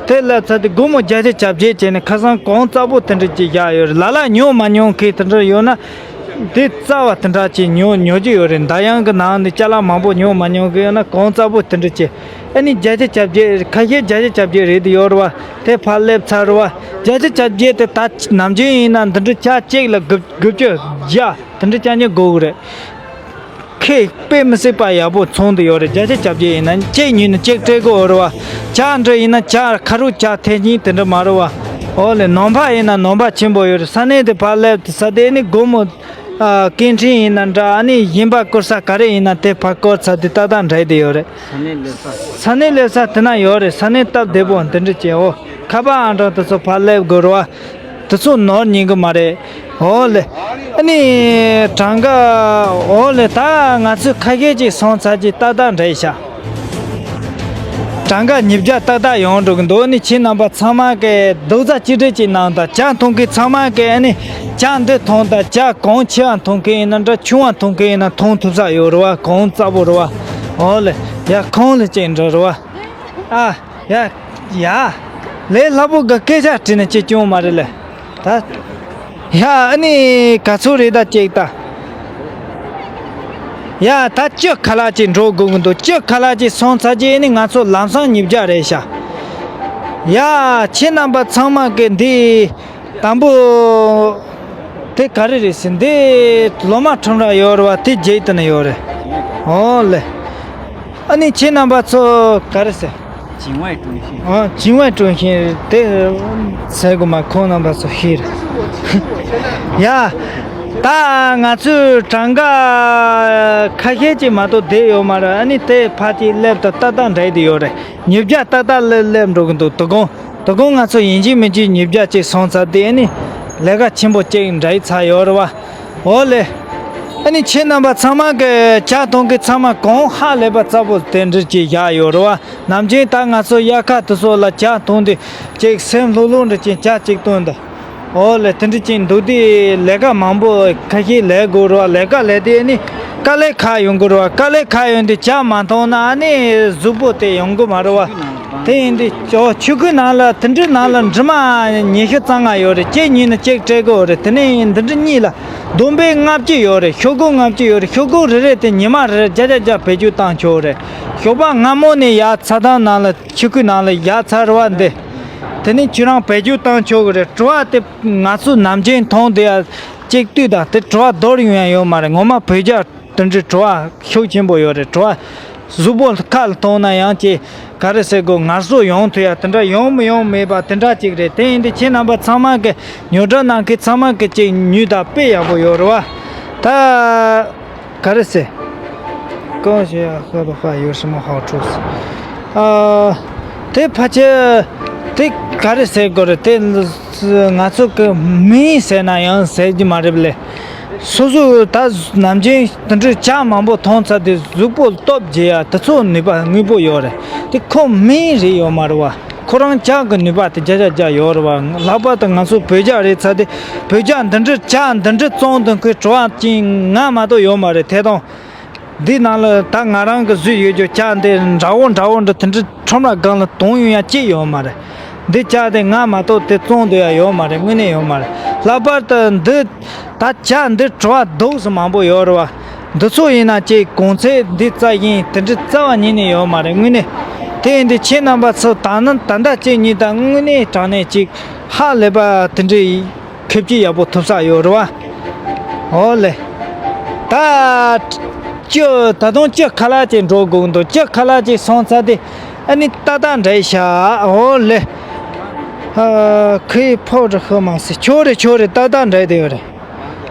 བ། དེ་སླེབས་ཚར་དེ་སྒོར་མོ་བརྒྱད་ཅུ་གྱ་བརྒྱད་བྱས་ནས་ཁ་སང་གོང་གཙང་པོ་དེ་འདྲ་ཅིག་བཞག་ཡོད་རེད། ལ་ལ་ཉོ་མ་མྱོང་མཁན་དེ་འདྲ་ཡོད་ན། འདི་རྩ་བ་དེ་འདྲ་ཅིག་ཉོ་ཉོ་རྒྱུ་ཡོད་རེད། འདི་ཡང་གི་ནང་ནས་ཅ་ལག་མང་པོ་ཉོ་མ་མྱོང་གི་ཡོད་ན་གོང་གཙང་པོ་དེ་འདྲ་ཅིག་ཨ་ནི་བརྒྱད་ཅུ་གྱ་བརྒྱད། ཁ་ཤས་བརྒྱད་ཅུ་གྱ་བརྒྱད་རེད་དེ་ཡོད་རེད་བ། དེ་ཕར་སླེབས་ཚར་རེད་བ། བརྒྱད་ཅུ་གྱ་བརྒྱད་དེ་ད་ནམ་རྒྱུན་ཡིན་ན་འདི་འདྲ་ཆ་གཅིག་ལ་དགུ་དགུ་བཅུ་བརྒྱ་དེ་འདྲ་ཆ་ཉིད་དགོས་གི་རེད། ཁེ་དཔེ་མི་སྲིད་པ་ཡག་པོ་ཚོང་དུ་ཡོད་རེད། བརྒྱད་ཅུ་གྱ་བརྒྱད་ཡིན་ན་གཅིག་ཉོས་ན་གཅིག་སྤྲད་དགོས་རེད་བ། ཇ་འདྲ་ཡིན་ན་ཇ་ཁ་རུ་ཇ་ཐེངས་གཉིས་དེ་འདྲ་མ་རེད་བ། ཨོ་ལེ། ནང་པ་ཡིན་ན་ནང་པ་ཆེན་པོ་ཡོད་རེད། ས་གནས་དེ་ཕར་སླེབས་དེ་ས་དེ་ནི་སྒོར་མོ། ཨ། སྐད་འཕྲིན་ཡིན་ན་འདྲ། ཨ་ནི་ཡིན་པ་སྐོར་ས་ག་རེ་ཡིན་ན་དེ་ཕར་སྐོར་ཚར་དེ་ཏག་ཏག་འདྲ་དེ་ཡོད་རེད། ས་གནས་སླེབས་ས་དེ་ན་ཡོད་རེད། ས་གནས་སྟབས་བདེ་པོ་འདི་འདྲ་བྱས། ཨོ། ཁ་པར་ཨང་གྲངས་དེ་ཚོ་ཕར་སླེབས་དགོས་རེད་བ། དེ་ཚོ་ནོར་ཉན་གི་མ་རེད། འོ་ལེ། ཨ་ནི་གྲངས་ཀ། འོ་ལེ། ད་ང་ཚོས་ཁ་ཤས་ཅིག་སོང་ཚར་གྱི་ཏག་ཏག་འདྲ་ཡི་ཤག་གྲངས་ཀ་ཉིས་བརྒྱ་ཏག་ཏག་ཡོང་འགྲོ་གི་འདུག་ཨ་ནི་ཁྱེད་རྣམ་པ་ཚང་མ་གི་རྡོག་རྩ་གཅིག་སྒྲིལ་གྱི་ནང་དང་། ཇ་འཐུང་མཁན་ཚང་མ་གི་ཨ་ནི་ཇ་འདི་འཐུང་དང་། ཇ་གང་ཆེ་བ་འཐུང་མཁན་ཡིན་ན་འདྲ། ཆུང་བ་འཐུང་མཁན་ཡིན་ན་འཐུང་ཐུབ་ས་ཡོད་རེད་བ། གོང་གཙང་པོ་རེད་བ། འོ་ལེ། ཡ། ཁོང་ལ་ཅིག་འདྲ་རེད་བ། ཨ། ཡ། ཡ། ལས་སླ་པོ་གི་སྐད་ཆ་དྲིས་ན་ཅི་སྐྱོན་མ་རེད་ལེ། ད། ཡ། ཨ་ནི་ག་ཚོད་རེད་ད་ཅིག་ད། ཡ། ད་སྤྱི་ཁ་ལག་ཅིག་འགྲོ་དགོས་ཀྱི་འདུག་སྤྱི་ཁ་ལག་ཅིག་སོང་ཚར་རྗེས་ཨ་ནི་ང་ཚོ་ལམ་སང་ཉིས་བརྒྱ་རེད་ཤག་ཡ། ཁྱེད་རྣམ་པ་ཚང་མ་གི་འདི། དང་པོ། དེ་ག་རེ་རེད་ཟེར། འདི་ལོ་མ་ཁྲོམ་ར་ཡོད་རེད་བ། དེ་རྗེས་དེ་ན་ཡོད་རེད། འོ་ལེ། ཨ་ནི་ཁྱེད་རྣམ་པ་ཚོ་ག་རེ་ཟེར། ཅིང་ཝེ་ཀྲུང་ཤིན། ཨ། ཅིང་ཝེ་ཀྲུང་ཤིན་དེ་ཟེར་དགོས་མ། ཁོང་རྣམ་པ་ཚོ་ཤེས་རེད། ཡ། ད་ང་ཚོས་གྲངས་ཀ་ཁ་ཤས་ཅིག་མ་གཏོགས་བསྡད་ཡོད་མ་རེད། ཨ་ནི་དེ་ཕ་གི་སླེབས་དང་ཏག་ཏག་འདྲ་དེ་ཡོད་རེད། ཉིས་བརྒྱ་ཏག་ཏག་སླེབས་སླེབས་འགྲོ་གི་འདུག་དོ་དགོང་། དོ་དགོང་ང་ཚོ་ཡིན་གཅིག་མིན་གཅིག་ཉིས་བརྒྱ་ཅིག་སོང་ཚར་དེ་ཨ་ནི་ལས་ཀ་ཆེན་པོ་ཅིག་འདྲ་ཡི་ཚར་ཡོད་རེད་བ། འོ་ལེ། ཨ་ནི་ཁྱེད་རྣམ་པ་ཚང་མ་གི་ཇ་འཐུང་མཁན་ཚང་མ་གོང་ཧ་ལས་པ་གཙང་པོ་དེ་འདྲ་ཅིག་བཞག་ཡོད་རེད་བ། ནམ་རྒྱུན་ད་ང་ཚོ་དབྱར་ཁ་དེ་ཚོ་ལ་ཇ་འཐུང་དུས་ཅིག་སེམས་ལྷོད་ལྷོད་འདྲ་ཅིག་ཇ་ཅིག་བཏུང་དང་། འོ་ལེ། དེ་འདྲ་ཅིག་འདུག་དུས་ལས་ཀ་མང་པོ་ཁ་ཤས་ལས་དགོས་རེད་བ། ལས་ཀ་ལས་དུས་ཨ་ནི་དཀའ་ལས་ཁག་ཡོང་གི་རེད་བ། དཀའ་ལས་ཁག་ཡོང་དུས་ཇ་མ་འཐུང་ན་ཨ་ནི་གཟུགས་པོ་དེ་ཡོང་གི་མ་རེད་བ། དེ་ཡིན་དུས་ཆོས་ཆོས་སྐུའི་ནང་ལ། དེ་འདྲའི་ནང་ལ་འབྲུ་མ་ཉི་ཤུ་རྩ་ལྔ་ཡོད་རེད། གཅིག་ཉོས་ན་གཅིག་སྤྲད་དགོས་རེད། དེ་ནས་འདི་འདྲ་གཉིས་ལ་བསྡོམས་པས་ལྔ་བཅུ་ཡོད་རེད། ཤོག་གུ་ལྔ་བཅུ་ཡོད་རེད། ཤོག་གུ་རེ་རེ་དེ་ཉི་མ་རེ་རེ་བརྒྱ་ཆ་བརྒྱ་བེད་སྤྱོད་བཏང་ཆོག་རེད། ཞོགས་པ་སྔ་མོ་ནས་ཡར་ཚ་ཐང་ནང་ལ། ཆོས་སྐུའི་ནང་ལ་ཡར་ཚར་བ་འདི། དེ་ནས་ཁྱོད་རང་བེད་སྤྱོད་བཏང་ཆོག་གི་རེད། བྲོ་བ་དེ་ང་ཚོ་ནམ་རྒྱུན་འཐུང་དེ་ཡ་གཅིག་བཏུས་དང་དེ་བྲོ་བ་རྡོར་ཡོང་ཡ་ཡོད་མ་རེད། ངོ་མ་བོད་རྒྱ་དེ་འདྲའི་བྲོ་བ་ཤུགས་ཆེན་པོ་ཡོད་རེད། བྲོ་བ་གཟུགས་པོ་ཁ་ལ་བཏང་ན་ཡང་ཅིག་ག་རེ་ཟེར་དགོས། ངལ་གསོ་ཡོང་ཐུབ་ཡ་དེ་འདྲ་ཡོང་མི་ཡོང་མེད་པ་དེ་འདྲ་ཅིག་རེད། དེ་ཡིན་དུས་ཁྱེད་རྣམ་པ་ཚང་མ་གི་ཉོ་གྲབས་གནང་མཁན་ཚང་མ་གི་ཅིག་ཉོས་དང་དཔེ་ཡག་པོ་ཡོད་རེད་བ། ད། ག་རེ་ཟེར། གང་ཞིག་ཧ་པ་ཧ་ཡོད་སྲིད་མོ་ཧ་ཁྲོ་ཟེར། ཨ། དེ་ཕལ་ཆེར་དེ་ག་རེ་ཟེར་དགོས་རེད། དེ་ང་ཚོ་གི་མིང་ཟེར་ན་ཡང་ཟེར་གྱི་མ་རེད་ལེ། སོ་སོ་ད་ནམ་རྒྱུན་དེ་འདྲའི་ཇ་མང་པོ་འཐུང་ཚར་དུས་གཟུགས་པོ་སྟོབས་རྒྱས་ཡ་དེ་ཚོ་ནུས་པ་དངོས་པོ་ཡོད་རེད། དེ་ཁོ་མིང་རེད་ཡོད་མ་རེད་བ། ཁོ་རང་ཇ་གི་ནུས་པ་དེ་བརྒྱ་ཆ་བརྒྱ་ཡོད་རེད་བ། ལྷག་པར་དུ་ང་ཚོ་བོད་ཇ་རེད་ཚར་དུས། བོད་ཇ་འདི་འདྲའི་ཇ་འདི་འདྲའི་བཙོང་དུས་ཁོའི་བྲོ་བ་ཅན་ང་མ་གཏོགས་ཡོད་མ་རེད། དེ་དང་། འདི་ནང་ལ་ད་ང་རང་གི་བཟོས་ཡོད་རྒྱུ་ཇ་འདི་འདྲ་བོ་འདྲ་བོ་འདྲ་དེ་འདྲའི་ཁྲོམ་ར་སྒང་ལ་དོང་ཡོང་ཡ་ཅིག་ཡོད་མ་རེད། འདི་ཇ་དེ་ང་མ་གཏོགས་དེ་བཙོང་སྡོད་ཡ་ཡོད་མ་རེད། དངོས་གནས་ཡོད་མ་རེད། ལྷག་པར་དུ་འདི་ད་ཇ་འདི་བྲོ་བ་རྡོག་ཙམ་མང་པོ་ཡོད་རེད་བ། འདི་ཚོ་ཡིན་ན་ཅིག་གོང་ཚད་འདི་རྩ་བཞིན་དེ་འདྲའི་རྩ་བ་ཉིད་ནས་ཡོད་མ་རེད། དངོས་གནས། དེ་ཡིན་དུས་ཁྱེད་རྣམ་པ་ཚོ་ད་ནི་ད་ལྟ་ཅིག་ཉིད་དང་དངོས་གནས་དྲང་གནས་ཅིག་ཧ་ལས་པ་དེ་འདྲའི་ཁེ་ཕྱི་ཡག་པོ་ཐོབ་ས་ཡོད་རེད་བ། འོ་ལེ། ད་ཅི་ད་དུང་ཅི་ཁ་ལག་ཅིག་འགྲོ་དགོས་འདུག་ཅི་ཁ་ལག་ཅིག་སོང་ཚར་དེ་ཨ་ནི་ཏག་ཏག་འདྲ་ཡི་ཤག་འོ་ལེ། ཨ། ཁོའི་ཕོ་རུ་ཧི་མ་སི་ཆོ་རེ་ཆོ་རེ་ཏག་ཏག་འདྲ་དེ་ཡོད་རེད།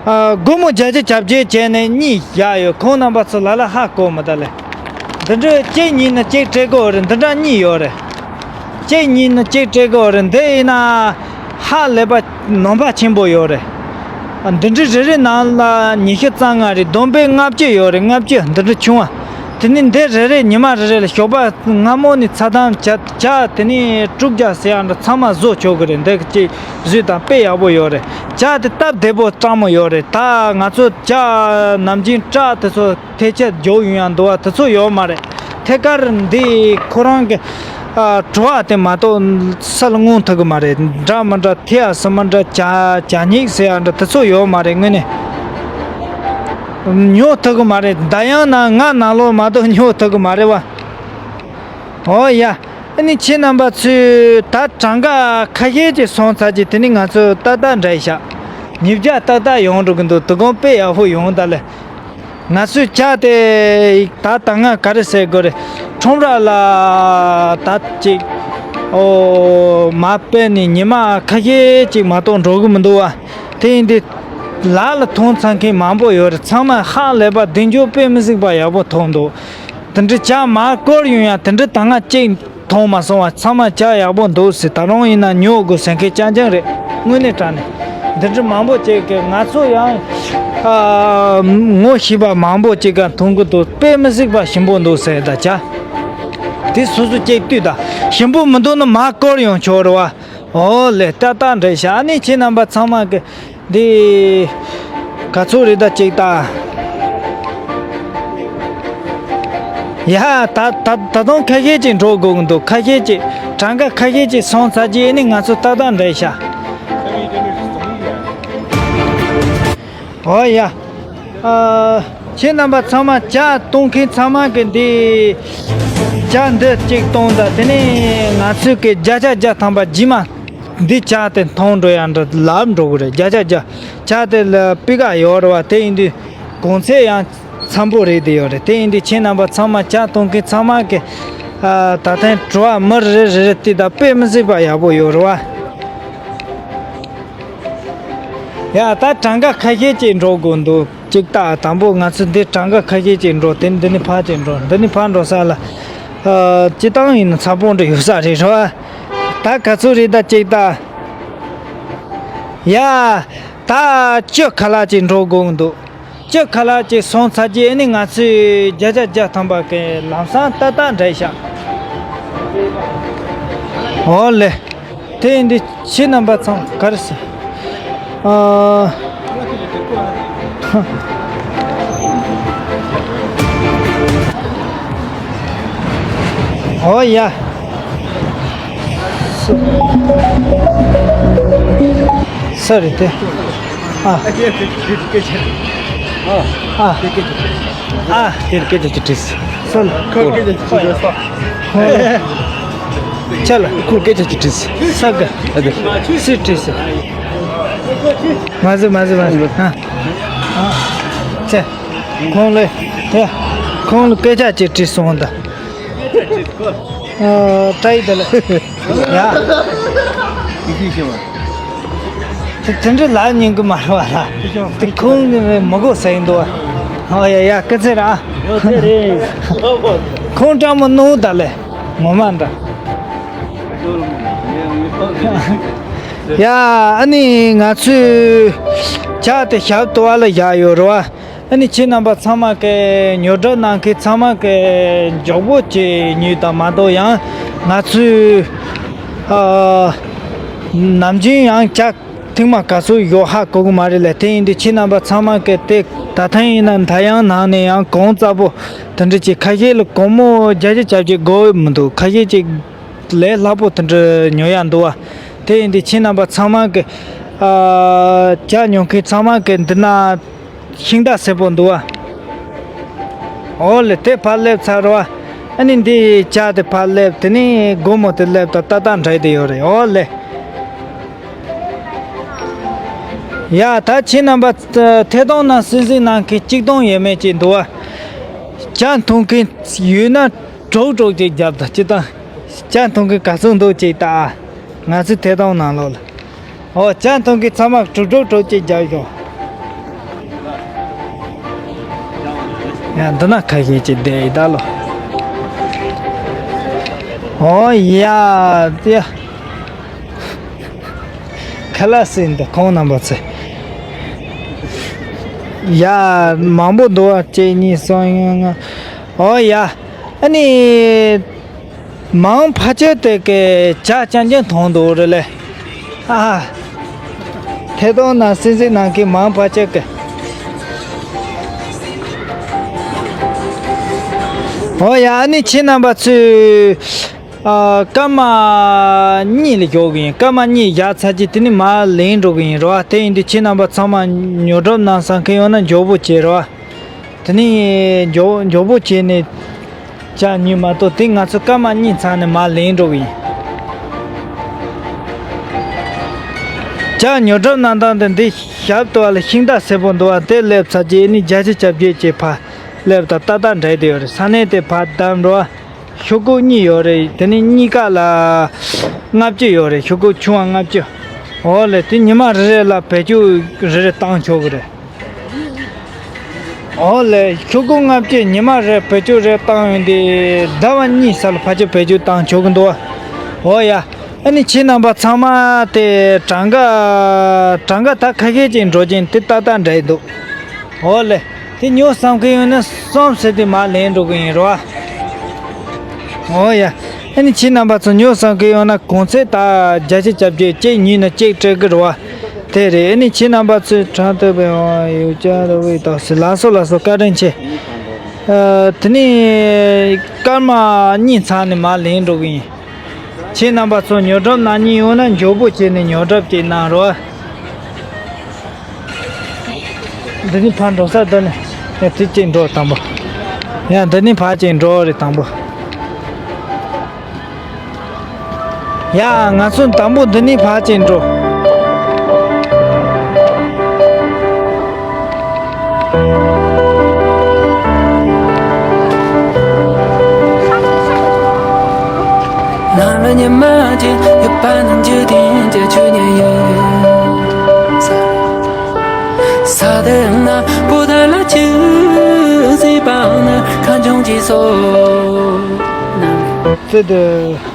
ཨ། སྒོར་མོ་བརྒྱ་ཆ་བརྒྱད་བྱས་ནས་གཉིས་བཞག་ཡོད། ཁོང་རྣམ་པ་ཚོ་ལ་ལ་ཧ་གོ་མི་ད་ལེ། འདི་འདྲ་གཅིག་ཉིད་ནི་གཅིག་སྤྲད་དགོས་རེད། འདི་འདྲ་གཉིས་ཡོད་རེད། གཅིག་ཉིད་ནི་གཅིག་སྤྲད་དགོས་རེད། འདི་ཡིན་ན་ཧ་ལས་པ་ནུས་པ་ཆེན་པོ་ཡོད་རེད། ཨ། འདི་འདྲ་རེ་རེ་ནང་ལ་ཉི་ཤུ་རྩ་ལྔ་རེད། བསྡོམས་པས་ལྔ་བཅུ་ཡོད་རེད། ལྔ་བཅུ། འདི་འདྲ་ཆུང་བ། དེ་ནི་འདི་རེ་རེ་ཉི་མ་རེ་རེ་ལ་ཞོགས་པ་སྔ་མོ་ནས་ཚ་གྲང་ཇ་ཇ་དེ་ནི་དྲུག་བརྒྱ་ཟེར་ཡག་འདྲ་ཚང་མ་བཟོ་ཆོག་གི་རེད། འདི་གཅིག་བཟོས་དང་དཔེ་ཡག་པོ་ཡོད་རེད། ཇ་དེ་སྟབས་བདེ་པོ་སྤྲང་མོ་ཡོད་རེད། ད་ང་ཚོ་ཇ་ནམ་རྒྱུན་སྐྲ་དེ་ཚོ་ཐལ་ཆད་རྒྱོབ་ཡོང་ཡག་འདུག་བ། དེ་ཚོ་ཡོད་མ་རེད། ཐད་ཀར་འདི་ཁོ་རང་གི་ཨ་བྲོ་བ་དེ་མ་གཏོགས་ས་ལ་མངོན་ཐུབ་གི་མ་རེད། འདྲ་མི་འདྲ་ཐལ་ཡག་ཟེར་མི་འདྲ་ཇ་ཇ་སྙིགས་ཟེར་ཡག་འདྲ་དེ་ཚོ་ཡོད་མ་རེད། དངོས་གནས་ཉོ་ཐུབ་གི་མ་རེད། ད་ཡང་ན་ང་ནང་ལོགས་མ་གཏོགས་ཉོ་ཐུབ་གི་མ་རེད་བ། ཨོ་ཡ། ཨ་ནི་ཁྱེད་རྣམ་པ་ཚོས་ད་གྲངས་ཀ་ཁ་ཤས་ཅིག་སོང་ཚར་རྗེས་དེ་ནི་ང་ཚོ་ཏག་ཏག་འདྲ་ཡི་ཤག་ཉིས་བརྒྱ་ཏག་ཏག་ཡོང་འགྲོ་གི་འདུག་དོ་དགོང་དཔེ་ཡག་པོ་ཡོང་ད་ལེ། ང་ཚོས་ཇ་དེ་ད་ད་ང་ག་རེ་ཟེར་དགོས་རེད། ཁྲོམ་ར་ལ་ད་ཅིག་ཨོ་མ་དཔེ་ནི་ཉི་མ་ཁ་ཤས་ཅིག་མ་གཏོགས་འགྲོ་གི་མི་འདུག་བ། དེ་ཡིན་དུས་ལ་ལ་མཐོང་ཚར་མཁན་མང་པོ་ཡོད་རེད། ཚང་མ་ཧ་ལས་པ་གདེང་འཇོག་དཔེ་མི་སྲིད་པ་ཡག་པོ་མཐོང་འདུག་དེ་འདྲའི་ཇ་མར་བསྐོར་ཡོང་ཡག་དེ་འདྲའི་ད་སྔ་གཅིག་མཐོང་མ་སོང་བ། ཚང་མ་ཇ་ཡག་པོ་འདུག་ཟེར། ད་རུང་ཡིན་ན་ཉོ་དགོས་ཟེར་མཁན་རྐྱང་རྐྱང་རེད། དངོས་གནས་དྲང་གནས་འདི་འདྲའི་མང་པོ་ཅིག་གིས་ང་ཚོ་ཡང་ཨ་ངོ་ཤེས་པ་མང་པོ་ཅིག་ག་མཐོང་གི་འདུག་དཔེ་མི་སྲིད་པ་ཞིམ་པོ་འདུག་ཟེར། ད་ཇ་དེ་སོ་སོ་གཅིག་ལྟོས་ད། ཞིམ་པོ་མི་འདུག་ན་མར་བསྐོར་ཡོང་ཆོག་རེད་བ། ཨོ་ལེ། ཏག་ཏག་འདྲ་ཤག་ཨ་ནི་ཁྱེད་རྣམ་པ་ཚང་མ་གི་འདི་ག་ཚོད་རེད་ད་ཅིག་ལྟ། ཡ་ད་ད་ད་དུང་ཁ་ཤས་ཅིག་འགྲོ་དགོས་ཀྱི་འདུག་ཁ་ཤས་ཅིག་གྲངས་ཀ་ཁ་ཤས་ཅིག་སོང་ཚར་རྗེས་ཨ་ནི་ང་ཚོ་ཏག་ཏག་འདྲ་ཤག་ཨོ་ཡ། ཨ། ཁྱེད་རྣམ་པ་ཚང་མ་ཇ་བཏུང་མཁན་ཚང་མ་གི་འདི་ཇ་འདི་གཅིག་བཏུང་དང་། དེ་ནས་ང་ཚོས་གི་བརྒྱ་ཆ་བརྒྱ་ཐམ་པ་རྗེས་མ་འདི་ཇ་དེ་འཐུང་འགྲོ་ཡག་འདྲ་ལབ་འགྲོ་གི་རེད། བརྒྱ་ཆ་བརྒྱ་ཇ་དེ་ལ་སྤུས་ཀ་ཡོད་རེད་བ། དེ་ཡིན་དུས་གོང་ཚད་ཡང་འཚམ་པོ་རེད་དེ་ཡོད་རེད། དེ་ཡིན་དུས་ཁྱེད་རྣམ་པ་ཚང་མ་ཇ་བཏུང་མཁན་ཚང་མ་གི་ཨ་ད་ཐེངས་བྲོ་བ་མི་རེ་རེ་རེ་དེ་ད་དཔེ་མི་སྲིད་པ་ཡག་པོ་ཡོད་རེད་བ། ཡ་ད་གྲངས་ཀ་ཁ་ཤས་ཅིག་འགྲོ་དགོས་འདུག་ཅིག་ལྟ། དང་པོ་ང་ཚོ་འདི་གྲངས་ཀ་ཁ་ཤས་ཅིག་འགྲོ། དེ་འདི་ནས་ཕར་ཅིག་འགྲོ། འདི་ནས་ཕར་འགྲོ་ས་ལ་ཨ་སྤྱི་བཏང་ཡིན་ན་ཚ་པོ་འདྲ་ཡོད་ས་རེད་རོ། ད་ག་ཚོད་རེད་ད་ཅིག་ལྟ། ཡ་ད་བཅུ་ཁ་ལག་ཅིག་འགྲོ་དགོས་འདུག་བཅུ་ཁ་ལག་ཅིག་སོང་ཚར་རྗེས་ཨ་ནི་ང་ཚོས་བརྒྱ་ཆ་བརྒྱ་ཐམ་པ་གི་ལམ་སང་ཏག་ཏག་འདྲ་ཤག་ཨོ་ལེ། དེ་ཡིན་དུས་ཁྱེད་རྣམ་པ་ཚང་ག་རེ་ཟེར། ཨ། ཨོ་ཡ། སུ་རེད་དེ། ཨ། ཨ། ཨ། དེར་སྐད་ཆ་ཅིག་དྲིས། སུ་ལ། ཁོ་སྐད་ཆ་ཅིག་དྲིས། ཁོ་ལ། ཁོ་སྐད་ཆ་ཅིག་དྲིས། ས་ག་ཨ་དེ། སུས་དྲིས་སོ། མ་ཟེར་མ་ཟེར་མ་ཟེར། ཨ། ཨ། ཚེ། ཁོང་ལ། དེ། ཁོང་ལ་སྐད་ཆ་ཅིག་དྲིས་སོང་ད། ཨ། ཏྲ་ཡི་དེ་ལ། ཡ། དེ་དེ་འདྲ་ལབ་ཉན་གི་མ་རེད་བ་ལ། དེ་ཁོང་གི་མི་གོ་ཟེར་གི་འདུག་བ། ཨོ་ཡ་ཡ་སྐུ་ཚེ་ར། ཁོང་བཀྲ་མོ་ནོར་ད་ལེ། ངོ་མ་འདྲ། ཡ་ཨ་ནི་ང་ཚོས་ཇ་དེ་ཞབས་ཏོག་ལ་བཞག་ཡོད་རེད་བ། ཨ་ནི་ཁྱེད་རྣམ་པ་ཚང་མ་གི་ཉོ་སྒྲུབ་གནང་མཁན་ཚང་མ་གི་མགྱོགས་པོ་བྱས་ཉོས་དང་མ་གཏོགས་ཡང་ང་ཚོས་ཨ་ནམ་རྒྱུན་ཡང་ཇ་ཐེངས་མ་ག་ཚོད་ཡོད་ཧ་གོ་གི་མ་རེད་ལ། དེ་ཡིན་དུས་ཁྱེད་རྣམ་པ་ཚང་མ་གི་དེ་ད་ཐེངས་ཡིན་ན་ད་ཡང་ནང་ནས་ཡང་གོང་ཚ་པོ་དེ་འདྲ་ཅིག་ཁ་ཤས་ལ་སྒོར་མོ་བརྒྱད་ཅུ་གྱ་བརྒྱད་དགོས་མི་འདུག་ཁ་ཤས་ཅིག་ལས་སླ་པོ་དེ་འདྲ་ཉོ་ཡ་འདུག་བ། དེ་ཡིན་དུས་ཁྱེད་རྣམ་པ་ཚང་མ་གི་ཨ་ཇ་ཉོ་མཁན་ཚང་མ་གི་འདི་ན། ཤིང་རྟ་སེར་པོ་འདུག་བ། ཨོ་ལེ་དེ་ཕར་སླེབས་ཚར་བ། ཨ་ནི་འདི་ཇ་དེ་ཕར་སླེབས། དེ་ནི་སྒོར་མོ་དེ་སླེབས་ད་ཏག་ཏག་འདྲ་དེ་ཡོད་རེད། ཨོ་ལེ། ཡ་ད་ཁྱེད་རྣམ་པ་ཐད་གཏོང་ནང་གསན་གཟིགས་གནང་མཁན་གཅིག་སྟོང་ཡས་མས་ཅིག་འདུག་བ། ཇ་འཐུང་མཁན་ཡོད་ན་གྲོགས་གྲོགས་ཅིག་རྒྱབ་དང་སྤྱི་བཏང་། ཇ་འཐུང་མཁན་ག་ཚོད་འདུག་ཅིག་ལྟ་ཨ། ང་ཚོའི་ཐད་གཏོང་ནང་ལོགས་ལ། ཨོ་ཇ་འཐུང་མཁན་ཚང་མ་གྲོགས་གྲོགས་གྲོགས་ཅིག་རྒྱབ་ཤོག་ཡ་འདི་ན་ཁ་ཤས་ཅིག་བསྡད་ཡི་ད་ལོ། ཨོ་ཡ་དེ། ཁ་ལག་ཟིན་འདི་ཁོང་རྣམ་པ་ཚོས། ཡ་མང་པོ་འདུག་བ། གཅིག་གཉིས་གསུམ་ཡང་ལྔ། ཨོ་ཡ། ཨ་ནི། མང་ཕལ་ཆེར་དེ་གའི་ཇ་རྐྱང་རྐྱང་འཐུང་འདུག་རེད་ལེ། ཨ། ཐད་གཏོང་ནང་སེམས་སེམས་ནང་གི་མང་ཕལ་ཆེར་གི། ཨོ་ཡ། ཨ་ནི་ཁྱེད་རྣམ་པ་ཚོས། ཨ། སྐར་མ་གཉིས་ལ་འཇོག་གི་ཡིན། སྐར་མ་གཉིས་བཞག་ཚར་རྗེས་དེ་ནི་མར་ལེན་འགྲོ་གི་ཡིན་རེད་བ། དེ་ཡིན་དུས་ཁྱེད་རྣམ་པ་ཚང་མ་ཉོ་སྒྲུབ་གནང་བསམ་མཁན་ཡོད་ན་མགྱོགས་པོ་བྱེད་རེད་བ། དེ་ནས་མགྱོགས་མགྱོགས་པོ་བྱས་ནས་ཇ་ཉོས་མ་གཏོགས། དེ་ང་ཚོ་སྐར་མ་གཉིས་ཚར་ནས་མར་ལེན་འགྲོ་གི་ཡིན། ཇ་ཉོ་སྒྲུབ་གནང་སྟངས་དེ་འདི་ཞབས་ཏོག་ལ་ཤིང་རྟ་སེར་པོ་འདུག་བ། དེ་སླེབས་ཚར་རྗེས་ནི་བརྒྱ་ཆ་བརྒྱད་ཅུ་ཕར་སླེབས་དང་ཏག་ཏག་འདྲ་དེ་ཡོད་རེད། ས་གནས་དེ་ཕར་བདམས་འགྲོ་བ། ཤོག་གུ་གཉིས་ཡོད་རེད། དེ་ནི་གཉིས་ཀ་ལ་ལྔ་བཅུ་ཡོད་རེད། ཤོག་གུ་ཆུང་བ་ལྔ་བཅུ། འོ་ལེ། དེ་ཉི་མ་རེ་རེ་ལ་བེད་སྤྱོད་རེ་རེ་བཏང་ཆོག་གི་རེད། ཨོ་ལེ། ཤོག་གུ་ལྔ་བཅུ་ཉི་མ་རེ་བེད་སྤྱོད་རེ་བཏང་ཡོང་དུས་ཟླ་བ་གཉིས་ས་ལ་ཕལ་ཆེར་བེད་སྤྱོད་བཏང་ཆོག་གི་འདུག་ཨོ་ཡ། ཨ་ནི་ཁྱེད་རྣམ་པ་ཚང་མ་དེ་གྲངས་ཀ་གྲངས་ཀ་ད་ཁ་ཤས་ཅིག་འགྲོ་གིན། དེ་ཏག་ཏག་འདྲ་ཡི་འདུག་ཨོ་ལེ། དེ་ཉོ་བསམ་གི་ཡོད་ན་གསུམ་ཟེར་དུས་མར་ལེན་འགྲོ་གི་ཡིན་རོ། ཨོ་ཡ། ཨ་ནི་ཁྱེད་རྣམ་པ་ཚོ་ཉོ་བསམ་གི་ཡོད་ན་གོང་ཚད་ད་བརྒྱ་ཆ་བརྒྱད་ཅུ། གཅིག་ཉོས་ན་གཅིག་སྤྲད་གི་རེད་བ། དེ་རེད། ཨ་ནི་ཁྱེད་རྣམ་པ་ཚོས་དྲན་ཐུབ་པའི་དབང་ཡོད་ཀྱང་རེ་བའི་རྟགས་སུ། ལགས་སོ་ལགས་སོ། བཀའ་དྲིན་ཆེ། ཨ། དེ་ནས་སྐར་མ་གཉིས་ཚར་ནས་མར་ལེན་འགྲོ་གི་ཡིན། ཁྱེད་རྣམ་པ་ཚོ་ཉོ་སྒྲུབ་གནང་མཁན་ཡོད་ན་མགྱོགས་པོ་བྱས་ནས་ཉོ་སྒྲུབ་ཅིག་གནང་རོགས། འདི་ནི་ཕར་འགྲོ་ས། འདི་ནི་ཡང་དེ་གཅིག་འགྲོ་དང་པོ། ཡང་འདི་ནི་ཕར་གཅིག་འགྲོ་རེད་དང་པོ། ཡ། ང་ཚོ་དང་པོ་འདི་ནས་ཕར་ཅིག་འགྲོ། ཙི་དུ།